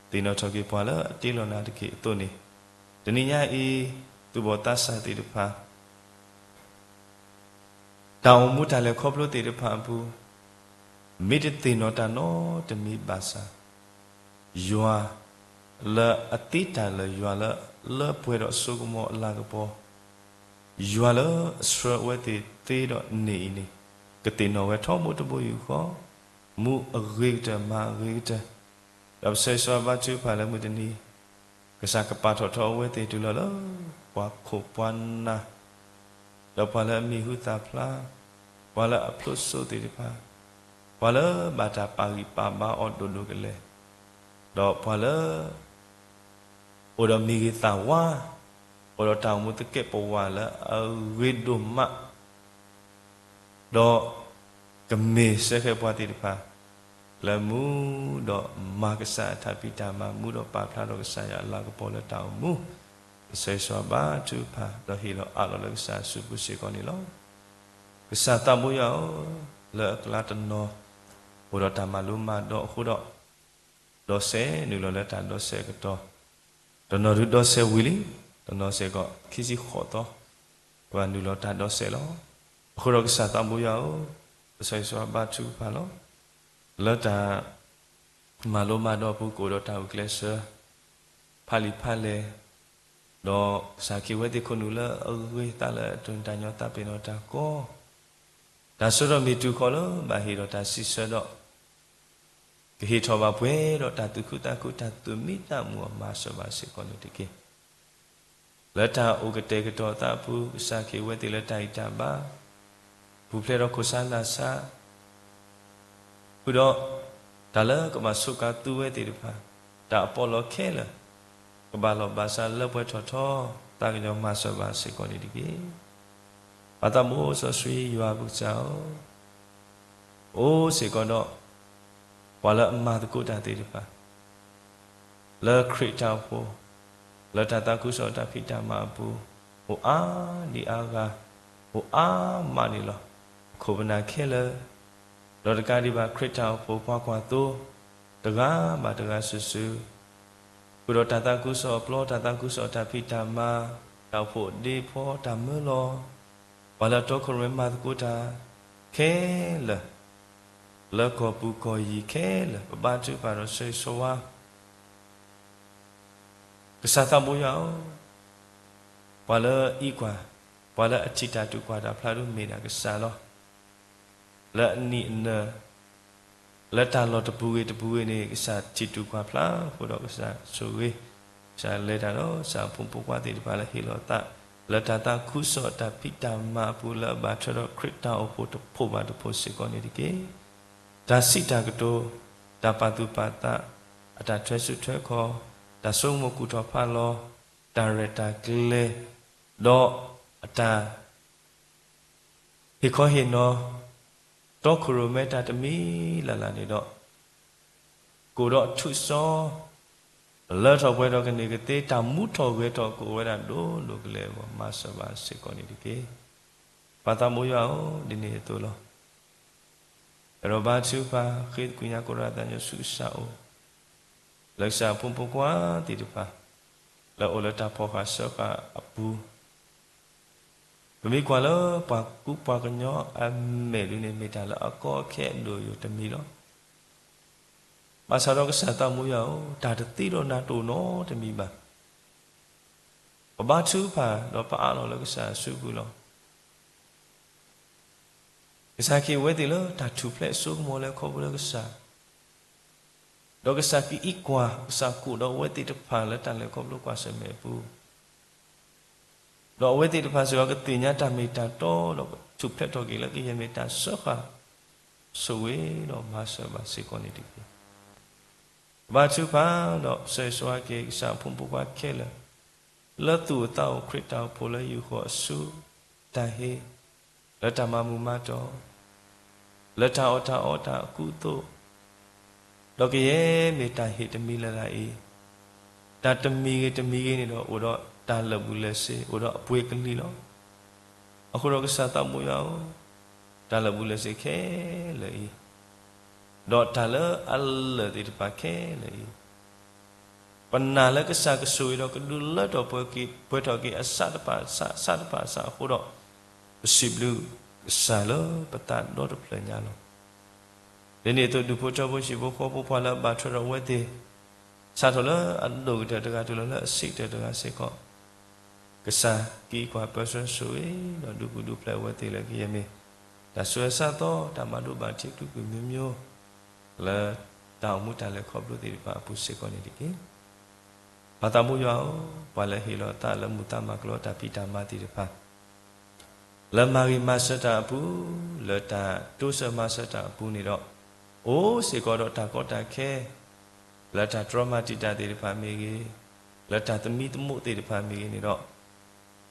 သ့ၣ်နီၣ်ထီၣ်က့ၤပှၤလၢအတ့လီၤနၤတက့ၢ်အသိးန့ၣ်, တနံၤညါအံၤ သူၣ်ဘီၣ်သးစၢ်သ့ၣ်တဖၣ် တၢ်အိၣ်မူတၢ်လဲၤခီဖျိသ့ၣ်တဖၣ်အပူၤ, မ့ၢ်တသ့ၣ်နီၣ်တၢ်နီတမံၤဘၣ်ဆၣ်, ယွၤလၢအသ့တၢ်လၢာ် ယွၤလၢလၢပှဲၤဒီးအစိကမီၤအလၤကပီၤ, ယွၤလၢအဆှၢအဝဲသ့ၣ်သ့ဒီးန့ၢ်အံၤန့ၣ်, ကသ့ၣ်နီၣ်ဝဲထီဘိတဘိယူၢ်ဃီ, မူအဂ့ၤကတၢၢ်မၤအဂ့ၤကတၢၢ်, ဒီးပဆၢဂ့ၤဆၢဝါဘါထုကဖၣ်လၢမုၢ်တနံၤ ကစၢ်ကပာ်ထီၣ်ထီအဝဲသ့ၣ်တုၤလီၤလၢ ပှၤခိၣ်ပှၤနၢ်, ဒီးပှၤလၢအမံၤဟူသၣ်ဖျါ, ပှၤလၢအဖျိစိသ့ၣ်တဖၣ်, ပှၤလၢဘၣ်တၢ်ပာ်ဂံၢ်ပာ်ဘါအီၤဒိၣ်ဒိၣ်ကလဲာ်, ဒီးပှၤလၢ အိၣ်ဒီးမံၤဂ့ၤသၣ်ဝါ, အိၣ်ဒီးတၢ်အိၣ်မူသကဲးပဝးလၢအဂ့ၤဒိၣ်မး, ဒီးကမ့ၢ်စၢဃဲပှၤသ့ၣ်တဖၣ် လၢမူဒီးမၤကစၢ်အတၢ်ဖံးတၢ်မၤ, မူဒီးပာ်ဖျါထီၣ်ကစၢ်ယွၤအလၤကပီၤလၢတၢ်အိၣ်မူ, ပဆၢဂ့ၤဆၢဝါဘါထုကဖၣ် ဒီးဟ့ၣ်လီၤအးလီၤလၢကစၢ်အစုပူၤစ့ၢ်ကီးန့ၣ်လီၤ. ကစၢ်သးဘိယွၤဧၢ, လၢအကျါတနီၤ အိၣ်ဒီးတၢ်မၤလိမၤဒိးအဃိဒီး ဒီးစဲးနုာ်လီၤလၢတၢ်ဒီးစဲးအကတီၢ်, တနီၤဒုးဒီးစဲးဝံၤလံ, တနီၤစ့ၢ်ကီး ခံဆံဃိးသီ ကဘၣ်နုာ်လီၤတၢ်ဒီးစဲးလီၤ. အဃိဒီးကစၢ်သးဘိယွၤဧၢ, ပဆၢဂ့ၤဆၢဝါဘါထုကဖၣ်လီၤ. လၢတၢ်မၤလိမၤဒိးအပူၤ ကအိၣ်ဒီးတၢ်ဂုာ်ကျဲးစၢး ဖးလံာ်ဖးလဲၢ်, ဒီးကစၢ်ကဟ့ၣ်ဝဲသ့ၣ်ခိၣ်နူာ်လၢအဂ့ၤသးလၢအတၢ်တၢ်ညီသးပ့ၤနီၣ်တၢ်ကီ, တၢ်ဆၢကတီၢ်မ့ၢ်တုၤဃီၤလၢဘၣ်ဟ့ၣ်ဒီးတၢ်စံးဆၢဒီး ကဟ့ၣ်ထီၣ်ဘၣ်ပှဲၤဒီးတၢ်သူၣ်ခုသးခု တၢ်သူၣ်မံသးမုာ်အမၤစၢၤဘၣ်စ့ၢ်ကီးန့ၣ်တက့ၢ်. လၢတၢ်အိၣ်ကတဲာ်ကတီၤအသးအပူၤ ကစၢ်ကဟ့ၣ်ဝဲသ့ၣ်လၢတၢ်ဂံၢ်တၢ်ဘါ, ပူၤဖျဲးဒီးခိၣ်ဆါနၢ်ဆါ, ဃုာ်ဒီး တၢ်လၢကဘၣ်ဆိးကါသူဝဲသ့ၣ်တဖၣ်, တၢ်အပီးလီခဲလၢာ် ကဘၣ်လီၢ်ဘၣ်စးလၢပှဲၤထီၣ်ထီ, သးကညီၤမၤစၢၤဘၣ်စ့ၢ်ကီးန့ၣ်တက့ၢ်. ပၢ်သးဘိစီဆှံယွၤပကစၢ်ဧၢ, အိၣ်စ့ၢ်ကီးဒီး ပှၤလၢအမၤသကိးတၢ်သ့ၣ်တဖၣ် လၢခရံာ်တၢ်အိၣ်ဖှိၣ်, လၢတၢ်သးခုကစီၣ်တၢ်ဖံးတၢ်မၤအပူၤ, အိၣ်အါဒံအါဂၤ, အိၣ်အါမးန့ၣ်လီၤ. ပခိၣ်ပနၢ်ခဲလၢာ်, ဒီးတကးဒံးဘၣ်ခရံာ်တၢ်အိၣ်ဖှိၣ်ပှၤကွၢ်သိ, တဂၤဘၣ်တဂၤစုာ်စုာ်, ဃုာ်ဒီးတၢ်သးခုကစီၣ်အပျီ, တၢ်သးခုကစီၣ်တၢ်ဖံးတၢ်မၤ, တၢ်အိၣ်ဖှိၣ်ဒ့ဖီတၢ်မၢလီၤ, ပှၤလၢအတီခိၣ်ရိၣ်မဲမၤသကိးတၢ်ခဲလၢာ်, လၢကီၢ်ပူၤကီၢ်ယံၤခဲလၢာ်, ပဘါထုကဖၣ်ဒီးဆၢဂ့ၤဆၢဝါ ကစၢ်သးဘိယွၤဧၢ, ပှၤလၢအအံးကွၢ်, ပှၤလၢအထံၣ်တၢ်တူၢ်ကွၢ်တၢ်ဖျါဒိၣ်မ့ၢ်ဒၣ်ကစၢ်လီၤ. လၢအနံၣ်အနၢၣ်, လၢတၢ်လီၢ်တပူၤဂ့ၤတပူၤဂ့ၤန့ၣ် ကစၢ်ထံၣ်တူၢ်ကွၢ်ဖျါဃိဒီးကစၢ်ဆိၣ်ဂ့ၤ, ကစၢ်လဲၤတၢ်ဒီးကစၢ်အဖိမုၣ်ဖိခွါသ့ၣ်တဖၣ်လၢဟ့ၣ်လီၤသး, လၢတၢ်သးခုကစီၣ်တၢ်ဖံးတၢ်မၤအပူၤလၢအဘၣ်ထွဲဒီးခရံာ်တၢ်အိၣ်ဖှိၣ်တဖှိၣ်ဘၣ်တဖှိၣ်စ့ၢ်ကီးန့ၣ်တက့ၢ်. တၢ်စံးတၢ်ကတိၤ, တၢ်ပာ်သူၣ်ပာ်သး, အတၢ်ထွဲစုထွဲခီၣ်, တၢ်ဆိကမိၣ်ကူၣ်ထီၣ်ဖးလီၤ, တၢ်ရဲၣ်တၢ်ကျဲၤ, ဒီးအတၢ် ဟ့ၣ်ခီဟ့ၣ်နီၤ, တီခိၣ်ရိၣ်မဲတၢ်တမံၤလၢ်လၢ်န့ၣ်ဒီး, ကအိၣ်ဒီးအထူးအစီ, လၢထီၣ်ပှဲၤထီၣ်ကန့ၢ်ကသ့ တၢ်မူထီၣ်ဂဲၤထီၣ်ကအိၣ်ဝဲဒၣ်ဒိၣ်ဒိၣ်ကလဲာ်အဂီၢ် မၤစၢၤဘၣ်စ့ၢ်ကီးန့ၣ်တက့ၢ်. ပၢ်သးဘိယွၤဧၢ, ဒ်န့ၣ်အသိးလီၤ. အဲၣ်ဒိးဘါထုကဖၣ်ဃ့သကွံာ်ညါကိးဒၣ်သးညီဆူကစၢ်အအိၣ်, လၢကစၢ်အဖိမုၣ်ဖိခွါသ့ၣ်တဖၣ် လၢအအိၣ်လၢတၢ်ဖီၣ်ဃာ်စၢဃာ်အပူၤ, ပမ့ၢ်ကွၢ်လၢပှၤကူပှၤကညီအမဲာ်ဒုန့ၣ် မ့ၢ်တၢ်လၢအကီအခဲအဒိၣ်ယိာ်တမံၤလီၤ. ဘၣ်ဆၣ်ဒီးကစၢ်သးဘိယွၤဧၢ, တၢ်တသ့ဒီးနၤတအိၣ်နီတမံၤဘၣ်. ပဘါထုကဖၣ်ဒီးပအးလီၤလၢကစၢ်အစုပူၤလီၤ. ကစၢ်ကဟ့ၣ်အဝဲသ့ၣ်လၢတၢ်ထူၣ်ဖျဲးအစိကမီၤလၢခီဖျိလၢကစၢ်, ဒီးကစၢ်ကအံးကွၢ်, ကစၢ်ကအိၣ်ဒီးအဝဲသ့ၣ်တဖၣ်လၢတၢ်လဲၤခီဖျိကွၢ်ဆၢၣ်မဲာ်အပူၤ, ဒီးအဝဲသ့ၣ်တဖၣ်စ့ၢ်ကီးကသ့ၣ်ညါတၢ်မ့ၢ်တၢ်တီ, ဒီးကထူၣ်ဖျဲးထီၣ်က့ၤလၢကယဲၢ်မ့ၢ်တၢ်စၢဃာ်, ဆိၣ်ဂ့ၤဒီးမၤစၢၤဘၣ်စ့ၢ်ကီးန့ၣ်တက့ၢ်. ဘါထုကဖၣ်ဒီးဆၢဂ့ၤဆၢဝါက့ၤ ကစၢ်အဖိမုၣ်ဖိခွါခဲလၢာ်, လၢသူၣ်အိၣ်သးအိၣ်ခရံာ်တၢ်အိၣ်ဖှိၣ်လၢယူၢ်ဃီအစု, တၢ်ဟ့ၣ်, လၢတၢ်မၤမုာ်မၤတီၢ်, လၢတၢ်အီၣ်တၢ်အီတၢ်အကူအသိး, ဒီးကယဲၢ်မ့ၢ်တၢ်ဟ့ၣ်တမံၤလၢ်လၢ်အံၤ, တၢ်တမံၤဂ့ၤတမံၤဂ့ၤန့ၣ်ဒီး အိၣ်ဒီးတၢ်လၢာ်ဘူၣ်လၢာ်စ့ၤ, အိၣ်ဒီးအပှ့ၤကလံၤလီၤ. အဃိဒီးကစၢ်သးဘိယွၤဧၢ, တၢ်လၢာ်ဘူၣ်လၢာ်စ့ၤခဲလၢာ်အံၤ, ဒီးတၢ်လၢအလၢာ်သ့ၣ်တဖၣ်ခဲလၢာ်အံၤ, ပနာ်လၢကစၢ်ကဆိၣ်ဂ့ၤဒီးကဒုးလၢထီၣ်ပှဲၤထီၣ်က့ၤအစးတဖၣ်အစး, စးတဖၣ်အစးအဃိဒီး, ပစံးဘျုးကစၢ်လၢပသးဒီတဖျၢၣ်ညါလီၤ. ဒ်န့ၣ်အသိးဒူၣ်ဖိထၢဖိဟံၣ်ဖိဃီဖိပှၤလၢအဘၣ်ထွဲဒီးအဝဲသ့ၣ်, စးထီၣ်လၢအဒိၣ်ကတၢၢ်တဂၤတုၤလီၤလၢအဆံးကတၢၢ်တဂၤစ့ၢ်ကီး, ကစၢ်ကအံးကွၢ်ပၢဆှၢဆိၣ်ဂ့ၤဒီးဒုးကူဒုးဖျဲးအဝဲသ့ၣ်လၢကယဲၢ်မ့ၢ်, တၢ်ဆူးတၢ်ဆါသီ, တၢ်မၤဒိးဘၣ်ထံကျိဖုၣ်မံၤမံၤ, လၢတၢ်အိၣ်မူတၢ်လဲၤခီဖျိသ့ၣ်တဖၣ်အပူၤစ့ၢ်ကီးန့ၣ်တက့ၢ်. ပၢ်သးဘိယွၤဧၢ, ပှၤလၢဟ့ၣ်လီၤသးလၢမုာ်သးမၤကလီတၢ်ဖံးတၢ်မၤသ့ၣ်တဖၣ်, လၢမၤဂ့ၤမၤစၢၤတၢ်အပူၤ, လၢတၢ်တိစၢၤမၤစၢၤတၢ်အပူၤန့ၣ်ဒီး, အိၣ်စ့ၢ်ကီးဒီးတၢ်ကီတၢ်ခဲ, လၢတၢ်တြီမၤတံာ်တာ်သ့ၣ်တဖၣ်မ့ၢ်ဂ့ၤ, လၢတၢ်သမံသမိးသ့ၣ်တဖၣ်မ့ၢ်ဂ့ၤန့ၣ်ဒီး,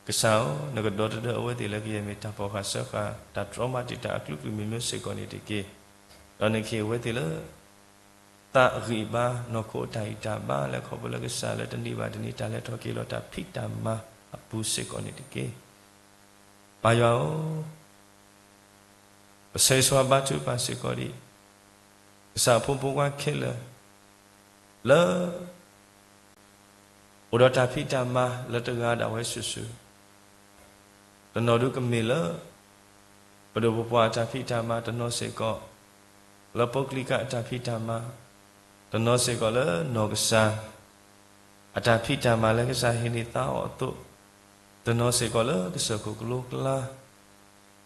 ကစၢ်ဧၢ, နကဒီသဒၢအဝဲသ့ၣ်လၢကယဲၢ်မ့ၢ်တၢ်ဖီၣ်ဃာ်စၢဃာ်, တၢ်တြီမၤတံာ်တာ်အကျိဖုၣ်မံၤမံၤစ့ၢ်ကီးန့ၣ်တက့ၢ်. ဒီးနကဟ့ၣ်အဝဲသ့ၣ်လၢ သးအဂံၢ်အဘါ, နီၢ်ခိအတၢ်ဂံၢ်တၢ်ဘါလၢခီဖျိလၢကစၢ်လၢတနံၤဘၣ်တနံၤတၢ်လဲၤထီၣ်က့ၤလီၤတၢ်ဖံးတၢ်မၤအပူၤစ့ၢ်ကီးန့ၣ်တက့ၢ်. ပၢ်ယွၤဧၢ, ပဆၢဂ့ၤဆၢဝါဘါထုကဖၣ်စ့ၢ်ကီးဒံး, ကစၢ်အဖိမုၣ်ဖိခွါခဲလၢာ်, လၢ အိၣ်ဒီးတၢ်ဖံးတၢ်မၤလၢတဂၤဒၣ်ဝဲစုာ်စုာ်, တနီၤဒုးကမ့ၢ်လၢ ပဒိၣ်ပပှၢ်အတၢ်ဖံးတၢ်မၤတနီၤစ့ၢ်ကီး, လၢပုဂ္ဂလိကအတၢ်ဖံးတၢ်မၤ, တနီၤစ့ၢ်ကီးလၢနီၢ်ကစၢ် အတၢ်ဖံးတၢ်မၤလၢကစၢ်ဟ့ၣ်န့ၢ်သါအီၤအသိး, တနီၤစ့ၢ်ကီးလၢကစၢၢ်ခိၣ်ကလိကျါ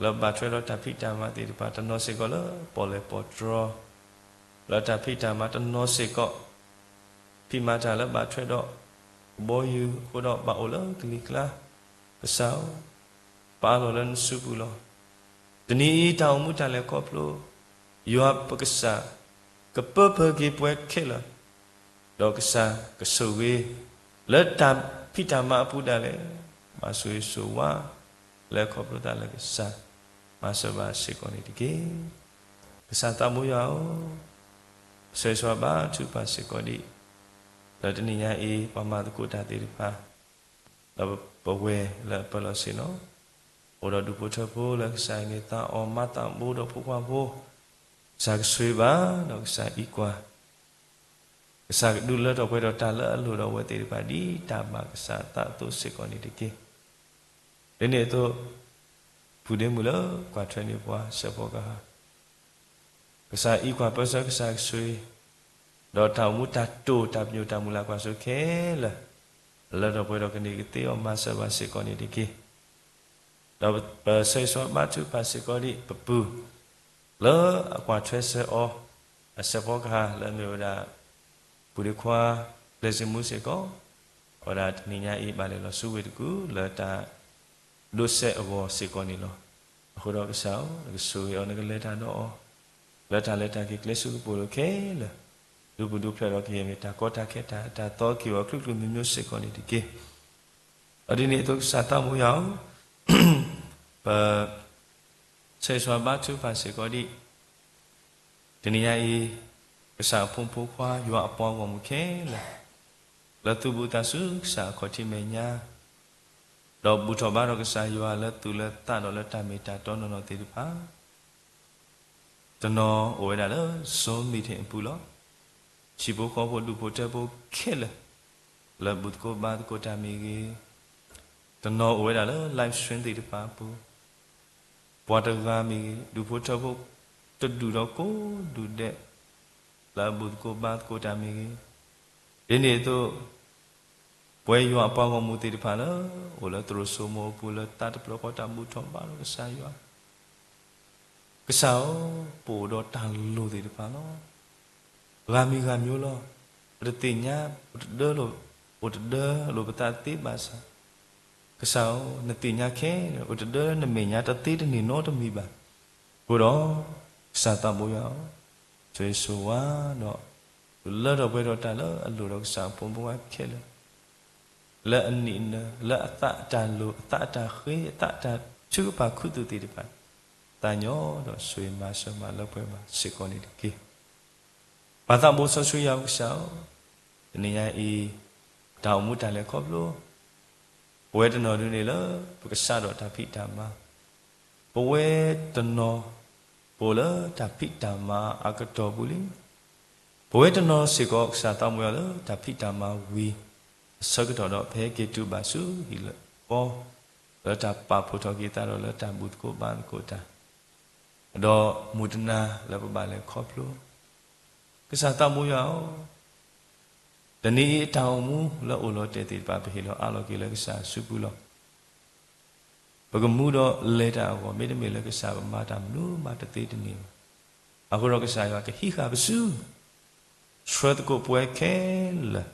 လၢဘၣ်ထွဲဒီးတၢ်ဖံးတၢ်မၤသ့ၣ်တဖၣ်, တနီၤစ့ၢ်ကီးလၢပီၣ်လဲၣ်ပီၣ်တြီ လၢတၢ်ဖံးတၢ်မၤ, တနီၤစ့ၢ်ကီး ဖံးမၤတၢ်လၢဘၣ်ထွဲဒီးကဘီယူၤအဃိဒီးဘၣ်အိၣ်လၢကလံၤကျါ, ကစၢ်ဧၢ, ပအးလီၤလၢနစုပူၤလီၤ. တနံၤအံၤတၢ်အိၣ်မူတၢ်လဲၤခီဖျိ, ယွၤပကစၢ် ကပၢပၢၢ်က့ၤပှၤခဲလၢာ်, ဒီးကစၢ်ကဆိၣ်ဂ့ၤ လၢတၢ်ဖံးတၢ်မၤအပူၤဒၣ်လဲာ်, မၤဆိၣ်ဂ့ၤဆိၣ်ဝါ လၢခီဖျိသးလၢကစၢ် မၤစၢၤဘၣ်စ့ၢ်ကီးန့ၣ်တက့ၢ်. ကစၢ်သးဘိယွၤဧၢ, ဆၢဂ့ၤဆၢဝါဘါထုကဖၣ်စ့ၢ်ကီးဒံး, ဒီးတနံၤညါအံၤ ပှၤမၤသကိးတၢ်သ့ၣ်တဖၣ် ဒီးပဝဲၢ်လၢအပၢၤလီၤဆ့ၣ်နီၤ, အိၣ်ဒီးဒူၣ်ဖိထၢဖိလၢကစၢ်အံၤမ့ၢ်သးအီၣ်မၤသးဘိဒီးဖိခွါဖိ, ကစၢ်ကဆိၣ်ဂ့ၤဘၣ် ဒီးကစၢ်အံးကွၢ်, ကစၢ်ကဒုးလၢထီၣ်ပှဲၤဒီးတၢ်လၢအလိၣ်ဒီးအဝဲသ့ၣ်တဖၣ်ဒ်တၢ်ဘၣ်ကစၢ်အသးအသိးစ့ၢ်ကီးန့ၣ်တက့ၢ်. ဒ်န့ၣ်အသိး ပုၢ်ဒ့မုၣ်လၢကွၢ်ထွဲန့ၢ်ပှၤစဲးဖီကဟၣ် ကစၢ်အံးကွၢ်ပၢဆှၢ ကစၢ်ကဆိၣ်ဂ့ၤ, ဒီးတၢ်အိၣ်မူတၢ်တိာ်တၢ်ပညိၣ်တၢ်မုၢ်လၢ်ကွၢ်စိခဲလၢာ် လၢထီၣ်ပှဲၤဒီးကန့ၢ်ကသ့အီၤမၤစၢၤဘၣ်စ့ၢ်ကီးန့ၣ်တက့ၢ်. ဒီးပဆၢဂ့ၤဆၢဝါဘါထုကဖၣ်စ့ၢ်ကီးဒံး ပပုၢ် လၢအကွၢ်ထွဲစၢၤအီၤ အစဲးဖီကဟၣ်လၢအမ့ၢ်ဝဲဒၣ် ပုၢ်ဒ့ခွါ ကျဲးစၢးမူစ့ၢ်ကီး, အဝဲဒၣ်တနံၤညါအံၤဘၣ်လဲၤလီၤဆူဝ့ၢ်တကူၣ် လၢတၢ်ဒိးစဲးအဂီၢ်စ့ၢ်ကီးန့ၣ်လီၤ. အဃိဒီးကစၢ်ဧၢ, နကဆိၣ်ဂ့ၤအီၤ နကလဲၤတၢ်ဒီးအီၤ လၢတၢ်လဲၤတၢ်က့ၤကျဲဆူကပိာ်လိၤခဲလၢာ်, ဒုးပူၤဒုးဖျဲးဒီးကယဲၢ်မ့ၢ်တၢ်ကီတၢ်ခဲတၢ်အတၢ်သီက့ၤအီၤ အကလုာ်ကလုာ်မံၤမံၤစ့ၢ်ကီးန့ၣ်တက့ၢ်. ဒီးဒ်န့ၣ်အသိးကစၢ်သးဘိယွၤဧၢ, ပ ဆၢဂ့ၤဆၢဝါဘါထုကဖၣ်စ့ၢ်ကီးဒံး, တနံၤညါအံၤ ကစၢ်အဖိမုၣ်ဖိခွါ ယွၤအပှၤဂီၢ်မုၢ်ခဲလၢာ် လၢသူၣ်ဘၣ်သးဆူကစၢ်အခီၣ်ထံးမဲာ်ညါ, ဒီးဘူၣ်ထီၣ်ဘါထီၣ်ကစၢ်ယွၤလၢသူၣ်လၢသးဒီးလၢတၢ်မ့ၢ်တၢ်တီနီၢ်နီၢ်သ့ၣ်တဖၣ် တနီၤအိၣ်ဝဲဒၣ်လၢ Zoom meeting အပူၤလီၤ. ဆံးဖိဃီဖိဒူၣ်ဖိထၢဖိခဲလၢာ် လၢဘူၣ်သကိးဘါသကိးတၢ်မ့ၢ်ဂ့ၤ, တနီၤအိၣ်ဝဲဒၣ်လၢ live stream သ့ၣ်တဖၣ်အပူၤ, ပှၤတဂၤမ့ၢ်ဂ့ၤ, ဒူၣ်ဖိထၢဖိတဒူၣ်ဒီးကိးဒူၣ်ဒဲး လၢအဘူၣ်သကိးဘါသကိးတၢ်မ့ၢ်ဂ့ၤ, ဒ်န့ၣ်အသိး ပဝဲယွၤအပှၤဂီၢ်မုၢ်သ့ၣ်တဖၣ်လၢ အိၣ်လၢသရိာ်စိမိၤအပူၤလၢသးတဖျၢၣ်ဃီ တၢ်ဘူၣ်ထီၣ်ဘါထီၣ်ကစၢ်ယွၤ, ကစၢ်ဧၢ, ပအိၣ်ဒီးတၢ်လိၣ်သ့ၣ်တဖၣ်လီၤ. ဂၤမံၤဂၤမံၤလီၤ. ပတသ့ၣ်ညါ ပတဒၢလိာ်, အိၣ်တဒၢလိာ်ပသးသ့ဘၣ်ဆၣ်, ကစၢ်ဧၢ, နသ့ၣ်ညါခဲလၢာ် အိၣ်တဒၢလၢနမဲာ်ညါတသ့တန့ၢ်နီတမံၤဘၣ်. အဃိဒီး ကစၢ်သးဘိယွၤဧၢ, ဆိၣ်ဂ့ၤဆိၣ်ဝါဒီး လၢထီၣ်ပှဲၤထီၣ်တၢ်လၢအလိၣ်ဒီးကစၢ်အဖိမုၣ်ဖိခွါခဲလၢာ် လၢအနံၣ်အနၢၤ လၢအသးအတၢ်လိၤ အသးအတၢ်ဃ့ အသးအတၢ်ထုကဖၣ်ခူသူၣ်သ့ၣ်တဖၣ် သးညီဒီးဆိၣ်ဂ့ၤမၤစၢၤမၤလၢပှဲၤဘၣ်စ့ၢ်ကီးန့ၣ်တက့ၢ်. ပၢ်သးဘိစီဆှံယွၤပကစၢ်ဧၢ, တနံၤညါအံၤ တၢ်အိၣ်မူတၢ်လဲၤခီဖျိ ပဝဲတနီၤဒုန့ၣ်လၢ ပကစးထီၣ်တၢ်ဖံးတၢ်မၤ, ပဝဲတနီၤ ပအိၣ်လၢတၢ်ဖံးတၢ်မၤအကတီၢ်ပူၤလံ. ပဝဲတနီၤစ့ၢ်ကီး ကစၢ်သးဘိယွၤလၢတၢ်ဖံးတၢ်မၤဝံၤ အဆၢကတီၢ်ဒီး ပဟဲက့ၤတုၤဘၣ်ဆူဟံၣ်လၢဃီ လၢတၢ်ပာ်ဖှိၣ်ထီၣ်က့ၤသးဒီးလၢတၢ်ဘူၣ်သကိးဘါသကိးတၢ် ဒီးမုၢ်တနၤလၢပဘၣ်လဲၤခီဖျိ ကစၢ်သးဘိယွၤဧၢ, တနံၤအံၤအတၢ်အိၣ်မူလၢအိၣ်လီၤတဲာ်သ့ၣ်တဖၣ် ပဟ့ၣ်လီၤအးလီၤက့ၤလၢကစၢ်အစုပူၤလီၤ. ပကမူဒီးလဲၤတၢ်အဂီၢ် မ့တမ့ၢ်လၢကစၢ်ပမၤတၢ်မနုၤမးတသ့တန့ၢ်ဘၣ်. အဃိဒီးကစၢ်ယွၤကဟံးဃာ်ပစု ဆှၢသကိးပဝဲခဲလၢာ်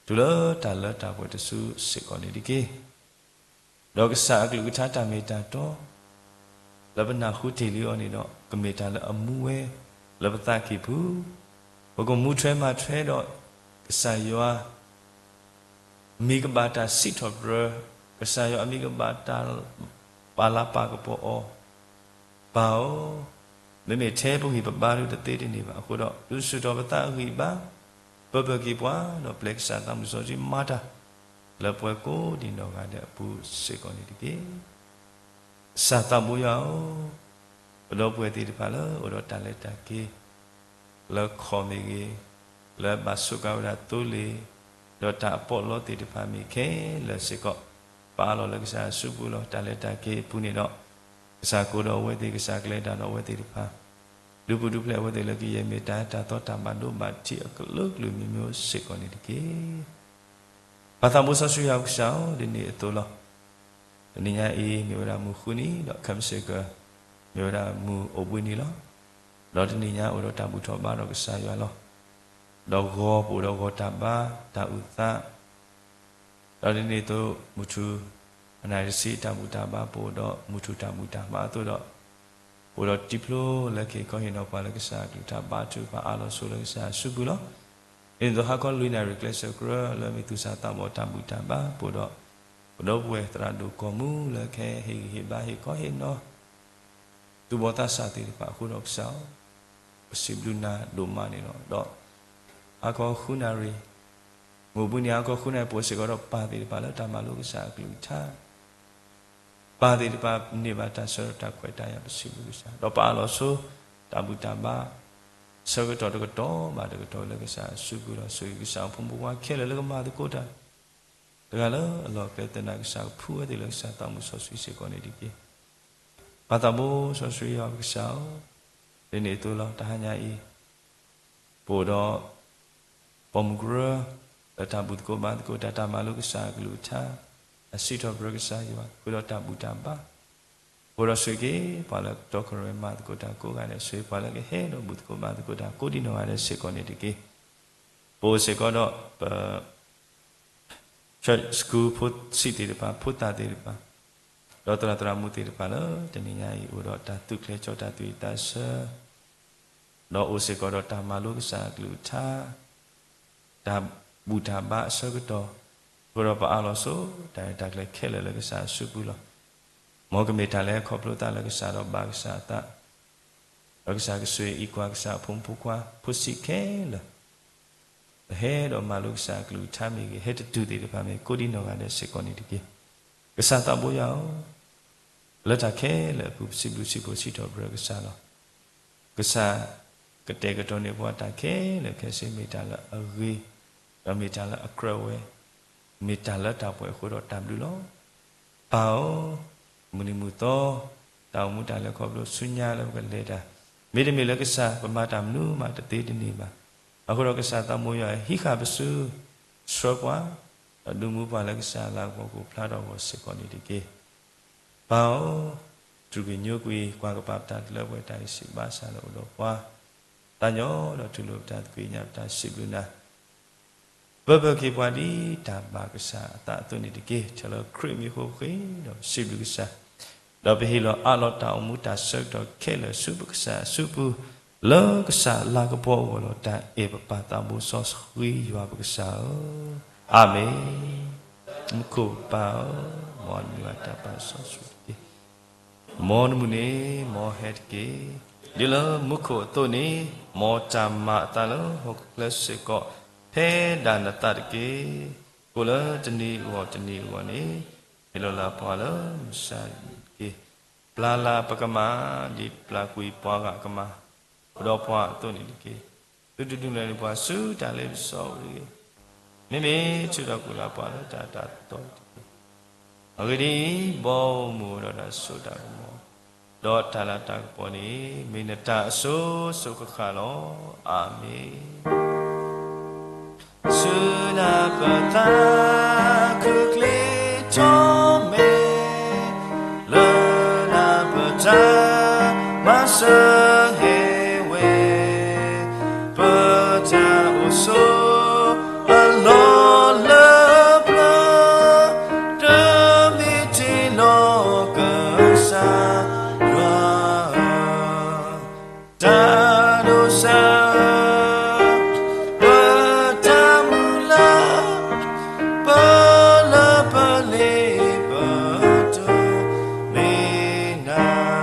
တုၤလၢတၢ်လၢတၢ်ပှဲၤတစုစ့ၢ်ကီးန့ၣ်တက့ၢ်. ဒီးကစၢ်အကလုၢ်ကထါတၢ်မ့ၢ်တၢ်တီ လၢပနၢ်ဟူတ့ၢ်လံအီၤန့ၣ်ဒီး ကမ့ၢ်တၢ်လၢအမူဝဲလၢပသးကံၢ်ပူၤ, ပကမူထွဲမၤထွဲဒီး ကစၢ်ယွၤ မံၤကဘၣ်တၢ်စံးထီၣ်ပတြၢၤ, ကစၢ်ယွၤအမံၤကဘၣ်တၢ်ပာ်လၤပာ်ကပီၤအီၤ, ပၢ်ဧၢ, မ့မ့ၢ်ထဲပဂံၢ်ပဘါဒုတသ့တန့ၢ်ဘၣ်. အဃိဒီး ဒုးဆူၣ်ထီၣ်ပသးအဂံၢ်အဘါ, ပၢၢ်ပၢၢ်က့ၤပှၤ, ဒီးပျဲကစၢ်သးမုၢ်စီဆှံမၤတၢ် လၢပှၤကိးဒံးနီၢ်ဂၤဒဲးအပူၤစ့ၢ်ကီးန့ၣ်တက့ၢ်. ကစၢ်သးဘိယွၤဧၢ, ပဒီပုၢ်ဝဲၢ်သ့ၣ်တဖၣ်လၢအိၣ်ဒီးတၢ်လဲၤတၢ်က့ၤ လၢခီၣ်မ့ၢ်ဂ့ၤ, လၢဘၣ်ဆိးကါဝဲဒၣ်သိလ့ၣ်, ဒီးတၢ်အပီးအလီသ့ၣ်တဖၣ်မ့ၢ်ခဲလၢာ်စ့ၢ်ကီး, ပအးလီၤလၢကစၢ်အစုပူၤလီၤ. တၢ်လဲၤတၢ်က့ၤအပူၤန့ၣ်ဒီး ကစၢ်ကအိၣ်ဒီးအဝဲသ့ၣ်, ကစၢ်ကလဲၤတၢ်ဒီးအဝဲသ့ၣ်တဖၣ်, ဒုးပူၤဒုးဖျဲးအဝဲသ့ၣ်လၢကယဲၢ်မ့ၢ်တၢ်တၢ်သီတၢ်ဘၣ်ဒိဘၣ်ထံးအကလုာ်ကလုာ်မံၤမံၤစ့ၢ်ကီးန့ၣ်တက့ၢ်. ပၢ်သးဘိစီဆှံယွၤပကစၢ်ဧၢ, ဒ်န့ၣ်အသိးလီၤ. တနံၤညါအံၤ မ့ၢ်ဝဲဒၣ်မုၢ်ဃုနံၤ, ဒီးခဲမုၢ်ဆ့ၣ်ကီး မ့ၢ်ဝဲဒၣ်မုၢ်အိၣ်ဘှံးနံၤလီၤ. ဒီးတနံၤညါအိၣ်ဒီးတၢ်ဘူၣ်ထီၣ်ဘါဒီးကစၢ်ယွၤလီၤ. ဒီးဂီၤပအိၣ်ဒီးဂီၤတၢ်ဘါ, တၢ်အုၣ်သး, ဒီးဒ်န့ၣ်အသိး မုၢ်ထူၣ်အနၣ်ရံၣ်တဆံတၢ်ဘူၣ်တၢ်ဘါ ပအိၣ်ဒီးမုၢ်ထူၣ်တၢ်ဘူၣ်တၢ်ဘါအသိးဒီး ပအိၣ်ဒီးတံၤဖျိလၢက့ၤခီဟ့ၣ်နီၤပှၤလၢကစၢ်အကလုၢ်ကထါ ဘါထုကဖၣ်အးလီၤဆိလၢကစၢ်အစုပူၤလီၤ. ဒ်န့ၣ်အသိး ဟါခီလွံၢ်နၣ်ရံၣ်ကျဲးစၢးကြၢးလၢမ့ၢ်သူၣ်စၢ်သးဘီၣ်တၢ်ဘူၣ်တၢ်ဘါ ပအိၣ်ဒီး ပဒီပုၢ်ဝဲၢ်သရၣ်ဒိၣ်ကီၢ်မူလၢကဟဲဟ့ၣ်ဂံၢ်ဟ့ၣ်ဘါဟ့ၣ်ခီဟ့ၣ်နီၤ သူၣ်ဘီၣ်သးစၢ်သ့ၣ်တဖၣ်အဃိဒီးကစၢ်ဧၢ, ပစံးဘျုးနၤဒိၣ်မးန့ၣ်လီၤ. ဒီးဟါခီဃုနၣ်ရံၣ် မုၢ်ဘူၣ်နံၤဟါခီဃုနၣ်ရံၣ် ပအိၣ်စ့ၢ်ကီးဒီးပၢ်သ့ၣ်တဖၣ်လၢတၢ်မၤလိကစၢ်အကလုၢ်ကထါ, ပၢ်သ့ၣ်တဖၣ်န့ၢ်ဘၣ်တၢ်ဆၢကတီၢ်တၢ်ခွဲးတၢ်ယာ် ပစံးဘျုးကစၢ်, ဒီးပအၢၣ်လီၤဆိ တၢ်ဘူၣ်တၢ်ဘါ ဆၢကတီၢ်တကတီၢ်ဘၣ်တကတီၢ်လၢကစၢ်အစုပူၤလီၤ. ဆိၣ်ဂ့ၤကစၢ်အဖိမုၣ်ဖိခွါခဲလၢာ်လၢကမၤသကိးတၢ် တဂၤလၢအလီၢ်အကျဲ သနာ်က့ကစၢ်ကဖှူဝဲသ့ၣ်လၢကစၢ်သးမုၢ်စီဆှံစ့ၢ်ကီးန့ၣ်တက့ၢ်. ပၢ်သးဘိစီဆှံယွၤပကစၢ်ဧၢ, ဒ်န့ၣ်အသိးလီၤ တဟါညါအံၤ ပအိၣ်ဒီး ပိာ်မုၣ်ကရၢ လၢတၢ်ဘူၣ်သကိးဘါသကိးတၢ် တၢ်မၤလိကစၢ်အကလုၢ်ကထါ, တၢ်စံးထီၣ်ပတြၢၤကစၢ်ယွၤ ဃုာ်ဒီးတၢ်ဘူၣ်တၢ်ဘါ, အဃိဒီးဆိၣ်ဂ့ၤက့ၤ ပှၤလၢကတီၢ်ကရၢမၤသကိးတၢ်ကိးဂၤဒဲး, ဆိၣ်ဂ့ၤပှၤလၢကဟဲဒီးဘူၣ်သကိးဘါသကိးတၢ် ကိးဒံနီၢ်ဂၤဒဲးစ့ၢ်ကီးန့ၣ်တက့ၢ်. ပအိၣ်စ့ၢ်ကီးဒီးပ church school ဖိဆံးသ့ၣ်တဖၣ် ဖိသၣ်သ့ၣ်တဖၣ်, ဒီးသရၣ်သရၣ်မုၣ်သ့ၣ်တဖၣ်လၢတနံၤညါအံၤ အိၣ်ဒီးတၢ်သူၣ်ကျဲၤကၠီတၢ်သူၣ်အံၣ်သးဆၢ, ဒီးအိၣ်စ့ၢ်ကီးဒီးတၢ်မၤလိကစၢ်အကလုၢ်ကထါ, တၢ်ဘူၣ်တၢ်ဘါအဆၢကတီၢ်, အဃိဒီးပအၢၣ်လီၤဆိ တၢ်ရဲၣ်တၢ်ကျဲၤခဲလၢာ်လၢကစၢ်အစုပူၤလီၤ. မ်ကမ့ၢ်တၢ်လၢခီဖျိသးလၢကစၢ်ဒီးဘၣ်ကစၢ်အသး ဒီးကစၢ်ကဆိၣ်ဂ့ၤအံးကွၢ်ကစၢ်အဖိမုၣ်ဖိခွါ ဖိဆံးခဲလၢာ် လၢဟဲဒီးမၤလိကစၢ်အကလုၢ်ကထါမ့ၢ်ဂ့ၤ, ဟဲတတုၤသ့ၣ်တဖၣ်မ့ၢ်ဂ့ၤ ကိးဒံနီၢ်ဂၤဒဲးစ့ၢ်ကီးန့ၣ်တက့ၢ်. ကစၢ်သးဘိယွၤဧၢ, လၢတၢ်ခဲလၢာ်အပူၤ ပစံးဘျုးစံးဖှိၣ်စံးထီၣ်ပတြၢၤကစၢ်လီၤ. ကစၢ်ကတဲာ်ကတီၤန့ၢ်ပှၤတၢ်ခဲလၢာ်ခဲဆ့ မ့ၢ်တၢ်လၢအဂ့ၤ, ဒီးမ့ၢ်တၢ်လၢအကြၢးဝဲ, မ့ၢ်တၢ်လၢတၢ်ပှဲၤအဃိဒီးတၢ်ဘျုးလီၤ. ပၢ်ဧၢ, မုၢ်နံၤမုၢ်သီ တၢ်အိၣ်မူတၢ်လဲၤခီဖျိဆူညါလၢပကလဲၤတၢ်, မ့တမ့ၢ်လၢကစၢ် ပမၤတၢ်မနုၤမးတသ့တန့ၢ်ဘၣ်. အဃိဒီးကစၢ်သးဘိယွၤ ဟံးဃာ်ပစု ဆှၢပှၤ, ဒီးဒုးမူပှၤလၢကစၢ်အလၤကပီၤကအိၣ်ဖျါထီၣ်အဂီၢ်စ့ၢ်ကီးန့ၣ်တက့ၢ်. ပၢ်ဧၢ, တြူာ်ကွံာ်ညိကွံာ် ကွၢ်ကပၤပတၢ်လၢပှဲၤတၢ်အံၤစံးဘၣ်ဆၣ်လၢအိၣ်ဒီးပှၤ, သးညီဒီးတူၢ်လိာ်ပတၢ်သးကွံာ်ညါ ပတၢ်စံးဘျုးနၤ ပၢၢ်ပၢၢ်က့ၤပှၤဒ်တၢ်ဘၣ်ကစၢ်အသးအသိးန့ၣ်တက့ၢ်. ထဲလၢခရံာ်မံၤအဃိပဃ့ဒီးစံးဘျုးကစၢ်, ဒီးပဟ့ၣ်လီၤအးလီၤတၢ်အိၣ်မူတၢ်ဆၢကတီၢ်ခဲလၢာ်ဆူပကစၢ်အစုပူၤ, လၢကစၢ်အလၤကပီၤအဂီၢ်လီၤ. တၢ်အဲၣ်ပပၢ်သးဘိစီဆှံယွၤပကစၢ်ဧၢ, အၤမ့ၣ်. မူခိၣ်ပၢ်ဧၢ, မ်နမံၤဘၣ်တၢ်ပာ်စီဆှံတက့ၢ်. မ်နမုၢ်န့ၣ် မ်ဟဲတက့ၢ်. ဒ်လၢမူခိၣ်အသိးန့ၣ်, မ်တၢ်မၤအသးလၢဟီၣ်ခိၣ်ချၢစ့ၢ်ကီး, ဖဲဒၣ်နသးတက့ၢ်. ကိးလၢတနံၤအဂီၢ်တနံၤအဂီၢ်န့ၣ်, ဟ့ၣ်လီၤလၢပှၤလၢမုၢ်ဆါတက့ၢ်. ပျၢ်လၢပကမၤ, ဒ်ပျၢ်ကွံာ်ပှၤဂၤအကမၤ, အိၣ်ဒီးပှၤအသိးန့ၣ်တက့ၢ်. သုတဒုးနဲၣ်န့ၢ်ပှၤဆူတၢ်လ့ပစီဝဲတဂ့ၤ. မ့မ့ၢ်ထုးထီၣ်ကွံာ်လၢပှၤလၢတၢ်တၢ်သီတက့ၢ်. အဂ့ၢ်ဒ်အံၤ, ဘီမုၢ်ဒီးတၢ်စိတၢ်ကမီၤ, ဒီးတၢ်လၤတၢ်ကပီၤန့ၣ်, မ့ၢ်နတၢ်အစိၤစိၤဃၣ်ဃၣ်လီၤ. အၤမ့ၣ်. ဆူနၤပတၢ်ခုချ့ထီၣ်မဲာ်, လၢနၤပတၢ်မၤစၢၤဟဲဝဲ, ပတၢ်အိၣ်ဆိးအလီၢ်လၢပျၢၤ, တမ့ၢ်တ့ၢ်လီၤကစၢ်ယွၤဧၢ, တၢ်ဒိးစၢ် ပတၢ်မုၢ်လၢ်, ပလၢပလ့ပတၢ်မ့ၢ်နၤ.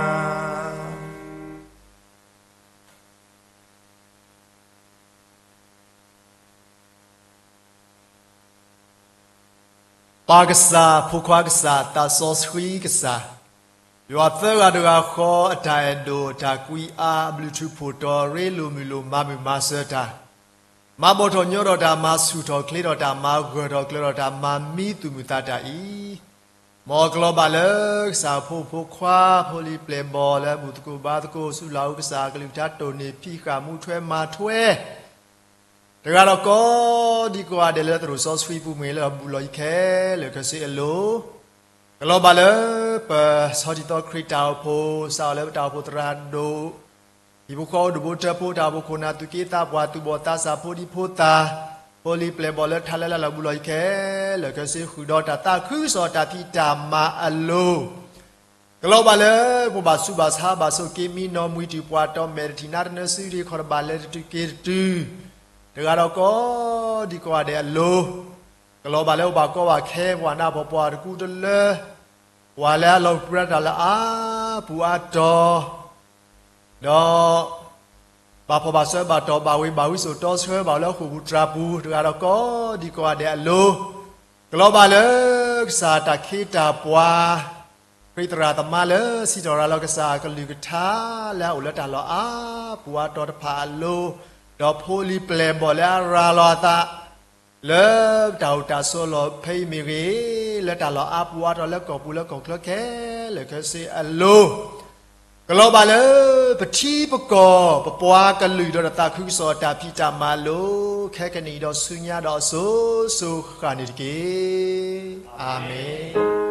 ပၢ်ကစၢ်, ဖိခွါကစၢ်, သးစီဆှံကစၢ်, ယွၤသၢဂၤတဂၤဃီ အတၢ်အဲၣ်ဒိၣ်တၢ်ကွံအါ အဘျုးထူးဖှိၣ်တီၤ ရ့လိာ်မုာ်လိာ် မၤမုာ်မၤစၢၤတၢ်, မၤဘီၣ်ထီၣ်ညီထီၣ်တၢ်, မၤဆူၣ်ထီၣ်ချ့ထီၣ်တၢ်, မၤဂၢၢ်ထီၣ်ကျၢၤထီၣ်တၢ်, မၤမံသူၣ်မုာ်သးတၢ်အံၤ, မ်ကလီၤဘၣ်လၢကစၢ်ဖိမုၣ်ဖိခွါ ဖိလံၤပျဲၢ်ဘီၣ်လၢဘူၣ်သကိးဘါသကိး ဆူလၢကစၢ်အကလုၢ်ကထါ တိၢ်န့ၢ်ဖံးဃာ်မူထွဲမၤထွဲ တဂၤဒီးကိးဒံကိးဂၤဒဲးလၢသရိာ်စီဆှံပူၤ မ့ၢ်လၢအဘူးလီၢ်ယံၤခဲလၢာ်ခဲဆ့အလိၤ, ကလီၤဘၣ်လၢပဆီတံၢ်သီခရံာ်တၢ်အိၣ်ဖှိၣ်, စးထီၣ်လၢပတၢ်အိၣ်ဖှိၣ်သရၣ်ဒိၣ်, ဟံၣ်ဖိဃီဖိဒူၣ်ဖိထၢဖိ, တၢ်အိၣ်ဖှိၣ်ခိၣ်နၢ်သူၣ်က့သးပှၢ်, သူၣ်ဘီၣ်သးစၢ်, ဖိဒံဖိသၣ်, ဖိလံၤပျဲၢ်ဘီၣ်လၢထးလၢလၢ်လၢ် ဘူးလီၢ်ယံၤခဲလၢာ်ခဲဆ့ ဃုာ်ဒီးတၢ်သးခုကစီၣ်တၢ်ဖံးတၢ်မၤအလိၤ ကလီၤဘၣ်လၢပဘၣ်ဆူးဘၣ်ဆါ ဘၣ်ဆိးက့မံနီၤ မှံတုၤပှၤတီၢ်မဲာ်တထံၣ် နါတနၢစုရ့ၣ်ခီၣ်တဘၣ် လဲၤတတုၤက့ၤတတုၤ, တဂၤဒီးကိးဒံကိးဂၤဒဲးအလိၤ, ကလီၤဘၣ်လၢပဘၣ်ကီဘၣ်ခဲ ပှၤနၢ်ပှၤဖှီၣ် ပှၤတကူတလၢ, ပှၤလၢအလီၤပြၢတၢ်လၢအါပူၤအါတီၤ, ဒီး ဘၣ်ဖှီၣ်ဘၣ်စၢၤဘၣ်တီၢ်ဘၣ်ဝ့ၤဘၣ်ဝံစိာ်တီဆှၢဘၣ်လၢဟီၣ်ခိၣ်ပူၤတြၢၤပူၤ တဂၤဒီးကိးဒံကိးဂၤဒဲးအလိၤ, ကလီၤဘၣ်လၢကစၢ်တၢ်ခ့တၢ်ပှၤ ခရံာ်သရၣ်သမါလၢစံးထီၣ်ရၤလီၤကစၢ်အကလုၢ်ကထါ လၢအအိၣ်လၢတၢ်လီၢ်အါပူၤအါတီၤတဖၣ်အလိၤ, ဒီးဖိလံၤပျဲၢ်ဘီၣ်လၢအရၤလီၤအသး လၢတၢ်အိၣ်တၢ်ဆိးအလီၢ်ဖဲအံၤမ့ၢ်ဂ့ၤ, လၢတၢ်လီၢ်အါပူၤအါတီၤလၢကီၢ်ပူၤလၢကီၢ်ချၢခဲလၢာ်ခဲဆ့အလိၤ, ကလီၤဘၣ်လၢပထံပကီၢ် ပပှၤကလုာ်ဒီးတၢ်သးခုကစီၣ်အတၢ်ဖံးတၢ်မၤအလိၤ ခဲကနံၣ်ဒီးဆူညါဒီးအစိၤစိၤဃၣ်ဃၣ်န့ၣ်တက့ၢ်. အၤမ့ၣ်.